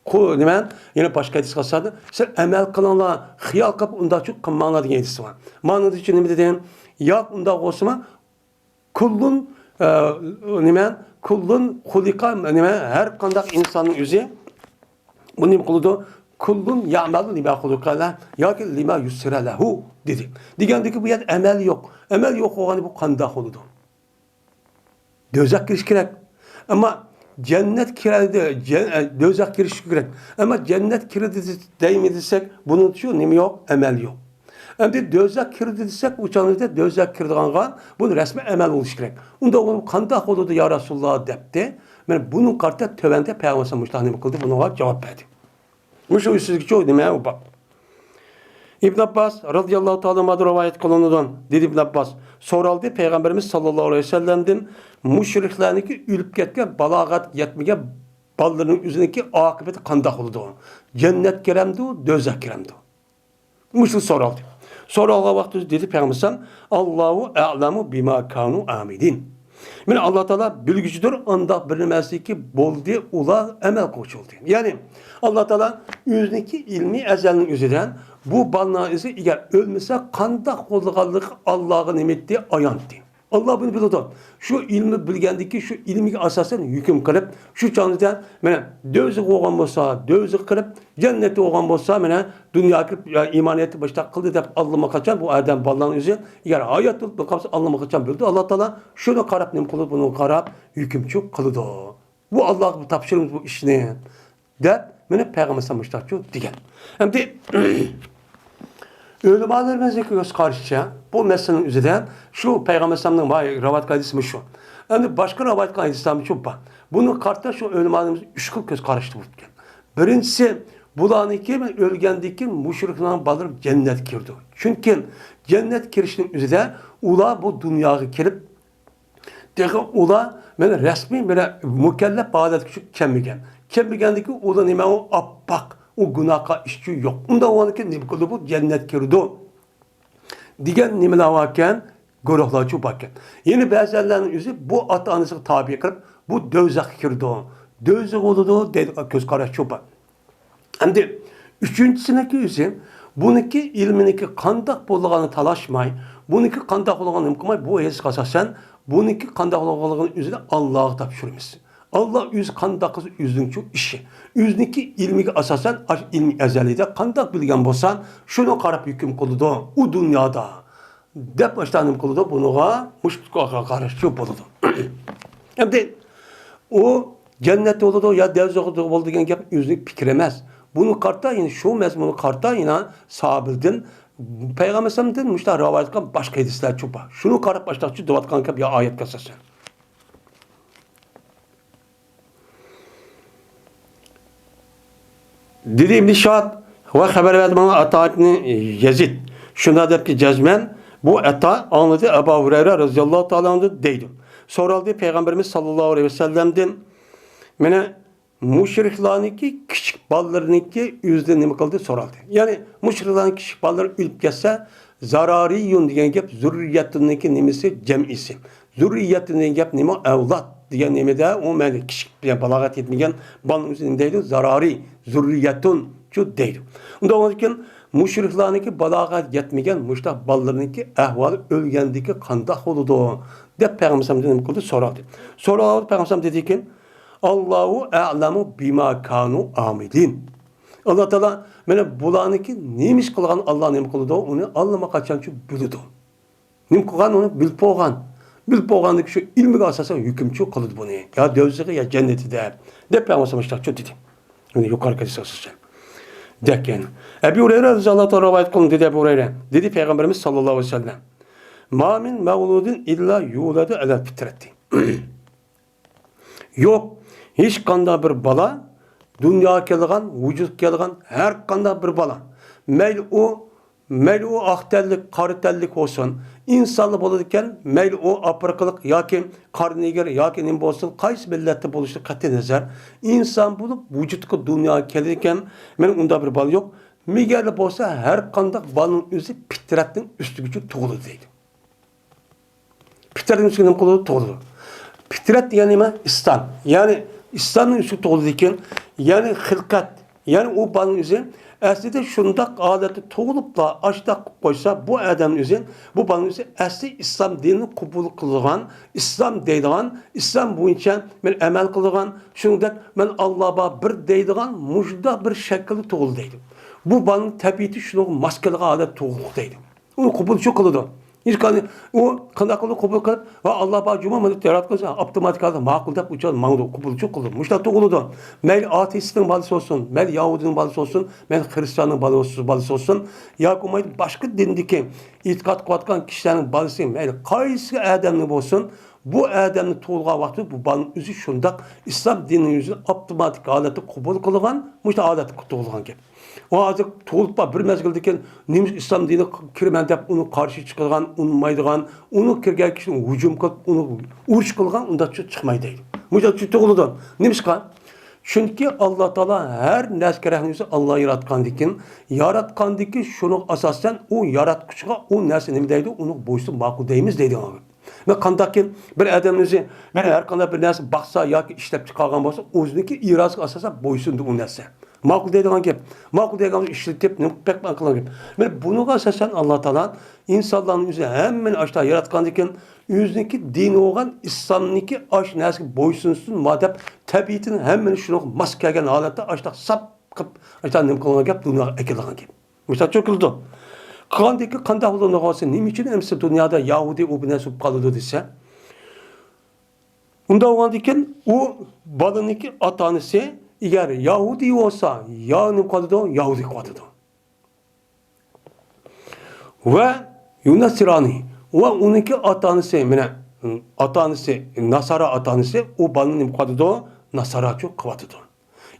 قۇ-، نېمە؟ يەنە باشقا ھەدىسكە ئاساسەن، سىلەر ئەمەل قىلىڭلار، خىيال قىلىپ ئۇنداقچۇ قىلماڭلار دېگەن ھەدىس بار. مانا ئۇنىڭ ئۈچۈن نېمە دېدى؟ ياق، ئۇنداق بولسىمۇ، كۇللۇن، ئە، نېمە؟ كۇللۇن خۇلىقا، نېمە؟ ھەر قانداق ئىنساننىڭ ئۆزى بۇ نېمە قىلىدۇ؟ كۇللۇن يەئمەلۇ لىما خۇلىقە لەھ ياكى لىما يۇسسىرە لەھۇ دېدى. دېگەندىكى بۇ يەردە ئەمەل يوق. ئەمەل يوق بولغاندا بۇ قانداق بولىدۇ؟ دوزاخ كىرىش كېرەك. ئەمما جەننەت كىرەلدى، جەن-، ئە، دوزاخ كىرىش كېرەك. ئەمما جەننەت كىردى دەيمىز دېسەك، بۇنىڭ ئۈچۈن نېمە يوق؟ ئەمەل يوق. ئەمدى دوزاخ كىردى دېسەك، ئۇ چاغدا دوزاخ كىردىغانغا بۇنى رەسمىي ئەمەل بولۇشى كېرەك. ئۇنداق بولۇپ قانداق بولىدۇ يا رەسۇلاللا دەپتى. مانا بۇنىڭغا قارىتا تۆۋەندە پەيغەمبەر مۇشۇنداق نېمە قىلدى، بۇنىڭغا جاۋاب بەردى. مۇشۇ سىزگىچۇ نېمە ئۇ باب. ئىبن ئابباس رازىياللاھۇ تائالا ئەنھۇدىن رىۋايەت قىلىنىدۇ. دېدى ئىبن ئابباس، سورالدى پەيغەمبىرىمىز ساللاللاھۇ ئەلەيھى ۋەسەللەمدىن، مۇشرىكلارنىڭكى ئۆلۈپ كەتكەن، بالاغەت يەتمىگەن بالىلىرىنىڭ ئۆزىنىڭكى ئاقىۋىتى قانداق بولىدۇ؟ جەننەت كىرەمدۇ، دوزاخ كىرەمدۇ؟ مۇشۇ سورالدى. سورالغان ۋاقتىدا دېدى پەيغەمبەر ئەلەيھىسسالام، «ئاللاھۇ ئەئلەمۇ بىما كانۇ ئامىلىن.» مانا ئاللا تائالا بىلگۈچىدۇر، ئانداق بىلمەسلىكى بولدى، ئۇلار ئەمەل قىلغۇچى بولدى. يەنى ئاللا تائالا ئۆزىنىڭكى ئىلمى ئەزەلنىڭ ئۆزىدە بۇ بالىنىڭ ئۆزى ئەگەر ئۆلمىسە قانداق بولىدىغانلىقى ئاللاغا نېمە ئېيتتى؟ ئايان ئېيتتى. ئاللا بۇنى بىلىدۇ. شۇ ئىلمى بىلگەندىكى شۇ ئىلمىگە ئاساسەن ھۆكۈم قىلىپ، شۇ چاغدا مانا دوزىخى بولغان بولسا دوزىخى قىلىپ، جەننەتتە بولغان بولسا مانا دۇنياغا كىرىپ، يا ئىمان ئېيتىپ باشتا قىلدى دەپ ئاللىماقاچان بۇ ئادەم بالىلارنىڭ ئۆزى ئەگەر ھايات بولۇپ قالسا ئاللىماقاچان بىلىدۇ ئاللا تائالا. شۇنى قاراپ نېمە قىلىدۇ؟ بۇنىڭغا قاراپ ھۆكۈمچۇ قىلىدۇ. بۇ ئاللاغا تاپشۇرىمىز بۇ ئىشنى. دەپ، مانا پەيغەمبەر ئەلەيھىسسالام مۇشۇنداقچۇ دېگەن. ئەمدى ئۆلىمالىرىمىزنىڭ كۆز قارىشىچە، بۇ مەسىلىنىڭ ئۆزىدە شۇ پەيغەمبەر ئەلەيھىسسالامنىڭ رىۋايەت ھەدىسىمۇ شۇ. ئەمدى باشقا رىۋايەت ھەدىسلەرمۇ شۇ بار. بۇنىڭغا قارىتا شۇ ئۆلىمالىرىمىز ئۈچ خىل كۆز قاراشتا بولۇپتىكەن. بىرىنچىسى، بۇلارنىڭكى ئۆلگەندىن كېيىن مۇشرىكلارنىڭ بالىلىرى جەننەتكە كىرىدۇ. چۈنكى جەننەت كىرىشنىڭ ئۆزىدە ئۇلار بۇ دۇنياغا كېلىپ، تېخى ئۇلار مانا رەسمىي، مانا مۇكەللەپ ھالەتكە چۈ-، كەلمىگەن. كەلمىگەندىكى ئۇلار نېمە، ئۇ ئاپئاق، ئۇ گۇناھكار ئىشچۇ يوق. ئۇنداق بولغاندىكىن نېمە قىلىدۇ؟ بۇ جەننەتكە كىرىدۇ دېگەن نېمىلەر باركەن؟ گۇرۇھلارچۇ باركەن. يەنە بەزىلەرنىڭ ئۆزى بۇ ئاتا-ئانىسىغا تابىئە قىلىپ، بۇ دوزاخقا كىرىدۇ، دوزاخ بولىدۇ دەيدىغان كۆز قاراشچۇ بار. ئەمدى ئۈچىنچىسىنىڭكى ئۆزى، بۇنىڭكى ئىلمىنىڭكى قانداق بولىدىغاننى تالاشماي، بۇنىڭكى قانداق بولىدىغاننى نېمە قىلماي، بۇ ھەدىسكە ئاساسەن، بۇنىڭكى قانداق بولىدىغانلىقىنى ئۆزىنى ئاللاغا تاپشۇرىمىز. ئاللا ئۆزى قانداق قىلسا ئۆزىنىڭچۇ ئىشى. ئۆزىنىڭكى ئىلمىگە ئاساسەن، ئاشۇ ئىلمى ئەزەلىيدە قانداق بىلگەن بولسا، شۇنىڭغا قاراپ ھۆكۈم قىلىدۇ ئۇ دۇنيادا. دەپ ئاشۇنداق نېمە قىلىدۇ؟ بۇنىڭغا مۇشۇ قاراشچۇ بولىدۇ. ئەمدى ئۇ جەننەتتە بولىدۇ يا دوزاختا بولىدۇ دېگەن گەپ ئۆزىنىڭ پىكرى ئەمەس. بۇنى قارىتا، يەنى شۇ مەزمۇنغا قارىتا، يەنە ساھابىدىن پەيغەمبىرىمىزدىن مۇشۇنداق رىۋايەت قىلغان باشقا ھەدىسلەر چوپا. شۇنى قاراپ باشلاقچى دەۋاتقان گەپ يا ئايەتكە ئاساسەن. دېدى ئىبن شاد ۋە خەۋەر بەردى ماڭا ئاتا ئىبنى يەزىد. شۇنداق دەپتۇ جەزمەن، بۇ ئاتا ئاڭلىدى ئەبۇ ھۇرەيرە رەزىياللاھۇ تائالا ئەنھۇ دەيدۇ. سورالدى پەيغەمبىرىمىز ساللاللاھۇ ئەلەيھى ۋەسەللەمدىن، مانا مۇشرىكلارنىڭكى كىچىك بالىلىرىنىڭكى ئۆزىدە نېمە قىلدى سورالدى. يەنى مۇشرىكلارنىڭ كىچىك بالىلىرى ئۆلۈپ كەتسە، زارارىيۇن دېگەن گەپ زۇررىيەتۇننىڭكى نېمىسى جەمئىسى. زۇررىيەتۇن دېگەن گەپ نېمە؟ ئەۋلاد دېگەن نېمىدە ئۇ مەيلى كىچىك، يەنى بالاغەت يەتمىگەن بالىنىڭ ئۆزىنى نېمە دەيدۇ؟ زارارىي، زۇررىيەتۇنچۇ دەيدۇ. ئۇنداق بولغاندىكىن مۇشرىكلارنىڭكى بالاغەت يەتمىگەن مۇشتاق بالىلىرىنىڭكى ئەھۋالى ئۆلگەندىكى قانداق بولىدۇ؟ دەپ پەيغەمبەر نېمە قىلدى؟ سورادى. سورىغاندا پەيغەمبەر دېدىكى، «ئاللاھۇ ئەئلەمۇ بىما كانۇ ئامىلىن.» ئاللا تائالا، مانا بۇلارنىڭكى نېمە ئىش قىلغان ئاللا نېمە قىلىدۇ، ئۇنى ئاللىماقاچانچۇ بىلىدۇ. نېمە قىلغان ئۇنى بىلىپ بولغان. بىلىپ بولغاندىكى شۇ ئىلمىگە ئاساسەن ھۆكۈمچۇ قىلىدۇ بۇنى. يا دوزىخى يا جەننىتى دەپ. دەپ پەيغەمبەر مۇشۇنداقچۇ دېدى. يەنى يۇقىرىقى ھەدىس ئاساسەن. دەكەن. ئەبۇ ھۇرەيرە رەزىياللاھۇ تائالا رىۋايەت قىلىندى، دەپ ئەبۇ ھۇرەيرە. دېدى پەيغەمبىرىمىز ساللاللاھۇ ئەلەيھى ۋەسەللەم، «ما مىن مەۋلۇدىن ئىللا يۇلەدۇ ئەلەل فىترەتى.» يوق، ھېچقانداق بىر بالا، دۇنياغا كەلگەن، ۋۇجۇدقا كەلگەن ھەر قانداق بىر بالا، مەيلى ئۇ، مەيلى ئۇ ئاق تەنلىك، قارا تەنلىك بولسۇن، ئىنسانلا بولىدىكەن، مەيلى ئۇ ئافرىقىلىق ياكى قارا نېگىر ياكى نېمە بولسۇن، قايسى مىللەتتە بولۇشىدىن قەتئىينەزەر، ئىنسان بولۇپ ۋۇجۇدقا، دۇنياغا كېلىدىكەن، مانا ئۇنداق بىر بالا يوق. مېگەرلا بولسا ھەر قانداق بالىنىڭ ئۆزى پىترەتنىڭ ئۈستىگىچە تۇغۇلىدۇ دەيدۇ. پىترەتنىڭ ئۈستىگە نېمە قىلىدۇ؟ تۇغۇلىدۇ. پىترەت دېگەن نېمە؟ ئىسلام. يەنى ئىسلامنىڭ ئۈستىگە تۇغۇلىدىكەن، يەنى خىلقەت، يەنى ئۇ بالىنىڭ ئۆزى ئەسلىدە شۇنداق ھالەتتە تۇغۇلۇپلا، ئاشۇنداق قىلىپ قويسا، بۇ ئادەمنىڭ ئۆزى، بۇ بالىنىڭ ئۆزى ئەسلى ئىسلام دىنىنى قوبۇل قىلىدىغان، ئىسلام دەيدىغان، ئىسلام بويىچە مەن ئەمەل قىلىدىغان، شۇنىڭدەك مەن ئاللا بار بىر دەيدىغان مۇشۇنداق بىر شەكىلدە تۇغۇلدى دەيدۇ. بۇ بالىنىڭ تەبىئىتى شۇنىڭغا ماس كېلىدىغان ھالەتتە تۇغۇلدى دەيدۇ. ئۇنى قوبۇلچۇ قىلىدۇ. ھېچقانداق، ئۇ قانداق قىلىدۇ؟ قوبۇل قىلىپ، ۋە ئاللا بار جۇمۇ مەن ياراتقان ئاپتوماتىك ھالدا ماقۇل دەپ ئۇچۇر ماڭىدۇ، قوبۇلچۇ قىلىدۇ. مۇشۇنداق تۇغۇلىدۇ. مەيلى ئاتېئىستنىڭ بالىسى بولسۇن، مەيلى يەھۇدىينىڭ بالىسى بولسۇن، مەيلى خرىستىياننىڭ بالىسى، بالىسى بولسۇن، ياكى بولمايدۇ باشقا دىندىكى ئېتىقاد قىلىۋاتقان كىشىلەرنىڭ بالىسى، مەيلى قايسى ئادەمنىڭ بولسۇن، بۇ ئادەمنى تۇغۇلغان ۋاقتىدا بۇ بالىنىڭ ئۆزى شۇنداق ئىسلام دىنىنىڭ ئۆزىنى ئاپتوماتىك ھالەتتە قوبۇل قىلغان، مۇشۇنداق ھالەتتە تۇغۇلغان گەپ. ئۇ ھازىر تۇغۇلۇپ بار بىر مەزگىلدىن كېيىن نېمىشقا ئىسلام دىنىغا كىرىمەن دەپ ئۇنى قارشى چىقىدىغان، ئۇنىمايدىغان، ئۇنى كىرگەن كىشىنى ھۇجۇم قىلىپ، ئۇنى ئۇرۇش قىلغان ئۇنداقچە چىقمايدۇ دەيدۇ. مۇشۇنداقچە تۇغۇلىدۇ. نېمىشقا؟ چۈنكى ئاللا تائالا ھەر نەرسىگە رەھمىتى ئاللا ياراتقاندىكىن، ياراتقاندىكى شۇنىڭغا ئاساسەن ئۇ ياراتقۇچىغا ئۇ نەرسە نېمە دەيدۇ، ئۇنىڭغا بويسۇن ماقۇل دەيمىز دەيدىغان گەپ. مەن قانداقكىن بىر ئادەمنىڭ ئۆزى، مەن ھەر قانداق بىر نەرسە باقسا ياكى ئىشلەپ چىقارغان بولسا، ئۆزىنىڭكى ئىرادىسىگە ئاساسەن بويسۇندى ئۇ نەرسە. ماقۇل دەيدىغان گەپ. ماقۇل دەيدىغان ئىشلىتىپ، نېمە بەك ماقۇل گەپ. مانا بۇنىڭغا ئاساسەن ئاللا تائالا ئىنسانلارنىڭ ئۆزى ھەممىنى ئاشتا ياراتقاندىكىن، ئۆزىنىڭكى دىنى بولغان ئىسلامنىڭكى ئاش نەرسىگە بويسۇنسۇن ما دەپ، تەبىئىتىنى ھەممىنى شۇنىڭغا ماس كەلگەن ھالەتتە ئاشتا ساپ قىلىپ، ئاشتا نېمە قىلغان گەپ، دۇنياغا ئەكېلىدىغان گەپ. مۇشۇنداق چۆكۈلىدۇ. قىلغاندىكىن قانداق بولىدۇ دېسە، نېمە ئۈچۈن ئەمسە دۇنيادا يەھۇدىي ئۇ بىر نەرسە بولۇپ قالىدۇ دېسە، ئۇنداق بولغاندىكىن ئۇ بالىنىڭكى ئاتا-ئانىسى ئەگەر يەھۇدىي بولسا، يا نېمە قىلىدۇ؟ يەھۇدىي قىلىدۇ. ۋە يۇنەسىرانى، ۋە ئۇنىڭكى ئاتا-ئانىسى، مانا، ئاتا-ئانىسى، ناسارا ئاتا-ئانىسى ئۇ بالىنى نېمە قىلىدۇ؟ ناساراچۇ قىلىۋاتىدۇ.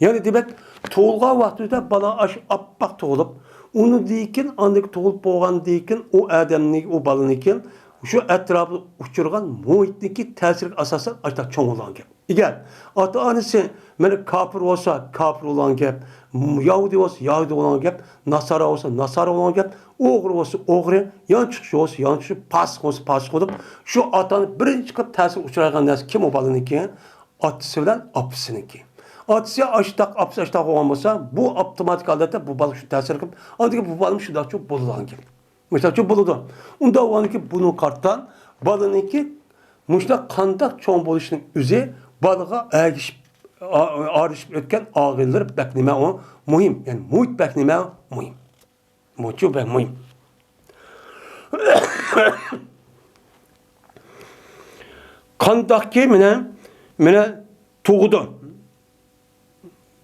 يەنى دېمەك، تۇغۇلغان ۋاقتىدا بالا ئاشۇ ئاپئاق تۇغۇلۇپ، ئۇنىڭدىن كېيىن ئاندىن تۇغۇلۇپ بولغاندىن كېيىن ئۇ ئادەمنى، ئۇ بالىنى كېيىن شۇ ئەتراپىدا ئۇچرىغان مۇھىتنىڭكى تەسىرىگە ئاساسەن ئاشۇنداق چوڭ بولغان گەپ. ئەگەر ئاتا-ئانىسى مانا كاپىر بولسا، كاپىر بولغان گەپ، يەھۇدىي بولسا، يەھۇدىي بولغان گەپ، ناسارا بولسا، ناسارا بولغان گەپ، ئوغرى بولسا، ئوغرى، يانچۇقچى بولسا، يانچۇقچى، پاسىق بولسا، پاسىق بولۇپ، شۇ ئاتا-ئانا بىرىنچى قىلىپ تەسىرگە ئۇچرايدىغان نەرسە كىم ئۇ بالىنىڭكى؟ ئاتىسى بىلەن ئاپىسىنىڭكى. ئاتىسى ئاشتاق، ئاپىسى ئاشتاق بولغان بولسا، بۇ ئاپتوماتىك ھالەتتە بۇ بالىغا شۇ تەسىر قىلىپ، ئاندىن كېيىن بۇ بالىمۇ شۇنداقچۇ بولىدىغان گەپ. مۇشۇنداقچۇ بولىدۇ. ئۇنداق بولغاندىكىن بۇنىڭغا قارىتا بالىنىڭكى مۇشۇنداق قانداق چوڭ بولۇشىنىڭ ئۆزى بالىغا ئەگىشىپ، ئا-، ئارىلىشىپ ئۆتكەن ئاغىنىلەر بەك نېمە ئۇ مۇھىم. يەنى مۇھىت بەك نېمە مۇھىم. مۇچۇ بەك مۇھىم. قانداقكى مانا، مانا تۇغىدۇ.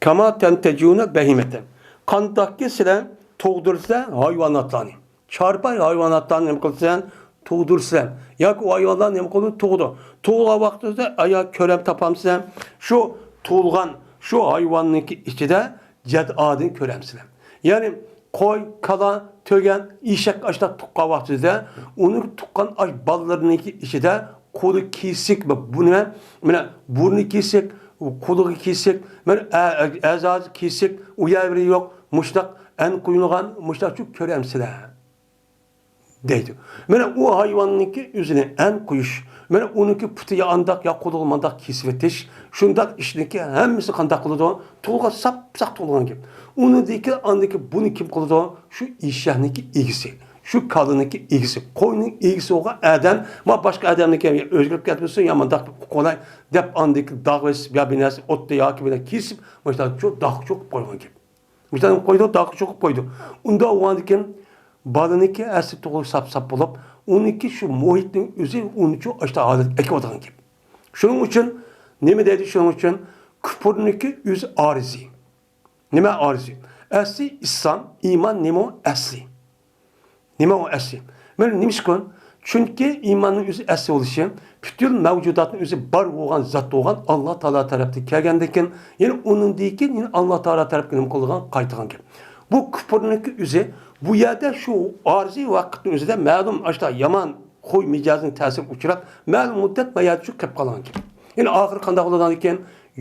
كاما تەنتەجۇنە بەھىمەتەن. قانداقكى سىلەر تۇغدۇرسىلەر ھايۋاناتلارنى. چارپاي ھايۋاناتلارنى نېمە قىلىسەن؟ تۇغدۇرىسەن. ياكى ئۇ ھايۋانلار نېمە قىلىدۇ؟ تۇغىدۇ. تۇغۇلغان ۋاقتىدا ئايا كۆرەم تاپامسەن؟ شۇ تۇغۇلغان شۇ ھايۋاننىڭكى ئىچىدە جەدئادىن كۆرەمسىلەر. يەنى قوي، كالا، تۆگەن، ئېشەك ئاشۇنداق تۇغقان ۋاقتىدا ئۇنىڭ تۇغقان ئاش بالىلىرىنىڭكى ئىچىدە قولى كېسىك، بۇ نېمە؟ مانا بۇرنى كېسىك، قۇلىقى كېسىك، مانا ئە-، ئە-، ئەزاسى كېسىك، ئۇ يەرلىرى يوق، مۇشتاق ئەن قويۇلغان، مۇشتاق شۇ كۆرەمسىلەر دەيدۇ. مانا ئۇ ھايۋاننىڭكى ئۆزىنى ئەن قويۇش، مانا ئۇنىڭكى پۇتى يا ئانداق، يا قولىغا مانداق كېسىۋېتىش، شۇنداق ئىشنىڭكى ھەممىسى قانداق قىلىدۇ؟ تۇغۇلغان ساپساق تۇغۇلغان گەپ. ئۇنىڭدىكى ئاندىكى بۇنى كىم قىلىدۇ؟ شۇ ئېشەكنىڭكى ئىگىسى، شۇ كالىنىڭكى ئىگىسى، قوينىڭ ئىگىسى بولغان ئادەم، ما باشقا ئادەمنىڭكى ئۆزگىرىپ كەتمىسۇن يا مانداق قىلىپ قوياي دەپ ئاندىكى داغ بېسىپ يا بىر نەرسە ئوتتا ياكى بىر نەرسە كېسىپ، مۇشۇنداق شۇ داغ چوقۇپ قويغان گەپ. مۇشۇنداق قويىدۇ، داغ چوقۇپ قويىدۇ. ئۇنداق بولغاندىكىن بالىنىڭكى ئەسلى تۇغۇلۇشى ساپساپ بولۇپ، ئۇنىڭكى شۇ مۇھىتنىڭ ئۆزى ئۇنى شۇ ئاشتا ھالەتكە ئەكىۋاتىدىغان گەپ. شۇنىڭ ئۈچۈن نېمە دەيدۇ؟ شۇنىڭ ئۈچۈن كۇپۇرنىڭكى ئۆزى ئارزى. نېمە ئارزى؟ ئەسلى ئىسلام، ئىمان نېمە ئەسلى؟ نېمە ئۇ ئەسلى؟ مانا نېمىشقا؟ چۈنكى ئىماننىڭ ئۆزى ئەسلى بولۇشى، پۈتۈن مەۋجۇداتنىڭ ئۆزى بار بولغان زات بولغان ئاللا تائالا تەرەپتىن كەلگەندىكىن، يەنە ئۇنىڭدىن كېيىن يەنە ئاللا تائالا تەرەپكە نېمە قىلىدىغان؟ قايتىدىغان گەپ. بۇ كۇپۇرنىڭكى ئۆزى بۇ يەردە شۇ ئارزى ۋاقىتنىڭ ئۆزىدە مەلۇم ئاشتا يامان خۇي مىجەزنىڭ تەسىرىگە ئۇچراپ، مەلۇم مۇددەت مەيەدە شۇ قېلىپ قالغان گەپ. يەنە ئاخىرى قانداق بولىدىغان ئىكەن؟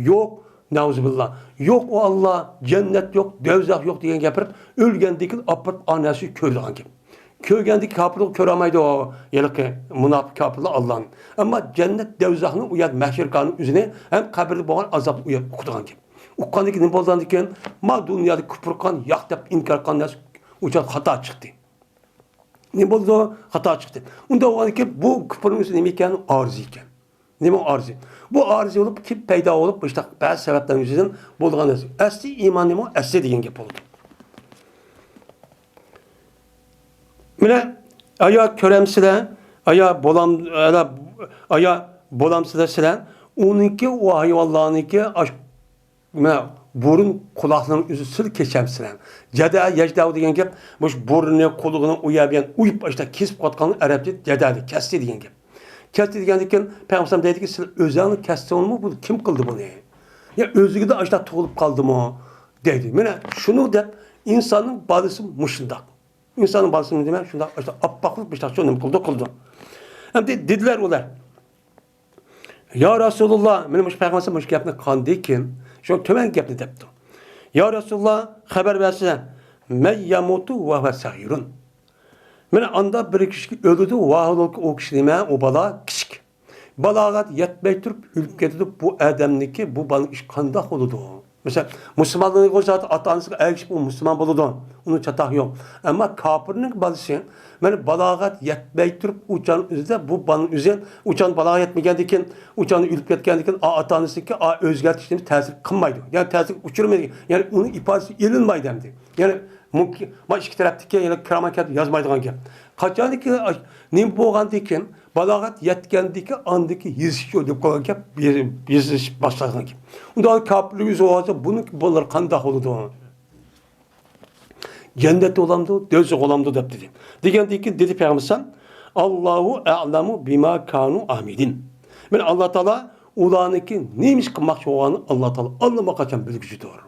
يوق، نەئۇزۇبىللا. يوق ئۇ ئاللا، جەننەت يوق، دوزاخ يوق دېگەن گەپلەر ئۆلگەندىن كېيىن ئاپىرىپ ئا نەرسىنى كۆرىدىغان گەپ. كۆرگەندىكى كاپىرلار كۆرەلمەيدۇ، ھېلىقى مۇناپىق كاپىرلار ئاللانى. ئەمما جەننەت، دوزاخنى ئۇ يەردە مەھشەرگاھنىڭ ئۆزىنى ھەم قەبرىدە بولغان ئازابنى ئۇ يەردە ئۇقىدىغان گەپ. ئۇققاندىن كېيىن نېمە بولىدىكەن؟ ما دۇنيادا كۇپۇر قىلغان، ياق دەپ ئىنكار قىلغان نەرسە ئۇ چاغدا خاتا چىقتى. نېمە بولىدۇ؟ خاتا چىقتى. ئۇنداق بولغاندىكىن بۇ كۇپۇرنىڭ ئۆزى نېمە ئىكەن؟ ئارزى ئىكەن. نېمە ئارزى؟ بۇ ئارزى بولۇپ، كېلىپ پەيدا بولۇپ، مۇشۇنداق بەزى سەۋەبلەرنىڭ يۈزىدىن بولىدىغان نەرسە. ئەسلى ئىمان نېمە؟ ئەسلى دېگەن گەپ بولىدۇ. مانا، ئايا كۆرەمسىلەر، ئايا بولام، ئايا، ئايا بولامسىلەر سىلەر؟ ئۇنىڭكى، ئۇ ھايۋانلارنىڭكى ئاش-، مانا بۇرۇن قۇلاقنىڭ ئۆزى سىل كېسەمسىلەر. جەدە يەجدەۋ دېگەن گەپ، مۇشۇ بۇرنىنى، قۇلىقىنى ئۇ يەر بىلەن ئويۇپ، ئاشتا كېسىپ قويۇۋاتقاننى ئەرەبچە جەدە دەيدۇ، كەستى دېگەن گەپ. كەستى دېگەندىكىن، پەيغەمبەر دەيدىكى، سىلەر ئۆزۈڭلار كەستىڭلارمۇ؟ بۇنى كىم قىلدى بۇنى؟ يا ئۆزلۈكىدە ئاشتا تۇغۇلۇپ قالدىمۇ؟ دەيدۇ. مانا شۇنى دەپ، ئىنساننىڭ بالىسى مۇشۇنداق. ئىنساننىڭ بالىسى نېمە؟ شۇنداق ئاشتا ئاپئاقلىق، مۇشۇنداق شۇ نېمە قىلدى، قىلدى. ئەمدى دېدىلەر ئۇلار. يا رەسۇلۇللا، مانا مۇشۇ پەيغەمبەر مۇشۇ گەپنى قىلغاندىن كېيىن، شۇ تۆۋەن گەپنى دەپتۇ. يا رەسۇلۇللا، خەۋەر بەرسە، مەن يەمۇتۇ ۋە ھۇۋە سەغىرۇن. مانا ئاندا بىر كىشى ئۆلىدۇ، ۋاھالۇكى ئۇ كىشى نېمە؟ ئۇ بالا كىچىك. بالاغەت يەتمەي تۇرۇپ ئۆلۈپ كېتىدۇ. بۇ ئادەمنىڭكى، بۇ بالىنىڭ ئىشى قانداق بولىدۇ؟ مەسىلەن، مۇسۇلمانلارنىڭ زاتى ئاتا-ئانىسىغا ئەگىشىپ ئۇ مۇسۇلمان بولىدۇ. ئۇنىڭ چاتاقى يوق. ئەمما كاپىرنىڭ بالىسى، مانا بالاغەت يەتمەي تۇرۇپ ئۇ چاغنىڭ ئۆزىدە بۇ بالىنىڭ ئۆزى، ئۇ چاغ بالاغەت يەتمىگەندىن كېيىن، ئۇ چاغدا ئۆلۈپ كەتكەندىن كېيىن ئا-، ئاتا-ئانىسىنىڭكى ئا-، ئۆزگەرتىشلىرى تەسىر قىلمايدۇ. يەنى تەسىرگە ئۇچرىمايدۇ. يەنى ئۇنىڭ ئىپادىسى ئېلىنمايدۇ ئەمدى. يەنى مۇمكىن، ما ئىككى تەرەپتىكى يەنە كىرامان كاتىب يازمايدىغان گەپ. قاچانكى ئاش-، نېمە بولغاندىن كېيىن، بالاغەت يەتكەندىن كېيىن ئاندىكى يېزىشچۇ دەپ قويغان گەپ، يېزىش باشلانغان گەپ. ئۇندا كاپىرلىق يۈزى بولغانسا، بۇنىڭ بالىلىرى قانداق بولىدۇ؟ جەننەتتە بولامدۇ، دوزاخ بولامدۇ دەپ دېدى. دېگەندىن كېيىن دېدى پەيغەمبەر، ئاللاھۇ ئەئلەمۇ بىما كانۇ ئامىلىن. مانا ئاللا تائالا ئۇلارنىڭكى نېمە ئىش قىلماقچى بولغانىنى ئاللا تائالا ئاللىماقاچان بىلگۈچىدۇر.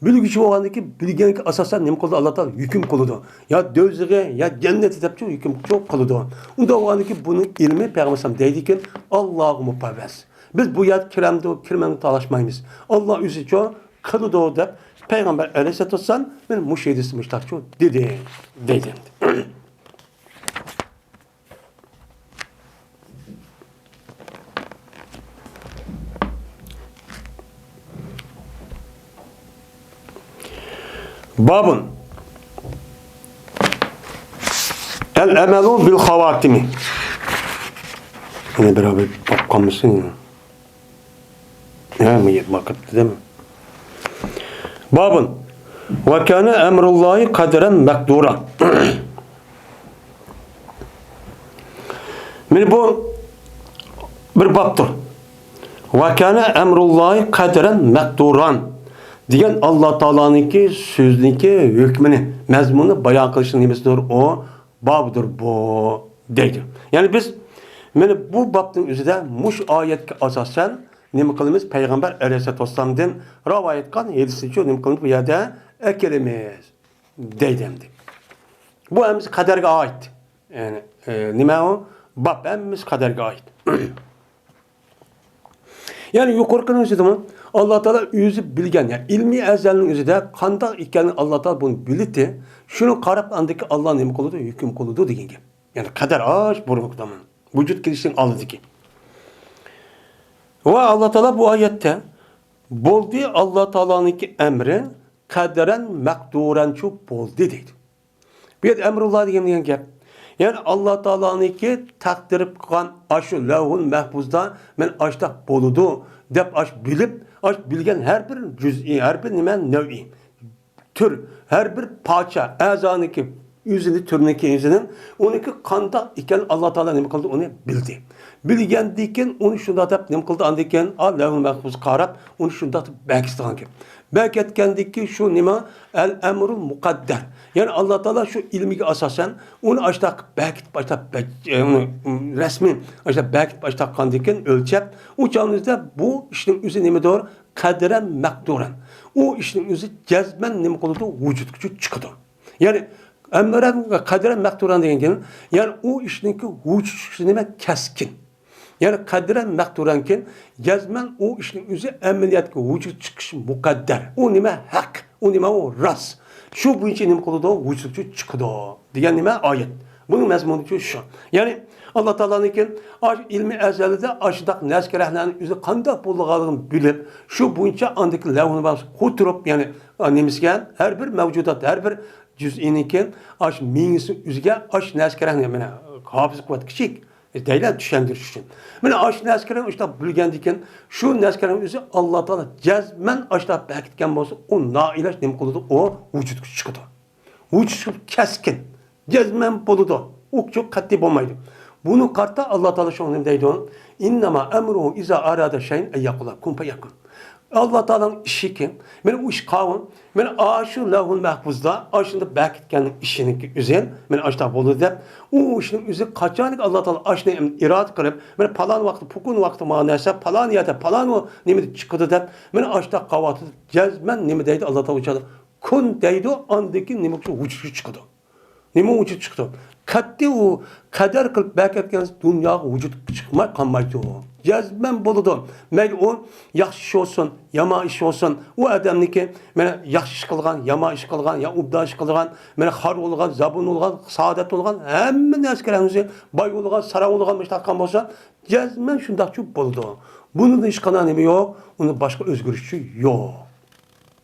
بىلگۈچى بولغاندىن كېيىن بىلگەنگە ئاساسەن نېمە قىلىدۇ؟ ئاللا تائالا ھۆكۈم قىلىدۇ. يا دوزىخى، يا جەننىتى دەپچۇ ھۆكۈم قىلىدۇ. ئۇنداق بولغاندىن كېيىن بۇنىڭ ئىلمى پەيغەمبەر ئەلەيھىسسالام دەيدىكەن، ئاللاغا مۇپەۋۋەس. بىز بۇ يەردە كىرەمدۇ، كىرمەمدۇ تالاشمايمىز. ئاللا ئۆزىچۇ قىلىدۇ دەپ پەيغەمبەر ئەلەيھىسسالاتۇ ۋەسسالام مانا مۇشۇ ھەدىستە مۇشۇنداقچۇ دېدى، دەيدۇ. بابۇن. ئەل ئەمەلۇ بىل خاۋاتىمى. يەنە بىر باپ قالمىسۇن. ھە، مۇ-، ۋاقىت دېدىم. بابۇن. ۋە كانە ئەمرۇللاھى قەدرەن مەقدۇرا. مانا بۇ بىر بابتۇر. ۋە كانە ئەمرۇللاھى قەدرەن مەقدۇران دېگەن ئاللا تائالانىڭكى سۆزىنىڭكى ھۆكمىنى، مەزمۇنىنى بايان قىلىشنىڭ نېمىسىدۇر؟ ئۇ بابىدۇر بۇ، دەيدۇ. يەنى بىز مانا بۇ بابنىڭ ئۆزىدە مۇشۇ ئايەتكە ئاساسەن نېمە قىلىمىز؟ پەيغەمبەر ئەلەيھىسسالاتۇ ۋەسسالامدىن رىۋايەت قىلغان ھەدىسنىچۇ نېمە قىلىمىز؟ بۇ يەردە ئەكېلىمىز، دەيدۇ ئەمدى. بۇ ھەممىسى قەدەرگە ئائىت. يەنى، ئە، نېمە ئۇ؟ باب ھەممىسى قەدەرگە ئائىت. يەنى يۇقىرىقىنىڭ ئۆزىدىمۇ ئاللا تائالا ئۆزى بىلگەن، يەنى ئىلمىي ئەزەلنىڭ ئۆزىدە قانداق ئىكەنلىكىنى ئاللا تائالا بۇنى بىلىتى، شۇنى قاراپ ئاندىكى ئاللا نېمە قىلىدۇ؟ ھۆكۈم قىلىدۇ دېگەن گەپ. يەنى قەدەر ئاش بۇرۇنقى زامان. ۋۇجۇد كېلىشنىڭ ئالدىدىكى. ۋە ئاللا تائالا بۇ ئايەتتە بولدى، ئاللا تائالانىڭكى ئەمرى قەدەرەن مەقدۇرەنچۇ بولدى دەيدۇ. بۇ يەردە ئەمرۇللا دېگەن، دېگەن گەپ. يەنى ئاللا تائالانىڭكى تەقدىر قىلغان ئاشۇ لەۋھۇل مەھپۇزدا مەن ئاشتاق بولىدۇ دەپ ئاش بىلىپ، ئاش بىلگەن ھەر بىر جۈزئى، ھەر بىر نېمە نەۋئى، تۈر، ھەر بىر پارچە ئەزانىڭكى ئۆزىنى، تۈرنىڭكى ئۆزىنىڭ ئۇنىڭكى قانداق ئىكەن ئاللا تائالا نېمە قىلدى، ئۇنى بىلدى. بىلگەندىن كېيىن ئۇنى شۇنداق دەپ نېمە قىلدى، ئاندىن كېيىن ئا لەۋھۇل مەھپۇزغا قاراپ ئۇنى شۇنداق دەپ بەكىتىدىغان گەپ. بەكەتكەندىكى شۇ نېمە؟ ئەل ئەمرۇل مۇقەددەر. يەنى ئاللا تائالا شۇ ئىلمىگە ئاساسەن ئۇنى ئاشتاق بەكىتىپ، ئاشتاق بەك-، ئۇنى رەسمىي ئاشتاق بەكىتىپ، ئاشتاق قىلغاندىن كېيىن ئۆلچەپ، ئۇ چاغنىڭىزدا بۇ ئىشنىڭ ئۆزى نېمىدۇر؟ قەدرەن مەقدۇرەن. ئۇ ئىشنىڭ ئۆزى جەزمەن نېمە قىلىدۇ؟ ۋۇجۇدقا چىقىدۇ. يەنى ئەمرەن قەدرەن مەقدۇرەن دېگەن گېپىم، يەنى ئۇ ئىشنىڭكى ۋۇجۇد چىقىشى نېمە؟ كەسكىن. يەنى قەدرەن مەقدۇرەنكىن، جەزمەن ئۇ ئىشنىڭ ئۆزى ئەمەلىيەتكە ۋۇجۇد چىقىشى مۇقەددەر. ئۇ نېمە؟ ھەق. ئۇ نېمە؟ ئۇ راست. شۇ بويىچە نېمە قىلىدۇ؟ ۋۇجۇدقا چىقىدۇ دېگەن نېمە؟ ئايەت. بۇنىڭ مەزمۇنى شۇ. يەنى ئاللا تائالانىڭكى ئاش ئىلمىي ئەزەلدە ئاشۇنداق نەسكە رەھنانىڭ ئۆزى قانداق بولىدىغانلىقىنى بىلىپ، شۇ بويىچە ئاندىكى لەۋھۇل مەھپۇز قوتۇرۇپ، يەنى، ئا، نېمىسىگە، ھەر بىر مەۋجۇدات، ھەر بىر جۈزئىنىڭكى ئاش مېڭىسىنىڭ ئۆزىگە ئاش نەسكە رەھنە، مانا، ھاپىز قۇۋۋەت كىچىك، دەيلى چۈشەندۈرۈش ئۈچۈن. مانا ئاشۇ نەسكە رەھنە ئاشۇنداق بىلگەندىكىن، شۇ نەسكە رەھنە ئۆزى ئاللا تائالا جەزمەن ئاشۇنداق بەكىتكەن بولسا، ئۇ نائىلاج نېمە قىلىدۇ؟ ئۇ ۋۇجۇدقا چىقىدۇ. ۋۇجۇد كەسكىن، جەزمەن بولىدۇ. ئۇ چوق قەتئىي بولمايدۇ. بۇنى قارىتا ئاللا تائالا شۇنى نېمە دەيدۇ؟ ئىننەما ئەمرۇھۇ ئىزا ئارادە شەيئەن ئەن يەقۇلە كۇن فەيەكۇن. ئاللا تائالانىڭ ئىشىكى، مانا ئۇ ئىش قاۋۇم، مانا ئاشۇ لەۋھۇل مەھپۇزدا ئاشۇنداق بەكىتكەننىڭ ئىشىنىڭكى ئۆزى، مانا ئاشۇنداق بولىدۇ دەپ، ئۇ ئىشنىڭ ئۆزى قاچانكى ئاللا تائالا ئاشۇنى ئىرادە قىلىپ، مانا پالان ۋاقىتتا، پۇكۇن ۋاقىتتا مانا نەرسە، پالان يەردە، پالان نېمىدە چىقىدۇ دەپ، مانا ئاشۇنداق قاۋاتىدۇ. جەزمەن نېمە دەيدۇ ئاللا تائالا؟ ئۇ چاغدا كۇن دەيدۇ، ئاندىن كېيىن نېمە ئۈچۈن ۋۇجۇدقا چىقىدۇ؟ نېمە ۋۇجۇدقا چىقىدۇ؟ قەتئىي ئۇ قەدەر قىلىپ بەكەتكەن دۇنياغا ۋۇجۇدقا چىقماي قالمايدۇ. جەزمەن بولىدۇ. مەيلى ئۇ ياخشى ئىش بولسۇن، يامان ئىش بولسۇن، ئۇ ئادەمنىڭكى مانا ياخشى ئىش قىلغان، يامان ئىش قىلغان، يا ئوبدان ئىش قىلغان، مانا خار بولغان، زاۋۇن بولغان، سائادەت بولغان، ھەممە نەرسىگە رەھمىسى، باي بولغان، ساراڭ بولغان، مۇشۇنداق قىلغان بولسا، جەزمەن شۇنداقچۇ بولىدۇ. بۇنىڭدىن ھېچقانداق نېمە يوق، ئۇنى باشقا ئۆزگىرىشچۇ يوق.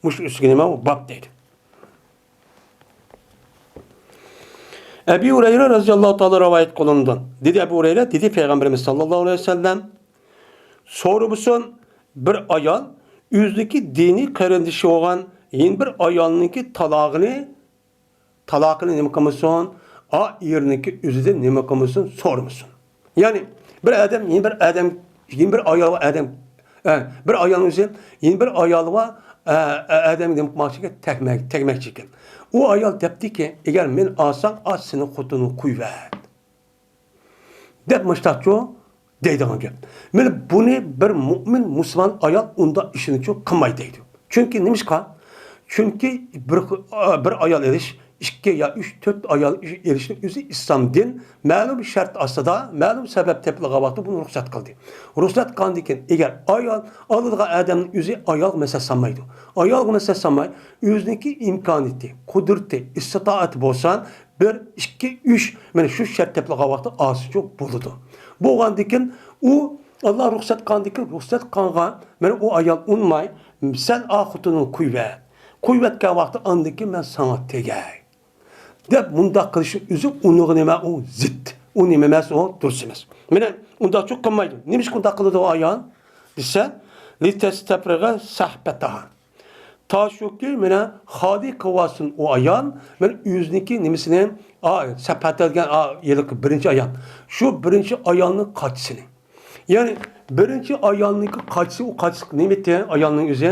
مۇشۇ ئۈستىگە نېمە؟ باب دەيدۇ. ئەبى ھۇرەيرە رەزىياللاھۇ تائالا رىۋايەت قىلىنىدۇ. دېدى ئەبۇ ھۇرەيرە، دېدى پەيغەمبىرىمىز ساللاللاھۇ ئەلەيھى ۋەسەللەم، سورىمىسۇن بىر ئايال ئۆزىنىڭكى دىنىي قېرىندىشى بولغان يەنە بىر ئايالنىڭكى تالاقىنى، تالاقىنى نېمە قىلمىسۇن؟ ئا ئېرىنىڭكى ئۆزىدىن نېمە قىلمىسۇن؟ سورىمىسۇن. يەنى بىر ئادەم يەنە بىر ئادەم، يەنە بىر ئايال بار ئادەم، ئە، بىر ئايالنىڭ ئۆزى يەنە بىر ئايال بار، ئە، ئە، ئادەمگە نېمە قىلماقچى ئىكەن؟ تەگمەك، تەگمەكچى ئىكەن. ئۇ ئايال دەپتىكى، ئەگەر مېنى ئالساڭ، ئا سېنىڭ خوتۇنۇڭنى قويۇۋەت دەپ مۇشتاقچۇ دەيدىغان گەپ. مانا بۇنى بىر مۆمىن مۇسۇلمان ئايال ئۇنداق ئىشنىچۇ قىلماي دەيدۇ. چۈنكى نېمىشقا؟ چۈنكى بىر، بىر ئايال ئېلىش، ئىككى يا ئۈچ، تۆت ئايال ئېلىشنىڭ ئۆزى ئىسلام دىن مەلۇم شەرت ئاستىدا، مەلۇم سەۋەب تېپىلغان ۋاقىتتا بۇنى رۇخسەت قىلدى. رۇخسەت قىلغاندىن كېيىن، ئەگەر ئايال ئالىدىغان ئادەمنىڭ ئۆزى ئايالغا مەسئەل سالمايدۇ. ئايالغا مەسئەل سالماي، ئۆزىنىڭكى ئىمكانىيىتى، قۇدرىتى، ئىستىتائەتى بولسا، بىر، ئىككى، ئۈچ، مانا شۇ شەرت تېپىلغان ۋاقىتتا ئالسىچۇ بولىدۇ. بولغاندىن كېيىن ئۇ، ئاللا رۇخسەت قىلغاندىن كېيىن، رۇخسەت قىلغانغا، مانا ئۇ ئايال ئۇنىماي، سەن ئا خوتۇنۇڭنى قويۇۋەت. قويۇۋەتكەن ۋاقىتتا ئاندىن كېيىن مەن ساڭا تېگەي دەپ مۇنداق قىلىشنىڭ ئۆزى ئۇنىڭغا نېمە؟ ئۇ زىت. ئۇ نېمە ئەمەس، ئۇ دۇرۇس ئەمەس. مانا ئۇنداقچۇ قىلمايدۇ. نېمىشقا ئۇنداق قىلىدۇ ئۇ ئايال دېسە، لىتەستەپرىغە سەھبەتەھا. تا شۇكى، مانا، خالىي قىلىۋالسۇن ئۇ ئايال، مانا، ئۆزىنىڭكى نېمىسىنى، ئا، سەپەتە دېگەن، ئا، ھېلىقى بىرىنچى ئايال. شۇ بىرىنچى ئايالنىڭ قاچىسىنى. يەنى، بىرىنچى ئايالنىڭكى قاچىسى، ئۇ قاچىلىق نېمىتى ئايالنىڭ ئۆزى؟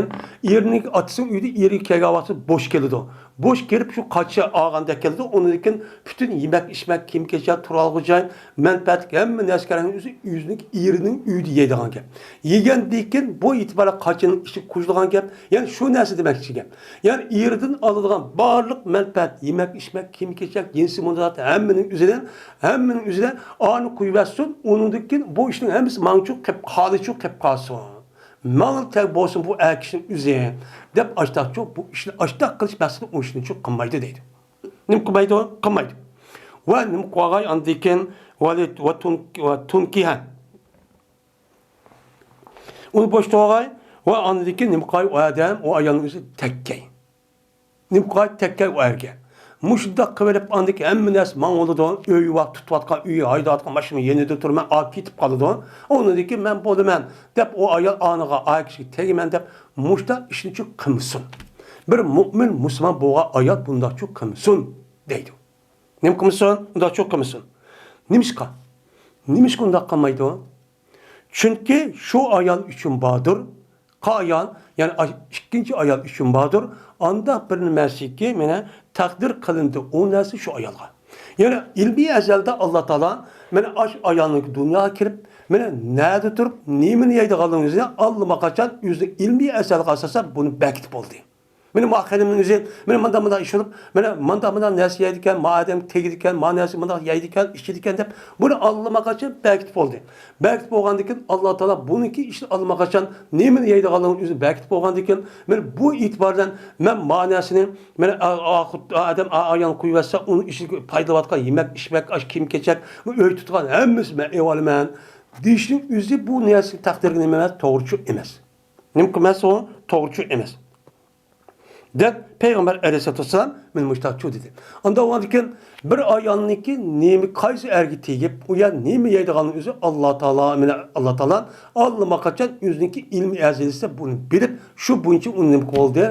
ئېرىنىڭ، ئاتىسىنىڭ ئۆيىدە ئېرى كەلگەن ۋاقتىدا بوش كېلىدۇ. بوش كېلىپ شۇ قاچا ئالغاندەك كېلىدۇ. ئۇنىڭدىن كېيىن پۈتۈن يېمەك، ئىچمەك، كىيىم-كېچەك، تۇرالغۇ جاي، مەنپەئەتلىك ھەممە نەرسە كېرەكنىڭ ئۆزى ئۆزىنىڭ ئېرىنىڭ ئۆيىدە يەيدىغان گەپ. يېگەندىن كېيىن بۇ ئېتىبارەن قاچىنىڭ ئىچى قۇيۇلغان گەپ. يەنى شۇ نەرسە دېمەكچى گەپ. يەنى ئېرىدىن ئالىدىغان بارلىق مەنپەئەت، يېمەك، ئىچمەك، كىيىم-كېچەك، جىنسىي مۇناسىۋەت ھەممىنىڭ ئۆزىدىن، ھەممىنىڭ ئۆزىدىن ئانى قويۇۋەتسۇن. ئۇنىڭدىن كېيىن بۇ ئىشنىڭ ھەممىسى ماڭىچۇ قېلىپ قالىچۇ، قېلىپ قالسۇن. ماڭا تەگ بولسۇن بۇ ئەر كىشىنىڭ ئۆزى، دەپ ئاشتاقچۇ بۇ ئىشنى ئاشتاق قىلىش مەقسىتىدە ئۇ ئىشنىچۇ قىلمايدۇ دەيدۇ. نېمە قىلمايدۇ؟ قىلمايدۇ. ۋە نېمە قىلغاي ئاندىن كېيىن؟ ۋە تۇنكىھە. ئۇنى بوش تۇرغاي ۋە ئاندىن كېيىن نېمە قىلغاي؟ ئۇ ئادەم، ئۇ ئايالنىڭ ئۆزى تەگكەي. نېمە قىلغاي؟ تەگكەي ئۇ ئەرگە. مۇشۇنداق قىلىۋېلىپ ئاندىن كېيىن ھەممە نەرسە ماڭىۋالىدۇ. ئۆي ۋاق تۇتۇۋاتقان، ئۆي ھايداۋاتقان ماشىنا يېنىدا تۇرماي ئاپ كېتىپ قالىدۇ. ئۇنىڭدىن كېيىن مەن بولىمەن دەپ ئۇ ئايال ئانىغا، ئايال كىشىگە تېگىمەن دەپ مۇشۇنداق ئىشنىچۇ قىلمىسۇن. بىر مۆمىن مۇسۇلمان بولغان ئايال بۇنداقچۇ قىلمىسۇن دەيدۇ. نېمە قىلمىسۇن؟ ئۇنداقچۇ قىلمىسۇن. نېمىشقا؟ نېمىشقا ئۇنداق قىلمايدۇ؟ چۈنكى شۇ ئايال ئۈچۈن باردۇر. قا ئايال، يەنى ئاش-، ئىككىنچى ئايال ئۈچۈن باردۇر. ئانداق بىر نەرسىكى، مانا، تەقدىر قىلىندى ئۇ نەرسە شۇ ئايالغا. يەنى ئىلمىي ئەزەلدە ئاللا تائالا، مانا، ئاش ئايالنىڭ دۇنياغا كېلىپ، مانا، نەدە تۇرۇپ، نېمىنى يەيدىغانلىقىنى ئۆزىنى ئاللىماقاچان ئۆزىنىڭ ئىلمىي ئەزەلگە ئاساسەن بۇنى بەكىتىپ بولدى. مانا ما خېنىمنىڭ ئۆزى، مانا مانداق مانداق ئىش بولۇپ، مانا مانداق مانداق نەرسە يەيدىكەن، ما ئادەم تېگىدىكەن، ما نەرسە مانداق يەيدىكەن، ئىچىدىكەن دەپ، بۇنى ئاللىماقاچان بەكىتىپ بولدى. بەكىتىپ بولغاندىن كېيىن، ئاللا تائالا بۇنىڭكى ئىشىنى ئاللىماقاچان نېمىنى يەيدىغانلىقىنى ئۆزى بەكىتىپ بولغاندىن كېيىن، مانا بۇ ئېتىبارەن مەن ما نەرسىنى، مانا ئا-، ئا-، ئادەم ئا-، ئايان قويۇۋەتسە، ئۇنىڭ ئىچىدە پايدىلىنىۋاتقان يېمەك، ئىچمەك، ئاش، كىيىم-كېچەك، ئۆي تۇتقان ھەممىسىنى مەن ئېلىۋالىمەن دېيىشنىڭ ئۆزى بۇ نەرسە تەقدىرگە نېمە ئەمەس، توغرىچۇ ئەمەس. نېمە قىلماس ئۇ؟ توغرىچۇ ئەمەس. دەپ پەيغەمبەر ئەلەيھىسسالاتۇ ۋەسسالام مانا مۇشۇنداقچۇ دېدى. ئاندا ئۇنىڭدىن كېيىن بىر ئايالنىڭكى نېمە، قايسى ئەرگە تېگىپ، ئۇ يەر نېمە يەيدىغانلىقى ئۆزى ئاللا تائالا، مانا ئاللا تائالا ئاللىماقاچان ئۆزىنىڭكى ئىلمىي ئەزىلىسى بۇنى بىلىپ، شۇ بويىچە ئۇنى نېمە قىلدى؟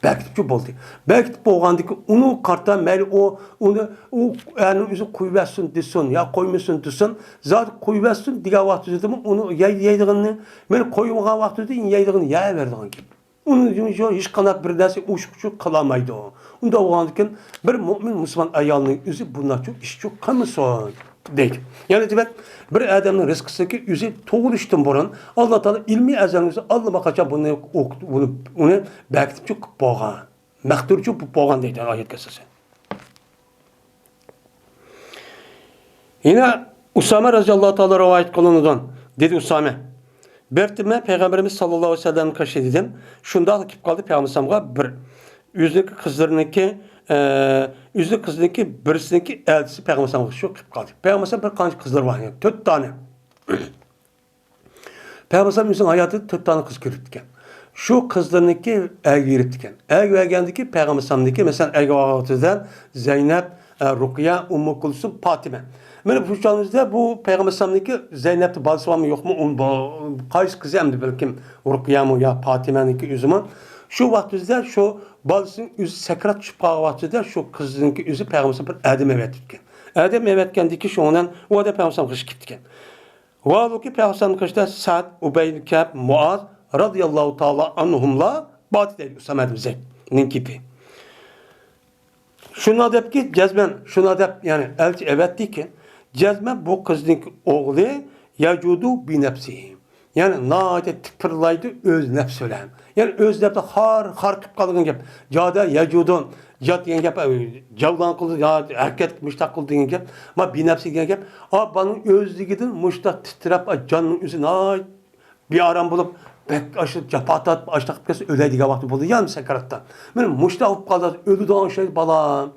بەكىتىپچۇ بولدى. بەكىتىپ بولغاندىكى ئۇنىڭ قارىتا مەيلى ئۇ، ئۇنى، ئۇ ئەرنىڭ ئۆزى قويۇۋەتسۇن دېسۇن يا قويمىسۇن دېسۇن، زادى قويۇۋەتسۇن دېگەن ۋاقتىدىمۇ ئۇنى يەي-، يەيدىغىنىنى، مانا قويمىغان ۋاقتىدا يەيدىغىنىنى يەۋېرىدىغان گەپ. ئۇنىڭ يوق ھېچقانداق بىر نەرسە ئوشۇقچۇ قىلالمايدۇ. ئۇنداق بولغاندىكىن بىر مۆمىن مۇسۇلمان ئايالنىڭ ئۆزى بۇنداقچۇ ئىشچۇ قىلمىسۇن دەيدۇ. يەنى دېمەك، بىر ئادەمنىڭ رىزقىسىدىكى ئۆزى تۇغۇلۇشتىن بۇرۇن ئاللا تائالا ئىلمىي ئەزەلنىڭ ئۆزى ئاللىماقاچان بۇنى ئوقۇت-، بۇنى، ئۇنى بەكىتىپچۇ قىلىپ بولغان. مەقدۇرچۇ بولۇپ بولغان دەيدۇ ئايەتكە ئاساسەن. يەنە ئۇسامە رەزىياللاھۇ تائالا رىۋايەت قىلىنىدۇ. دېدى ئۇسامە، بىر قېتىم مەن پەيغەمبىرىمىز ساللاللاھۇ ئەلەيھى ۋەسەللەمنىڭ قېشىدا ئىدىم. شۇنداقلا كېلىپ قالدى پەيغەمبەرمىزگە بىر ئۆزىنىڭكى قىزلىرىنىڭكى، ئە، ئۆزىنىڭ قىزىنىڭكى بىرسىنىڭكى ئەلچىسى پەيغەمبەرمىزگە شۇ قېلىپ قالدى. پەيغەمبەرمىز بىر قانچە قىزلىرى بار ئىكەن، تۆت دانە. پەيغەمبەر ئۆزىنىڭ ھاياتىدا تۆت دانە قىز كۆرۈپتىكەن. شۇ قىزلىرىنىڭكى ئەرگە بېرىپتىكەن. ئەرگە بەرگەندىكى پەيغەمبەرنىڭكى، مەسىلەن، ئەرگە بارغان ۋاقتىدا زەينەپ، ئە، رۇقىيە، ئۇممۇ كۇلسۇم، پاتىمە. مانا بۇ چاغىمىزدا بۇ پەيغەمبەرنىڭكى زەينەپتە بالىسى بارمۇ يوقمۇ؟ ئۇ بۇ-، قايسى قىزى ئەمدى بەلكىم رۇقىيەمۇ يا پاتىمەنىڭكى ئۆزىمۇ؟ شۇ ۋاقتىدا شۇ بالىسىنىڭ ئۆزى سەكرات چۈشۈپ قالغان ۋاقتىدا شۇ قىزنىڭكى ئۆزى پەيغەمبەر بىر ئادەم ئەۋەتىپتىكەن. ئادەم ئەۋەتكەندىكى شۇنىڭ ئۇ ئادەم پەيغەمبەر قېشىغا كېتىپتىكەن. ۋاھالۇكى، پەيغەمبەرنىڭ قېشىدا سەئد، ئۇبەي، كەب، مۇئاز رازىياللاھۇ تائالا ئەنھۇملار بار دەيدۇ، ئۇسامە ئىبن زەيدنىڭ گېپى. شۇنداق دەپكى، جەزمەن، شۇنداق دەپ، يەنى ئەلچى ئەۋەتتىكى، جەزمەن بۇ قىزنىڭ ئوغلى يەجۇدۇ بىنەپسىھى. يەنى ناھايىتى تىپىرلايدۇ ئۆز نەپسى بىلەن. يەنى ئۆز نەپسى خار، خار قىلىپ قالغان گەپ. جادە يەجۇدۇن، جاد دېگەن گەپ، جەۋلان قىلدى، يا ھەرىكەت قىلىپ مۇشتاق قىلدى دېگەن گەپ. ما بىنەپسى دېگەن گەپ. ئا، بالىنىڭ ئۆزلۈكىدىن مۇشتاق تىترەپ، ئا، جاننىڭ ئۆزى ناھايىتى بىئارام بولۇپ، بەك ئاشۇ جاپا تارتىپ، ئاشتاق قىلىپ كەتسە ئۆلەي دېگەن ۋاقتى بولدى يا سەكراتتا. مانا مۇشتاق بولۇپ قالدى، ئۆلىدىغان ئوخشايدۇ بالام.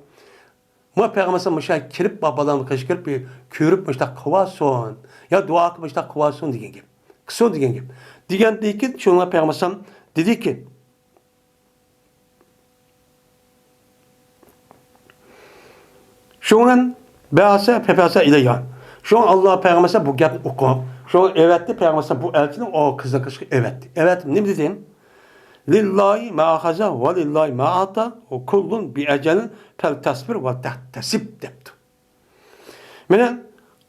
ما پەيغەمبەر مۇشۇ يەرگە كېلىپ، بالامنى قېشىغا كېلىپ، كۆرۈپ مۇشۇنداق قىلىۋالسۇن. يا دۇئا قىلىپ مۇشۇنداق قىلىۋالسۇن دېگەن گەپ. قىلسۇن دېگەن گەپ. دېگەندىن كېيىن شۇڭا پەيغەمبەر دېدىكى، شۇڭا بەسە پەپەسە ئىلەيھا. شۇڭا ئاللا پەيغەمبەر بۇ گەپنى ئوقۇپ، شۇڭا ئەۋەتتى پەيغەمبەر بۇ ئەلچىنى ئۇ قىزنىڭ قېشىغا ئەۋەتتى. ئەۋەتىپ نېمە دېدى؟ لىللاھى ما ئەخەزە ۋە لىللاھى ما ئەتا ۋە كۇللۇن بىئەجەلىن فەلتەسبىر ۋەلتەھتەسىب دەپتۇ. مانا،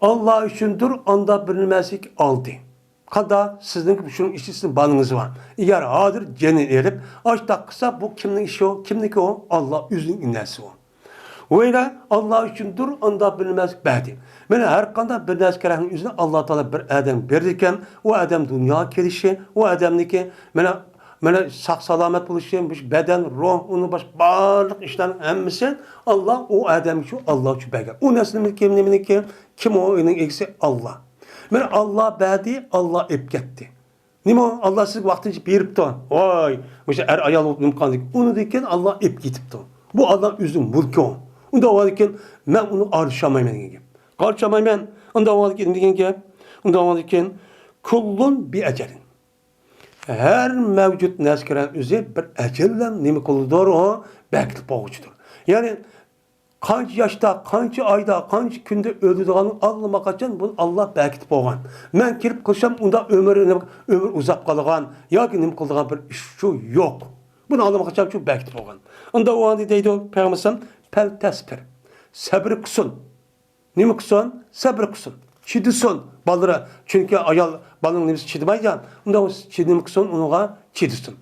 ئاللا ئۈچۈندۇر، ئاندا بىر نېمەسىگە ئالدى. قادا سىزنىڭ شۇنىڭ ئىچىدە سىزنىڭ بالىڭىز بار. ئەگەر ھازىر جېنىنى ئېلىپ، ئاشتاق قىلسا، بۇ كىمنىڭ ئىشى ئۇ؟ كىمنىڭكى ئۇ؟ ئاللا ئۆزىنىڭ نەرسىسى ئۇ. ۋەيلە ئاللا ئۈچۈندۇر، ئاندا بىلمەسلىك بەدى. مانا ھەر قانداق بىر نەرسە كېرەكنىڭ ئۆزىنى ئاللا تائالا بىر ئادەم بېرىدىكەن، ئۇ ئادەم دۇنياغا كېلىشى، ئۇ ئادەمنىڭكى مانا، مانا ساق سالامەت بولۇشى، مۇشۇ بەدەن، روھ، ئۇنىڭ باشقا بارلىق ئىشلارنىڭ ھەممىسى ئاللا ئۇ ئادەمگە شۇ ئاللا ئۈچۈن بەرگەن. ئۇ نەرسە نېمىكى، نېمىنىڭكى؟ كىم ئۇ؟ ئۇنىڭ ئىگىسى ئاللا. مانا ئاللا بەدى، ئاللا ئېلىپ كەتتى. نېمە ئاللا سىزگە ۋاقتىنچە بېرىپتۇ؟ ۋاي، مۇشۇ ئەر ئايال بولۇپ نېمە قىلغاندىكىن، ئۇنىڭدىن كېيىن ئاللا ئېلىپ كېتىپتۇ. بۇ ئاللا ئۆزىنىڭ مۈلكى ئۇ. ئۇنداق بولغاندىكىن مەن ئۇنى ئارىلىشالمايمەن دېگەن گەپ. ئارىلىشالمايمەن. ئۇنداق بولغاندىكىن دېگەن گەپ. ئۇنداق بولغاندىكىن كۇللۇن بىئەجەلىن. ھەر مەۋجۇت نەرسە كىرەن ئۆزى بىر ئەجەل بىلەن نېمە قىلىدۇ؟ ئۇ بەكىتىپ بولغۇچىدۇر. يەنى قانچە ياشتا، قانچە ئايدا، قانچە كۈندە ئۆلىدىغاننى ئاللىماقاچان بۇنى ئاللا بەكىتىپ قويغان. مەن كېلىپ قىلسام ئۇنداق ئۆمرى، ئۆمرى ئۇزاپ قالىدىغان ياكى نېمە قىلىدىغان بىر ئىش شۇ يوق. بۇنى ئاللىماقاچان شۇ بەكىتىپ قويغان. ئۇنداق بولغاندا دەيدۇ پەيغەمبەر ئەلەيھىسسالام، پەل تەسبىر، سەبرى قىلسۇن. نېمە قىلسۇن؟ سەبرى قىلسۇن. چىدىسۇن بالىلىرى. چۈنكى ئايال بالىنىڭ نېمىسى چىدىمايدىغان. ئۇنداق بولسا چىدىم قىلسۇن، ئۇنىڭغا چىدىسۇن.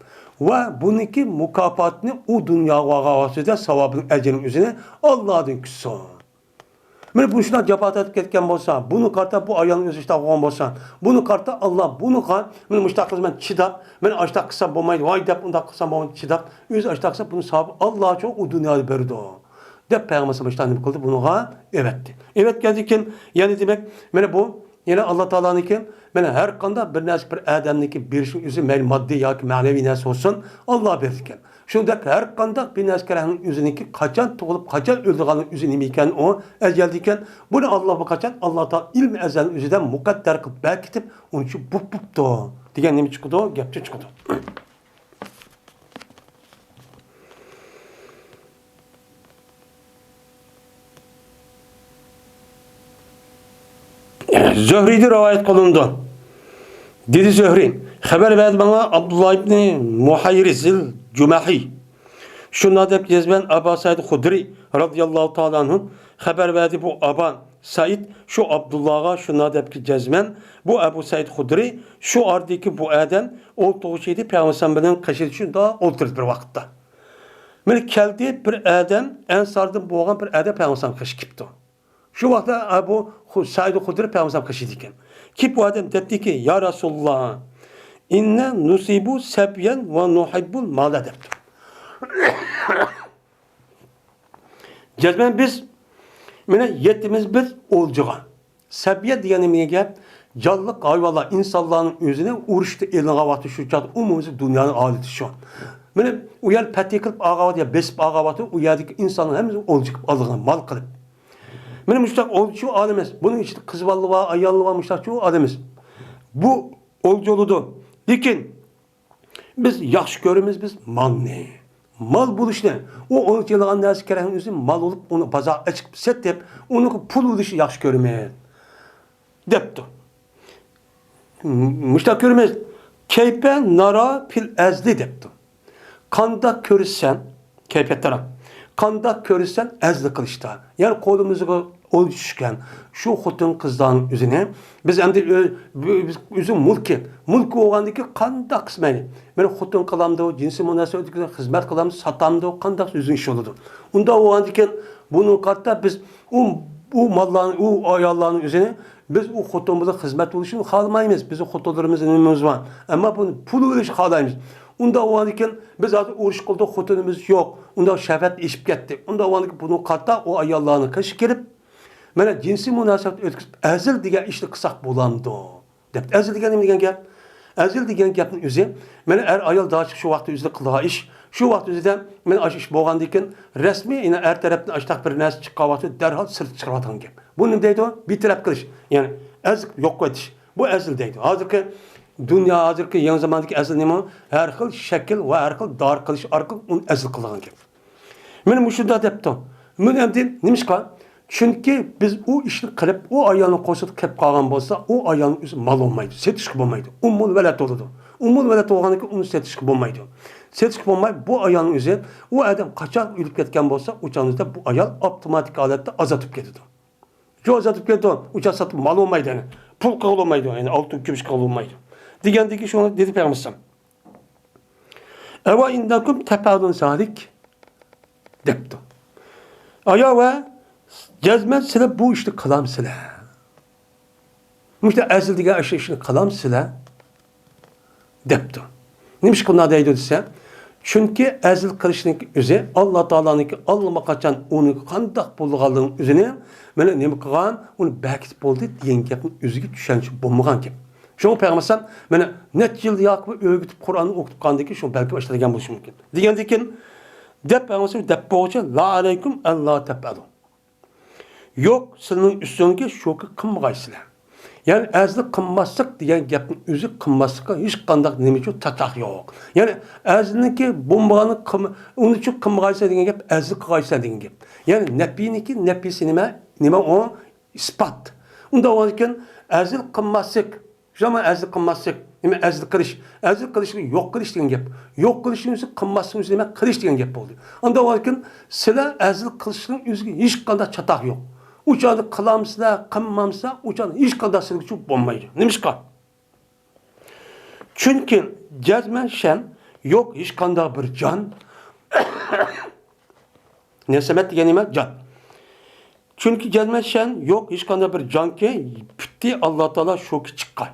ۋە بۇنىڭكى مۇكاپاتىنى ئۇ دۇنياغا بارغان ۋاقتىدا ساۋابىنىڭ ئەجرىنىڭ ئۆزىنى ئاللادىن كۈتسۇن. مانا بۇ شۇنداق جاپا تارتىپ كەتكەن بولسا، بۇنى قارىتا بۇ ئايالنىڭ ئۆزى ئىشتاق بولغان بولسا، بۇنى قارىتا ئاللا بۇنىڭغا، مانا مۇشتاق قىلسا مەن چىداپ، مانا ئاشتاق قىلسام بولمايدۇ، ۋاي دەپ ئۇنداق قىلسام بولمايدۇ، چىداپ، ئۆزى ئاشتاق قىلسا بۇنىڭ ساۋابى ئاللا ئۈچۈن ئۇ دۇنيادا بېرىدۇ. دەپ پەيغەمبەر ئەلەيھىسسالام ئىشتاق نېمە قىلدى؟ بۇنىڭغا ئەۋەتتى. ئەۋەتكەندىن كېيىن يەنە دېمەك، مانا بۇ يەنە ئاللا تائالانىڭكى، مانا ھەر قانداق بىر نەرسە بىر ئادەمنىڭكى بېرىشنىڭ ئۆزى مەيلى ماددىي ياكى مەنىۋى نەرسە بولسۇن، ئاللا بېرىدىكەن. شۇنداق ھەر قانداق بىر نەرسە كەرەڭنىڭ ئۆزىنىڭكى قاچان تۇغۇلۇپ، قاچان ئۆلىدىغاننىڭ ئۆزى نېمە ئىكەن، ئۇ ئەجەل ئىكەن. بۇنى ئاللا بىر قاچان ئاللا تائالا ئىلمى ئەزەلنىڭ ئۆزىدە مۇقەددەر قىلىپ بەكىتىپ، ئۇنىڭ ئۈچۈن بوپ بوپتۇ دېگەن نېمە چىقىدۇ؟ گەپتىن چىقىدۇ. زۆھرىدىن رىۋايەت قىلىنىدۇ. دېدى زۆھرى، خەۋەر بەردى ماڭا ئابدۇللا ئىبنى مۇھەيرىزىل جۇمەھى. شۇنداق دەپ يازىمەن، ئابا سەئىد خۇدرى رازىياللاھۇ تائالا ئەنھۇ خەۋەر بەردى، بۇ ئابا سەئىد شۇ ئابدۇللاغا شۇنداق دەپ جەزمەن، بۇ ئەبۇ سەئىد خۇدرى شۇ ئارىدىكى بۇ ئادەم ئولتۇرغۇچى ئىدى، پەيغەمبەر بىلەن قېشىدا شۇنداق ئولتۇردى بىر ۋاقىتتا. مانا كەلدى بىر ئادەم، ئەنساردىن بولغان بىر ئادەم پەيغەمبەر قېشىغا كېلىپتۇ. شۇ ۋاقىتتا ئەبۇ خۇ-، سەئىد خۇدرى پەيغەمبەر قېشىدىكەن. كېلىپ بۇ ئادەم دەپتىكى، يا رەسۇلاللا، ئىننا نۇسىبۇ سەبيەن ۋە نۇھىببۇل مالا دەپتۇ. جەزمەن بىز، مانا، يېتىمىز بىز ئولجىغا. سەبىيە دېگەن نېمە دېگەن گەپ؟ جانلىق ھايۋانلار، ئىنسانلارنىڭ ئۆزىنى ئۇرۇشتا ئېلىنغان ۋاقتى شۇ چاغدا ئومۇميۈزلۈك دۇنيانىڭ ھالىتى شۇ. مانا ئۇ يەر پەتھى قىلىپ ئالغان ۋاقتى يا بېسىپ ئالغان ۋاقتى ئۇ يەردىكى ئىنسانلار ھەممىسى ئولجا قىلىپ ئالغان، مال قىلىپ. مانا مۇشۇنداق ئولجا شۇ ئادەم ئەمەس. بۇنىڭ ئىچىدە قىز بالىلار بار، ئاياللار بار، مۇشۇنداق شۇ ئادەم ئەمەس. بۇ ئولجا بولىدۇ. لېكىن بىز ياخشى كۆرىمىز بىز مالنى. مال بولۇشنى، ئۇ ئۇنىڭ ئېلىدىغان نەرسە كېرەكنىڭ ئۆزى مال بولۇپ، ئۇنى بازارغا ئېچىپ سېتىپ، ئۇنىڭغا پۇل ئېلىشنى ياخشى كۆرىمىز، دەپتۇ. مۇشۇنداق كۆرىمىز. كەيپە نارا پىل ئەزلى دەپتۇ. قانداق كۆرىسەن؟ كەيپىيات تەرەپ. قانداق كۆرىسەن ئەزلى قىلىشتا؟ يەنى قولىمىزغا ئولجا چۈشكەن شۇ خوتۇن قىزلارنىڭ ئۆزىنى بىز ئەمدى ئۆ-، بۇ-، بىز ئۆزى مۈلكى، مۈلكى بولغاندىكى قانداق قىسمەيلى؟ مېنى خوتۇن قىلامدۇ، جىنسىي مۇناسىۋەت ئۆتكۈزۈپ خىزمەت قىلامدۇ، ساتامدۇ، قانداق ئۆزىنىڭ ئىشى بولىدۇ. ئۇنداق بولغاندىكىن بۇنىڭغا قارىتا بىز ئۇ، ئۇ ماللارنى، ئۇ ئاياللارنىڭ ئۆزىنى بىز ئۇ خوتۇن بىلەن خىزمەت بولۇشىنى خالىمايمىز. بىزنىڭ خوتۇنلىرىمىز نېمىمىز بار. ئەمما بۇنى پۇل ئېلىشنى خالايمىز. ئۇنداق بولغاندىكىن بىز ھازىر ئۇرۇش قىلدۇق، خوتۇنىمىز يوق. ئۇنداق شەھۋەت ئېشىپ كەتتى. ئۇنداق بولغاندىكىن بۇنىڭغا قارىتا ئۇ ئاياللارنىڭ قېشىغا كېلىپ، مانا جىنسىي مۇناسىۋەت ئۆتكۈزۈپ ئەزىل دېگەن ئىشنى قىلساق بولامدۇ؟ دەپتۇ. ئەزىل دېگەن نېمە دېگەن گەپ؟ ئەزىل دېگەن گەپنىڭ ئۆزى، مانا ئەر ئايال داچىق شۇ ۋاقىتتا ئۆزىدە قىلىدىغان ئىش، شۇ ۋاقىت ئۆزىدە مانا ئاشۇ ئىش بولغاندىن كېيىن رەسمىي يەنە ئەر تەرەپتىن ئاشتاق بىر نەرسە چىققان ۋاقتىدا دەرھال سىرتقا چىقىرىۋاتىدىغان گەپ. بۇ نېمە دەيدۇ؟ بىتەرەپ قىلىش. يەنى ئەزىپ يوق قىلىۋېتىش. بۇ ئەزىل دەيدۇ. ھازىرقى دۇنيا، ھازىرقى يېڭى زاماندىكى ئەزىل نېمە؟ ھەر خىل شەكىل ۋە ھەر خىل دارى قىلىش ئارقىلىق ئۇنى ئەزىل قىلىدىغان گەپ. مانا مۇشۇنداق دەپتۇ. مانا ئەمدى نېمىشقا؟ چۈنكى بىز ئۇ ئىشنى قىلىپ، ئۇ ئايالنىڭ قورسىقىدا قېلىپ قالغان بولسا، ئۇ ئايالنىڭ ئۆزى مال بولمايدۇ، سېتىشقا بولمايدۇ. ئۇممۇل ۋەلەد بولىدۇ. ئۇممۇل ۋەلەد بولغاندىن كېيىن ئۇنى سېتىشقا بولمايدۇ. سېتىشقا بولماي، بۇ ئايالنىڭ ئۆزى، ئۇ ئادەم قاچان ئۆلۈپ كەتكەن بولسا، ئۇ چاغدا بۇ ئايال ئاپتوماتىك ھالەتتە ئازاد بولۇپ كېتىدۇ. شۇ ئازاد بولۇپ كېتىدۇ. ئۇ چاغ ساتىپ مال بولمايدۇ يەنە. پۇل قىلغىلى بولمايدۇ، يەنى ئالتۇن كۈمۈش قىلغىلى بولمايدۇ. دېگەندىن كېيىن شۇنى دېدى پەيغەمبەر ئەلەيھىسسالام. ئەۋە ئىندەكۇم تەپئەلۇن زالىك دەپتۇ. ئايا ۋە جەزمەن سىلە بۇ ئىشنى قىلامسىلە؟ مۇشۇ ئەزىل دېگەن ئاشۇ ئىشنى قىلامسىلە؟ دەپتۇ. نېمىشقا ئۇنداق دەيدۇ دېسە، چۈنكى ئەزىل قىلىشنىڭ ئۆزى ئاللا تائالانىڭكى ئاللىماقاچان ئۇنىڭ قانداق بولغانلىقىنىڭ ئۆزىنى مانا نېمە قىلغان، ئۇنى بەركىتىپ بولدى دېگەن گەپنىڭ ئۆزىگە چۈشەنچە بولمىغان گەپ. شۇڭا پەيغەمبەر ئەلەيھىسسالام مانا نەچچە يىل ياقۇپ ئۆگىتىپ، قۇرئاننى ئوقۇتقاندىن كېيىن شۇ بەلكىم ئاشۇنداق دېگەن بولۇشى مۇمكىن. دېگەندىن كېيىن دەپ پەيغەمبەر دەپ بولغۇچە، لا ئەلەيكۇم ئەللا تەپئەلۇ. يوق، سىلىنىڭ ئۈستۈڭىزگە شۇكى قىلمىغايسىلەر. يەنى ئەزىل قىلماسلىق دېگەن گەپنىڭ ئۆزى قىلماسلىققا ھېچقانداق نېمە ئۈچۈن چاتاق يوق. يەنى ئەزىلنىڭكى بولمىغاننى قىلما-، ئۇنىڭ ئۈچۈن قىلمىغايسىلەر دېگەن گەپ ئەزىل قىلغايسىلەر دېگەن گەپ. يەنى نەپىنىڭكى نەپىسى نېمە؟ نېمە ئۇ؟ ئىسپات. ئۇنداق بولغاندىكىن ئەزىل قىلماسلىق، شۇنداقمۇ ئەزىل قىلماسلىق، نېمە ئەزىل قىلىش؟ ئەزىل قىلىشنى يوق قىلىش دېگەن گەپ. يوق قىلىشنىڭ ئۆزى قىلماسلىقنىڭ ئۆزى نېمە؟ قىلىش دېگەن گەپ بولدى. ئانداق بولغاندىكىن سىلەر ئەزىل قىلىشنىڭ ئۆزىگە ھېچقانداق چاتاق يوق. ئۇ چاغدا قىلامسىلەر، قىلمامسىلەر، ئۇ چاغدا ھېچقانداق سىلەرگە بولمايدۇ. نېمىشقا؟ چۈنكى جەزمەن شەن يوق ھېچقانداق بىر جان. نەسەمەت دېگەن نېمە؟ جان. چۈنكى جەزمەن شەن يوق ھېچقانداق بىر جانكى پۈتتى ئاللا تائالا شۇكى چىققان.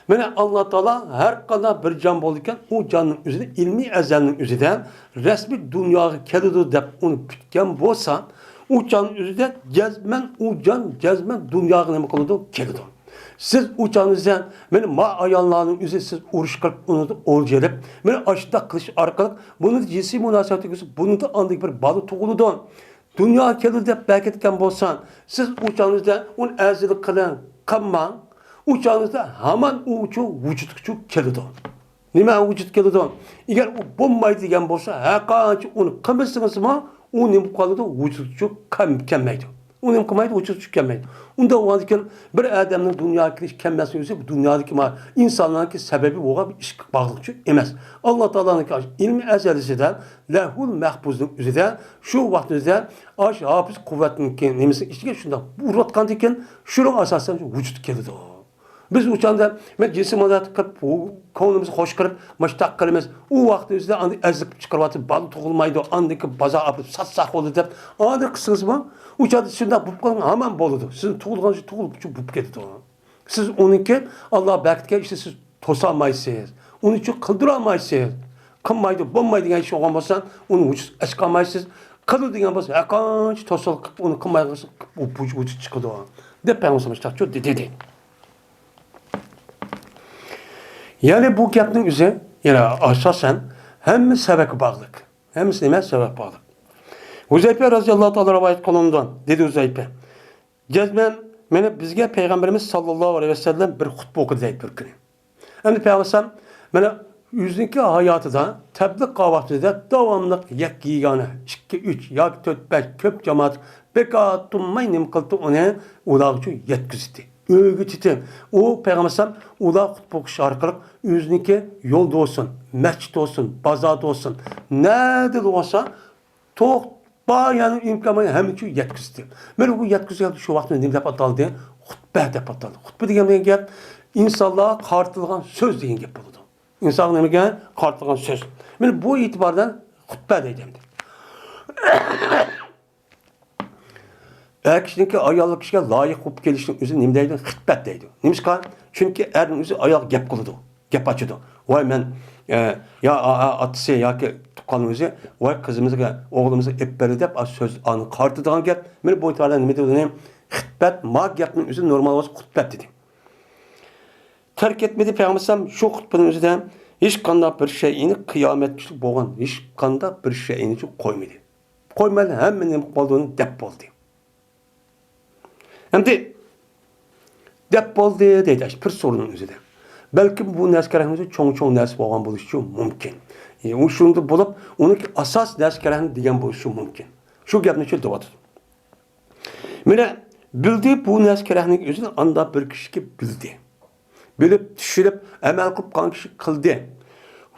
مانا ئاللا تائالا ھەر قانداق بىر جان بولىدىكەن، ئۇ جاننىڭ ئۆزىدە ئىلمىي ئەزەلنىڭ ئۆزىدە رەسمىي دۇنياغا كېلىدۇ دەپ ئۇنى پۈتكەن بولسا، ئۇ جاننىڭ ئۆزىدە جەزمەن ئۇ جان جەزمەن دۇنياغا نېمە قىلىدۇ؟ كېلىدۇ. سىز ئۇ چاغنىڭىزدا مانا ما ئاياللارنىڭ ئۆزى سىز ئۇرۇش قىلىپ، ئۇنى ئولجا ئېلىپ، مانا ئاشۇنداق قىلىش ئارقىلىق بۇنى جىنسىي مۇناسىۋەتكە كىرگۈزۈپ، بۇنىڭدا ئاندىن بىر بالا تۇغۇلىدۇ. دۇنياغا كېلىدۇ دەپ بەركەتكەن بولسا، سىز ئۇ چاغنىڭىزدا ئۇنى ئەزىل قىلىڭ، قىلماڭ. ئۇ چاغنىڭىزدا ھامان ئۇ ئۈچۈن ۋۇجۇدقا كېلىدۇ. نېمە ۋۇجۇدقا كېلىدۇ؟ ئەگەر ئۇ بولمايدۇ دېگەن بولسا، ھەرقانچە ئۇنى قىلمىسىڭىزمۇ، ئۇ نېمە قىلىدۇ؟ ۋۇجۇدقا كەلمەيدۇ. ئۇ نېمە قىلمايدۇ؟ ۋۇجۇدقا كەلمەيدۇ. ئۇنداق بولغاندىكىن بىر ئادەمنىڭ دۇنياغا كېلىش كەلمەسلىكى ئۆزى بۇ دۇنيادىكى ما ئىنسانلارنىڭكى سەۋەبى بولغان بىر ئىشقا باغلىق ئەمەس. ئاللا تائالانىڭكى ئىلمى ئەزەلىسىدە لەۋھۇل مەھپۇزنىڭ ئۆزىدە شۇ ۋاقىتنىڭ ئۆزىدە ئاش ھاپىز قۇۋۋەتنىڭكى نېمىسىنىڭ ئىچىگە شۇنداق ئۇرۇۋاتقاندىكىن شۇنىڭ ئاساسىدا ۋۇجۇدقا كېلىدۇ. بىز ئۇ چاغدا مەن جىنسىي مۇناسىۋەت قىلىپ، كۆڭلىمىزنى خوش قىلىپ، مۇشۇنداق قىلىمىز. ئۇ ۋاقىتنىڭ ئۆزىدە ئاندىن ئەزىز قىلىپ چىقىرىۋاتىمىز، بالا تۇغۇلمايدۇ، ئاندىن كېيىن بازار ئاپىرىپ ساتساق بولدى دەپ، ئاندىن قىلسىڭىزمۇ، ئۇ چاغدا شۇنداق بولۇپ قالغان ھامان بولىدۇ. سىزنىڭ تۇغۇلغان تۇغۇلغۇچە بولۇپ كېتىدۇ. سىز ئۇنىڭكى ئاللا بەركىتكەن ئىشنى سىز توسالمايسىز. ئۇنىڭ ئۈچۈن قىلدۇرالمايسىز. قىلمايدۇ، بولمايدۇ دېگەن ئىش بولغان بولسا، ئۇنى ۋۇجۇدقا ئەچىقالمايسىز. قىلىدۇ دېگەن بولسا، ھەرقانچە توسالغۇ قىلىپ، ئۇنى قىلمايدىغان بولسا، ۋۇجۇدقا چىقىدۇ، دەپ پەيغەمبەر ئاشۇنداق دېدى. يەنى بۇ گەپنىڭ ئۆزى، يەنى ئاساسەن ھەممە سەۋەبكە باغلىق. ھەممىسى نېمە؟ سەۋەب باغلىق. ھۇزەيپە رەزىياللاھۇ تائالا رىۋايەت قىلىنىدۇ. دېدى ھۇزەيپە، جەزمەن مانا بىزگە پەيغەمبىرىمىز ساللاللاھۇ ئەلەيھى ۋەسەللەم بىر خۇتبە ئوقۇدى دەيدۇ بىر كۈنى. ئەمدى پەيغەمبەر مانا ئۆزىنىڭكى ھاياتىدا تەبلىغ قىلغان ۋاقتىدا داۋاملىق يەككە يېگانە، ئىككى، ئۈچ ياكى تۆت، بەش كۆپ جامائەت بىكار تۇرماي نېمە قىلدى، ئۇنى ئۇلارغىچۇ يەتكۈزدى. ئۆيگە چېتىپ، ئۇ پەيغەمبەر ئۇلار خۇتبە ئوقۇش ئارقىلىق ئۆزىنىڭكى يولدا بولسۇن، مەسچىتتە بولسۇن، بازاردا بولسۇن، نەدە بولسا، توق-، بار يەرنىڭ ئىمكانى بار ھەممىچۇ يەتكۈزدى. مانا بۇ يەتكۈزگەن شۇ ۋاقىتتا نېمە دەپ ئاتالدى؟ خۇتبە دەپ ئاتالدى. خۇتبە دېگەن گەپ ئىنسانلارغا قارىتىلغان سۆز دېگەن گەپ بولىدۇ. ئىنسانغا نېمىگە قارىتىلغان سۆز. مانا بۇ ئېتىباردا خۇتبە دەيدۇ ئەمدى. ئەر كىشىنىڭكى ئايال كىشىگە لايىق بولۇپ كېلىشنىڭ ئۆزى نېمە دەيدۇ؟ خىتبەت دەيدۇ. نېمىشقا؟ چۈنكى ئەرنىڭ ئۆزى ئايالغا گەپ قىلىدۇ، گەپ ئاچىدۇ. ۋاي مەن، ئە، يا ئا-، ئا-، ئاتىسى ياكى تۇغقاننىڭ ئۆزى، ۋاي قىزىمىزغا، ئوغلىمىزغا ئېلىپ بەردى دەپ، ئا، سۆز ئانى قارىتىدىغان گەپ. مانا بۇ ئېتىباردا نېمە دېدى؟ خىتبەت، ما گەپنىڭ ئۆزى نورمال بولسا خۇتبەت دېدى. تەرك ئەتمىدى پەيغەمبەر ئەلەيھىسسالام شۇ خۇتبىنىڭ ئۆزىدە ھېچقانداق بىر شەيئىنى قىيامەتكىچە بولغان ھېچقانداق بىر شەيئىنى قويمىدى. قويمايلا ھەممە نېمە بولدى، ئۇنى دەپ بولدى. ئەمدى دەپ بولدى دەيدۇ، ئاشۇ بىر سورۇننىڭ ئۆزىدە. بەلكىم بۇ نەرسە كېرەكمىسە چوڭ-چوڭ نەرسە بولغان بولۇشى مۇمكىن. ئۇ شۇندا بولۇپ، ئۇنىڭكى ئاساس نەرسە كېرەكنى دېگەن بولۇشى مۇمكىن. شۇ گەپنى شۇ دەۋاتىدۇ. مانا بىلدى بۇ نەرسە كېرەكنىڭ ئۆزىنى ئاندا بىر كىشىگە بىلدى. بىلىپ، چۈشىنىپ، ئەمەل قىلىپ قالغان كىشى قىلدى.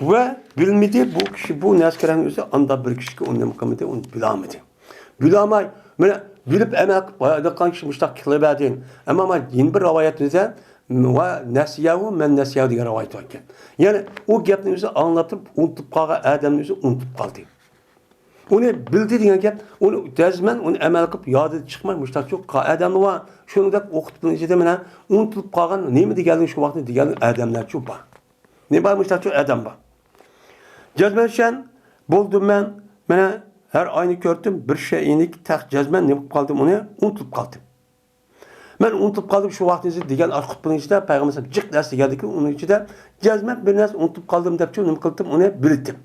ۋە بىلمىدى، بۇ كىشى بۇ نەرسە كېرەكنىڭ ئۆزى ئاندا بىر كىشىگە ئۇنى نېمە قىلمىدى، ئۇنى بىلالمىدى. بىلالماي، مانا بىلىپ ئەمەل قىلىپ ھاياتلىققان كىشى مۇشۇنداق قىلىۋەردى. ئەمما مانا يەنە بىر رىۋايەتمىزدە، ۋە نەسىيەھۇ مەن نەسىيەھۇ دېگەن رىۋايەت بار ئىكەن. يەنى ئۇ گەپنى ئۆزى ئاڭلاتتۇرۇپ، ئۇنتۇپ قالغان ئادەمنى ئۆزى ئۇنتۇپ قالدى. ئۇنى بىلدى دېگەن گەپ، ئۇنى جەزمەن ئۇنى ئەمەل قىلىپ يادىدىن چىقماي مۇشۇنداق چوققا ئادەممۇ بار. شۇنداق ئوقۇتۇپ ئىچىدە مانا ئۇنتۇلۇپ قالغان نېمە دېگەنلىكىنى شۇ ۋاقىتتا دېگەن ئادەملەرچۇ بار. نېمە بار مۇشۇنداقچۇ ئادەم بار. جەزمەن شەن بولدۇم مەن، مانا ھەر ئاينى كۆردۈم، بىر شەيئىنى تەق جەزمەن نېمە قىلىپ قالدىم، ئۇنى ئۇنتۇلۇپ قالدىم. مەن ئۇنتۇپ قالدىم شۇ ۋاقتىنى دېگەن ئارقا خۇتبىنىڭ ئىچىدە پەيغەمبەر جىق نەرسە دېگەندىكىن ئۇنىڭ ئىچىدە جەزمەن بىر نەرسە ئۇنتۇپ قالدىم دەپچۇ نېمە قىلدىم، ئۇنى بىلدىم.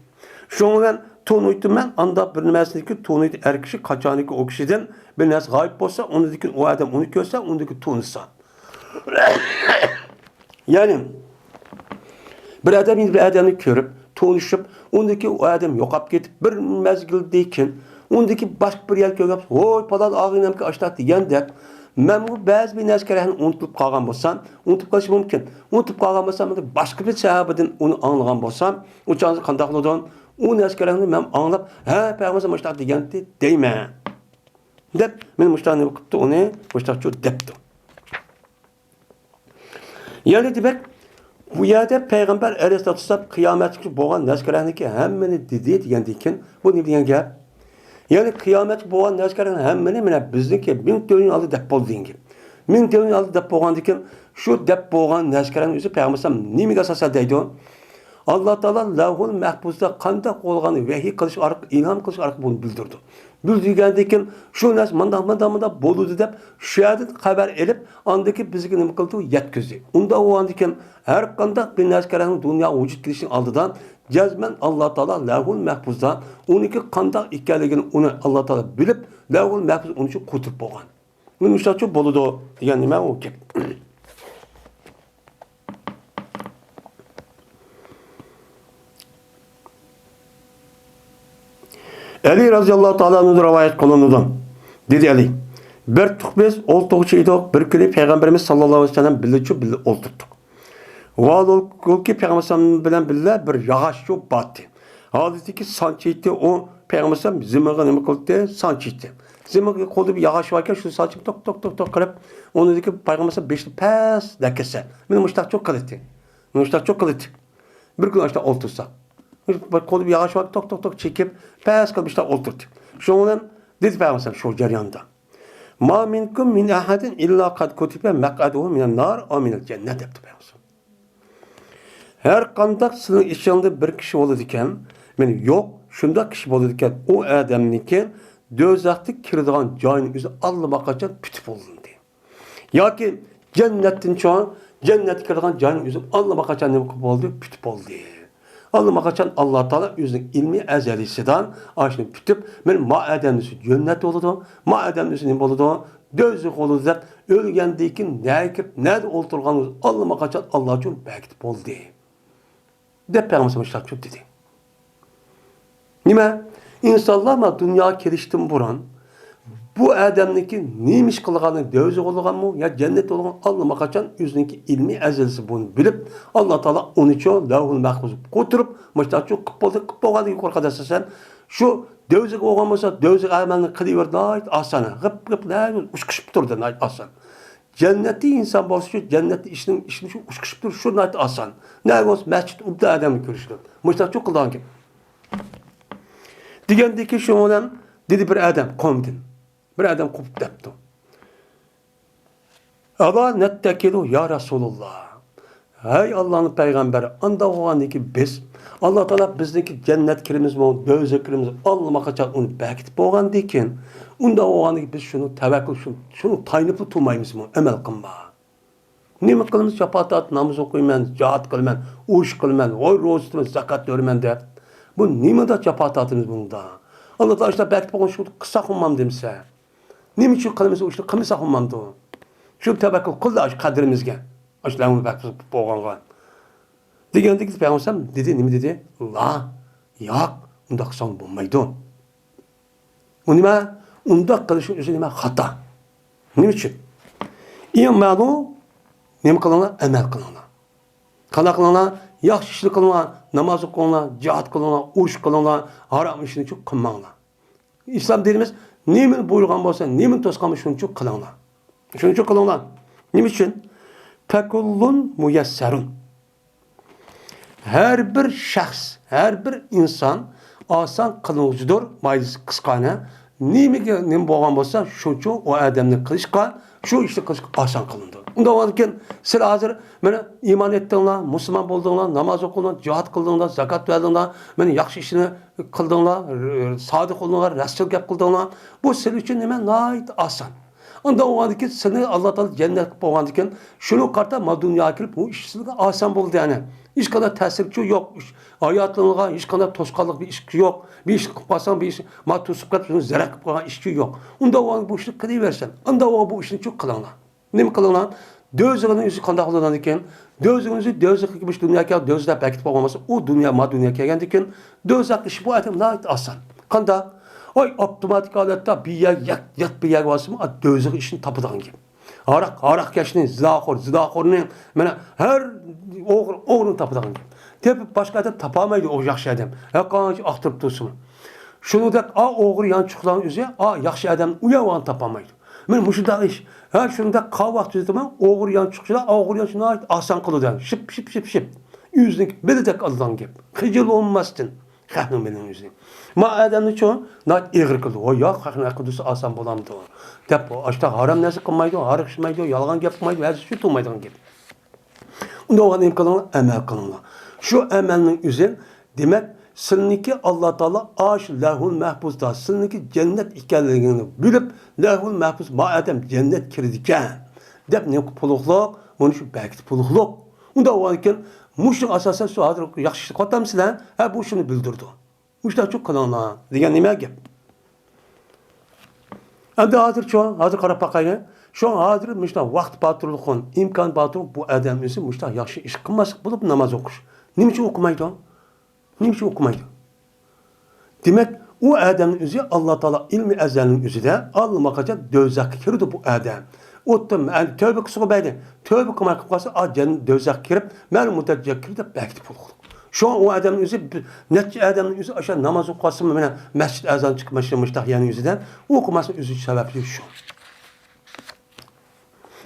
شۇنىڭ بىلەن تونۇيتتۇم مەن، ئاندا بىر نەرسىنىكى تونۇيتتى ئەر كىشى قاچانىكى ئۇ كىشىدىن بىر نەرسە غايىب بولسا، ئۇنىڭدىن كېيىن ئۇ ئادەم ئۇنى كۆرسە، ئۇنىڭدىن كېيىن تونۇسا. يەنى بىر ئادەم يەنە بىر ئادەمنى كۆرۈپ، تونۇشۇپ، ئۇندىكى ئۇ ئادەم يوقاپ كېتىپ، بىر مەزگىلدىن كېيىن ئۇندىكى باشقا بىر يەر كۆرگەن، ۋوي، پالان ئاغىنەمكى ئاشتاق دېگەن دەپ، مەنمۇ بەزى بىر نەرسە كېرەكنى ئۇنتۇلۇپ قالغان بولسام، ئۇنتۇپ قېلىشى مۇمكىن. ئۇنتۇپ قالغان بولسام، باشقا بىر سەۋەبىدىن ئۇنى ئاڭلىغان بولسام، ئۇ چاغدا قانداق بولىدۇ؟ ئۇ نەرسە كېرەكنى مەن ئاڭلاپ، ھە، پەيغەمبەر مۇشتاق دېگەنتى دەيمەن. دەپ، مېنى مۇشتاق نېمە قىپتۇ، ئۇنى مۇشتاقچۇ دەپتۇ. يەنى دېمەك، بۇ يەردە پەيغەمبەر ئەلەيھىسسالاتۇ ۋەسسالام قىيامەتكىچە بولغان نەرسىلەرنىكى ھەممىنى دېدى دېگەندىن كېيىن، بۇ نېمە دېگەن گەپ؟ يەنى قىيامەتكە بولغان نەرسىلەرنىڭ ھەممىنى مانا بىزنىڭكى مىڭ تۆت يۈز يىل ئالدى دەپ بولدى دېگەن گەپ. مىڭ تۆت يۈز يىل ئالدى دەپ بولغاندىن كېيىن، شۇ دەپ بولغان نەرسىلەرنىڭ ئۆزى پەيغەمبەر ئەلەيھىسسالام نېمىگە ئاساسەن دەيدۇ؟ ئاللا تائالا لەۋھۇل مەھپۇزدا قانداق بولغاننى ۋەھىي قىلىش ئارقىلىق، ئىلھام قىلىش ئارقىلىق بۇنى بىلدۈردى. بىلدۈرگەندىن كېيىن، شۇ نەرسە مانداق، مانداق، مانداق بولىدۇ دەپ، شۇ يەردىن خەۋەر ئېلىپ، ئاندىن كېيىن بىزگە نېمە قىلدى؟ يەتكۈزدى. ئۇنداق بولغاندىن كېيىن، ھەر قانداق بىر نەرسە كەرەڭ دۇنياغا ۋۇجۇد كېلىشىنىڭ ئالدىدا جەزمەن ئاللا تائالا لەۋھۇل مەھپۇزدا ئۇنىڭكى قانداق ئىكەنلىكىنى ئۇنى ئاللا تائالا بىلىپ، لەۋھۇل مەھپۇز ئۇنىڭ ئۈچۈن قوتۇرۇپ بولغان. مۇشۇنداقچۇ بولىدۇ دېگەن نېمە ئۇ گەپ. ئەلى رازىياللاھۇ تائالا ئەنھۇدىن رىۋايەت قىلىنىدۇ. دېدى ئەلى، بىر تۇق بىز ئولتۇرغۇچى ئىدۇق، بىر كۈنى پەيغەمبىرىمىز ساللاللاھۇ ئەلەيھى ۋەسەللەم بىللىچۇ بىللە ئولتۇردۇق. ۋاھالۇلكى پەيغەمبەر بىلەن بىللە بىر ياغاچچۇ باتتى. ھالىتىكى سانچىيتتى ئۇ پەيغەمبەر زېمىنغا نېمە قىلدى؟ سانچىيتتى. زېمىنغا قولدا بىر ياغاچ باركەن، شۇ سانچىپ توق، توق، توق، توق قىلىپ، ئۇنىڭدىكى پەيغەمبەر بېشىنى پەس دەكەتسە، مېنى مۇشتاقچۇ قىلىتتى. مۇشتاقچۇ قىلىتتى. بىر كۈن ئاشتا ئولتۇرسا، قولدا بىر ياغاچ بار، توق، توق، توق چېكىپ، پەس قىلىپ مۇشتاق ئولتۇردى. شۇنىڭ بىلەن دېدى پەيغەمبەر شۇ جەرياندا، ما مىنكۇم مىن ئەھەدىن ئىللا قەد كۇتىبە مەقئەدۇھۇ مىنەن نار ئەۋ مىنەل جەننە دەپتۇ پەيغەمبەر. ھەر قانداق سىلىنىڭ ئىچىڭدە بىر كىشى بولىدىكەن، مېنى يوق، شۇنداق كىشى بولىدىكەن، ئۇ ئادەمنىڭكى دوزاختا كىرىدىغان جايىنىڭ ئۆزى ئاللىماقاچان پۈتۈپ بولدى. ياكى جەننەتتىن چوڭ، جەننەتكە كىرىدىغان جاينىڭ ئۆزى ئاللىماقاچان نېمە قىلىپ بولدى؟ پۈتۈپ بولدى. ئاللىماقاچان ئاللا تائالا ئۆزىنىڭ ئىلمى ئەزەلىسىدىن ئاشۇنى پۈتۈپ، مېنى ما ئادەمنىڭ ئۈستى جەننەت بولىدۇ، ما ئادەمنىڭ ئۈستى نېمە بولىدۇ؟ دوزاخ بولىدۇ دەپ، ئۆلگەندىن كېيىن نەگە كىرىپ، نەدە ئولتۇرغانلىقىنى ئاللىماقاچان ئاللا ئۈچۈن بەرگىتىپ بولدى. دەپ پەيغەمبەر ئىسلام شۇنداق دېدى. نېمە؟ ئىنسانلار مانا دۇنياغا كېلىشتىن بۇرۇن بۇ ئادەمنىڭكى نېمە ئىش قىلغانلىقى، دوزاخ بولغانمۇ يا جەننەت بولغان ئاللىماقاچان ئۆزىنىڭكى ئىلمىي ئەزەلىسى بۇنى بىلىپ، ئاللا تائالا ئۇنىچۇ لەۋھۇل مەھپۇزغا قوتۇرۇپ، مۇشۇنداقچۇ قىلىپ بولدى، قىلىپ بولغاندىن كېيىن قارىسا سەن شۇ دوزاخ بولغان بولسا، دوزاخ ئەمەلنى قىلىۋېرىدۇ، ناھايىتى ئاسان، غىپ غىپ، نە ئۇچقۇشۇپ تۇرىدۇ، ناھايىتى ئاسان. جەننەتتە ئىنسان بولسىچۇ، جەننەتتە ئىشنىڭ، ئىشنىڭ شۇ ئۇچقۇشۇپ تۇرۇشى شۇ ناھايىتى ئاسان. نەگە بولسا مەسچىت ئۇبدا ئادەمنى كۆرۈشىدۇ. مۇشۇنداقچۇ قىلىدىغان گەپ. دېگەندىكىن شۇنىڭ بىلەن دېدى بىر ئادەم قومدىن. بىر ئادەم قوپۇپ دەپتۇ. ئەلا نەتتەكىلۇ يا رەسۇلاللا. ھەي ئاللانىڭ پەيغەمبىرى، ئانداق بولغاندىكىن بىز، ئاللا تائالا بىزنىڭكى جەننەتكە كىرىمىزمۇ، دوزاخقا كىرىمىز، ئاللىماقاچان ئۇنى بەرگىتىپ بولغاندىكىن، ئۇنداق بولغاندىكىن بىز شۇنى تەۋەككۈل، شۇ، شۇنى تايىنىپلا تۇرمايمىزمۇ، ئەمەل قىلما. نېمە قىلىمىز؟ جاپا تارتىپ ناماز ئوقۇيمەن، جىھاد قىلىمەن، ئۇرۇش قىلىمەن، ۋاي روزا تۇتىمەن، زاكات بېرىمەن دەپ. بۇ نېمىدا جاپا تارتىمىز بۇندا؟ ئاللا تائالا ئىشلار بەرگىتىپ بولغان شۇ قىلساق بولمامدۇ دېمىسە. نېمە ئۈچۈن قىلمىسا، ئۇ ئىشنى قىلمىساق بولمامدۇ؟ شۇ تەۋەككۈل قىلدى ئاشۇ قەدرىمىزگە. ئاشۇ لەۋھۇل مەھپۇز بولغانغا. دېگەندىكىن پەيغەمبەر دېدى، نېمە دېدى؟ لا، ياق، ئۇنداق قىلساڭ بولمايدۇ. ئۇ نېمە؟ ئۇنداق قىلىشنىڭ ئۆزى نېمە؟ خاتا. نېمە ئۈچۈن؟ ئىمالۇ، نېمە قىلىڭلار؟ ئەمەل قىلىڭلار. قانداق قىلىڭلار؟ ياخشى ئىشنى قىلىڭلار، ناماز ئوقۇڭلار، جىھاد قىلىڭلار، ئۇرۇش قىلىڭلار، ھارام ئىشنى قىلماڭلار. ئىسلام دىنىمىز نېمىنى بۇيرۇغان بولسا، نېمىنى توسقان بولسا، شۇنى قىلىڭلار. شۇنى قىلىڭلار. نېمە ئۈچۈن؟ فَكُلٌّ مُيَسَّرٌ. ھەر بىر شەخس، ھەر بىر ئىنسان ئاسان قىلىنغۇچىدۇر، مايلىسى قىسقانە. نېمىگە نېمە بولغان بولسا، شۇنچە ئۇ ئادەمنى قىلىشقا، شۇ ئىشنى قىلىشقا ئاسان قىلىنىدۇ. ئۇنداق بولغاندىكىن، سىلەر ھازىر مانا ئىمان ئېيتتىڭلار، مۇسۇلمان بولدۇڭلار، ناماز ئوقۇدۇڭلار، جىھاد قىلدىڭلار، زاكات بەردىڭلار، مانا ياخشى ئىشنى قىلدىڭلار، سادىق بولدۇڭلار، راستچىل گەپ قىلدىڭلار. بۇ سىلەر ئۈچۈن نېمە؟ ناھايىتى ئاسان. ئۇنداق بولغاندىكىن، سېنى ئاللا تائالا جەننەت قىلىپ قويغاندىكىن، شۇنىڭغا قارىتا ما دۇنياغا كېلىپ، بۇ ئىش سىزگە ئاسان بولدى، يەنى. ھېچقانداق تەسىرچۇ يوق. ھاياتىڭغا ھېچقانداق توسقانلىق بىر ئىش يوق. بىر ئىشنى قىلىپ قالساڭ، بىر ئىش، ما توسۇپ قېلىپ، سېنى زەرەر قىلىپ قويغان ئىش يوق. ئۇنداق بولغاندا بۇ ئىشنى قىلىۋەرسەن. ئۇنداق بولغاندا بۇ ئىشنى شۇ قىلىڭلار. نېمە قىلىڭلار؟ دوزىخىنىڭ ئۆزى قانداق بولىدىكىن؟ دوزىخىنىڭ ئۆزى، دوزاخقا كىرىش دۇنيا كەل، دوزاختا بەكىتىپ قويغان بولسا، ئۇ دۇنيا، ما دۇنيا كەلگەندىكىن، دوزاخ ئىشى بۇ ئادەم ناھايىتى ئاسان. قانداق؟ ئاي، ئاپتوماتىك ھالەتتە بىر يەر، يات، يات بىر يەرگە بارسىمۇ، ئا، دوزاخ ئىشىنى تاپىدىغان گەپ. ھاراق، ھاراقكەشنى، زىناخور، زىناخورنى، مانا ھەر ئوغرى، ئوغرىنى تاپىدىغان گەپ. تېپىپ باشقا ئادەم تاپالمايدۇ، ئۇ ياخشى ئادەم. ھەر قانچە ئاختۇرۇپ تۇرسىمۇ. شۇنىڭدەك، ئا، ئوغرى يانچۇقلارنىڭ ئۆزى، ئا، ياخشى ئادەم ئۇ يەر ئۇنى تاپالمايدۇ. مانا مۇشۇنداق ئىش. ھە، شۇنداق قاۋاق تۈزىتىمەن، ئوغرى يانچۇقچىلار، ئوغرى يانچۇق ناھايىتى ئاسان قىلىدۇ. شىپ، شىپ، شىپ، شىپ. ئۆزىنىڭكى بېلىدەك ئالىدىغان گەپ. خىجىل بولماستىن. خەقنىڭ بېلىنىڭ ئۆزى. ما ئادەمنى چوڭ، ناھايىتى ئېغىر قىلىدۇ. ۋاي ياق، خەقنىڭ ھەققى دېسە ئاسان بولامدۇ؟ دەپ، ئاشتا ھارام نەرسە قىلمايدۇ، ھاراق ئىچمەيدۇ، يالغان گەپ قىلمايدۇ، ھەر شۇ تۇرمايدىغان گەپ. ئۇنداق بولغاندا نېمە قىلىڭلار؟ ئەمەل قىلىڭلار. شۇ ئەمەلنىڭ ئۆزى، دېمەك، سىلىنىڭكى ئاللا تائالا ئاشۇ لەۋھۇل مەھپۇزدا سىلىنىڭكى جەننەت ئىكەنلىكىڭنى بىلىپ، لەۋھۇل مەھپۇز ما ئادەم جەننەت كىرىدىكەن، دەپ نېمە پۇلۇقلۇق؟ مانا شۇ بەكىت پۇلۇقلۇق. ئۇنداق بولغاندىكىن، مۇشۇ ئاساسەن شۇ ھازىر ياخشى ئىش قىلىۋاتامسىلەر؟ ھە، بۇ شۇنى بىلدۈرىدۇ. مۇشۇنداق قىلىڭلار دېگەن نېمە گەپ؟ ئەمدى ھازىرچۇ، ھازىر قاراپ باقايلى. شۇ ھازىر مۇشۇنداق ۋاقىت بار تۇرۇپ، ئىمكان بار تۇرۇپ، بۇ ئادەم ئۆزى مۇشۇنداق ياخشى ئىش قىلماسلىق بولۇپ ناماز ئوقۇش. نېمە ئۈچۈن ئوقۇمايدۇ؟ نېمە ئۈچۈن ئوقۇمايدۇ؟ دېمەك، ئۇ ئادەمنىڭ ئۆزى ئاللا تائالا ئىلمى ئەزەلنىڭ ئۆزىدە ئاللىماقاچان دوزاخقا كىرىدۇ بۇ ئادەم. ئوتتىن، ئەنە، تۆبە قىلسىغۇ بەيدى. تۆبە قىلماي قىلىپ قالسا، ئا، جەن-، دوزاخقا كىرىپ، مەلۇم مۇددەتكە كىرىپ دەپ بەكىتىپ بولغۇلۇق. شۇڭا ئۇ ئادەمنىڭ ئۆزى بىر نەچچە ئادەمنىڭ ئۆزى ئاشۇ ناماز ئوقۇپ قالسىمۇ، مانا مەسچىت ئەزان چىقىپ، مانا شۇ مۇشتاق يەرنىڭ ئۆزىدە ئوقۇماسلىق ئۆزى سەۋەبلىك شۇ.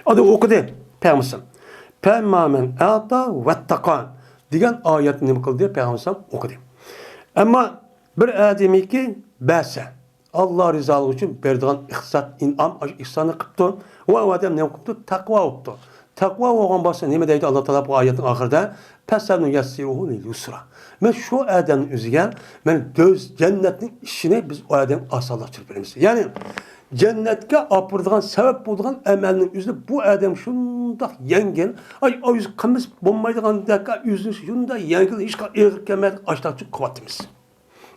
ئادەم ئوقۇدى پەيغەمبەر. «فەمما مەن ئەتا ۋەتتەقا» دېگەن ئايەتنى نېمە قىلدى؟ پەيغەمبەر ئوقۇدى. ئەمما بىر ئادەمكى بەسە، ئاللا رىزالىقى ئۈچۈن بېرىدىغان ئىقتىساد، ئىنئام، ئاشۇ ئىھساننى قىپتۇ. ۋە ئۇ ئادەم نېمە قىپتۇ؟ تەقۋا بوپتۇ. تەقۋا بولغان بولسا نېمە دەيدۇ ئاللا تائالا بۇ ئايەتنىڭ ئاخىرىدا؟ «فەسەنۇيەسسىرۇھۇ لىل يۇسرا». مەن شۇ ئادەمنىڭ ئۆزىگە، مەن دۆز-، جەننەتنىڭ ئىشىنى بىز ئۇ ئادەمگە ئاسانلاشتۇرۇپ بېرىمىز. يەنى جەننەتكە ئاپىرىدىغان سەۋەب بولىدىغان ئەمەلنىڭ ئۆزىنى بۇ ئادەم شۇنداق يەڭگىل، ئاي، ئۆزى قىلمىسا بولمايدىغاندەك، ئۆزىنى شۇنداق يەڭگىل، ھېچقانداق ئېغىر كەلمەيدىغان ئاشتاقچە قىلىۋاتىمىز.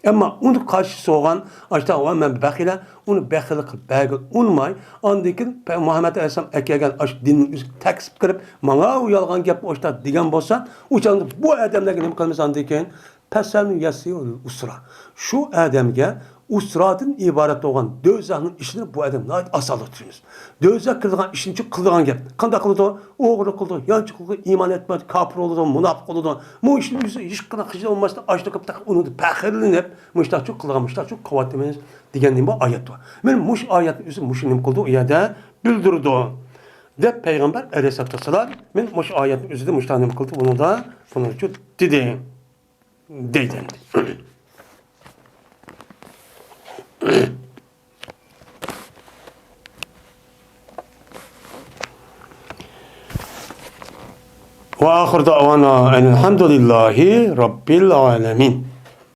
ئەمما ئۇنى قارشى سوغان ئاشتاق ۋە مەن بەخىلە، ئۇنى بەخىللىك قىلىپ بەرگىلى ئۇنىماي، ئاندىن كېيىن پە-، مۇھەممەد ئەلەيھىسسالام ئەكەلگەن ئاشۇ دىننىڭ ئۆزىگە تەكسىپ قىلىپ، ماڭا ئۇ يالغان گەپ ئاشتاق دېگەن بولسا، ئۇ چاغدا بۇ ئادەملەرگە نېمە قىلىمىز ئاندىن كېيىن؟ پەسەن يەسىرۇل ئۇسرا. شۇ ئادەمگە ئۇسرادىن ئىبارەت بولغان دوزاخنىڭ ئىشىنى بۇ ئادەم ناھايىتى ئاسانلاشتۇرىمىز. دوزاخ كىرىدىغان ئىشنى قىلىدىغان گەپ. قانداق قىلىدۇ؟ ئوغرىلىق قىلىدۇ، يانچۇق قىلىدۇ، ئىمان ئېيتمايدۇ، كاپىر بولىدۇ، مۇناپىق بولىدۇ. مۇ ئىشنى ئۆزى ھېچقانداق خىجىل بولماستىن ئاشتاق قىلىپ تېخى ئۇنىڭدىن پەخىرلىنىپ، مۇشتاقچۇ قىلغان، مۇشتاقچۇ قىلىۋاتىمىز دېگەن نېمە ئايەت بار. مانا مۇشۇ ئايەتنىڭ ئۆزى مۇشۇ نېمە قىلىدۇ، ئۇ يەردە بىلدۈرىدۇ، دەپ پەيغەمبەر ئەلەيھىسسالاتۇ ۋەسسالام، مانا مۇشۇ ئايەتنىڭ ئۆزىدە مۇشۇنداق نېمە قىلدى، بۇنىڭدا، بۇنىڭ ئۈچۈن دېدى. دەيدۇ ئەمدى. وآخر دعوانا أن الحمد لله رب العالمين.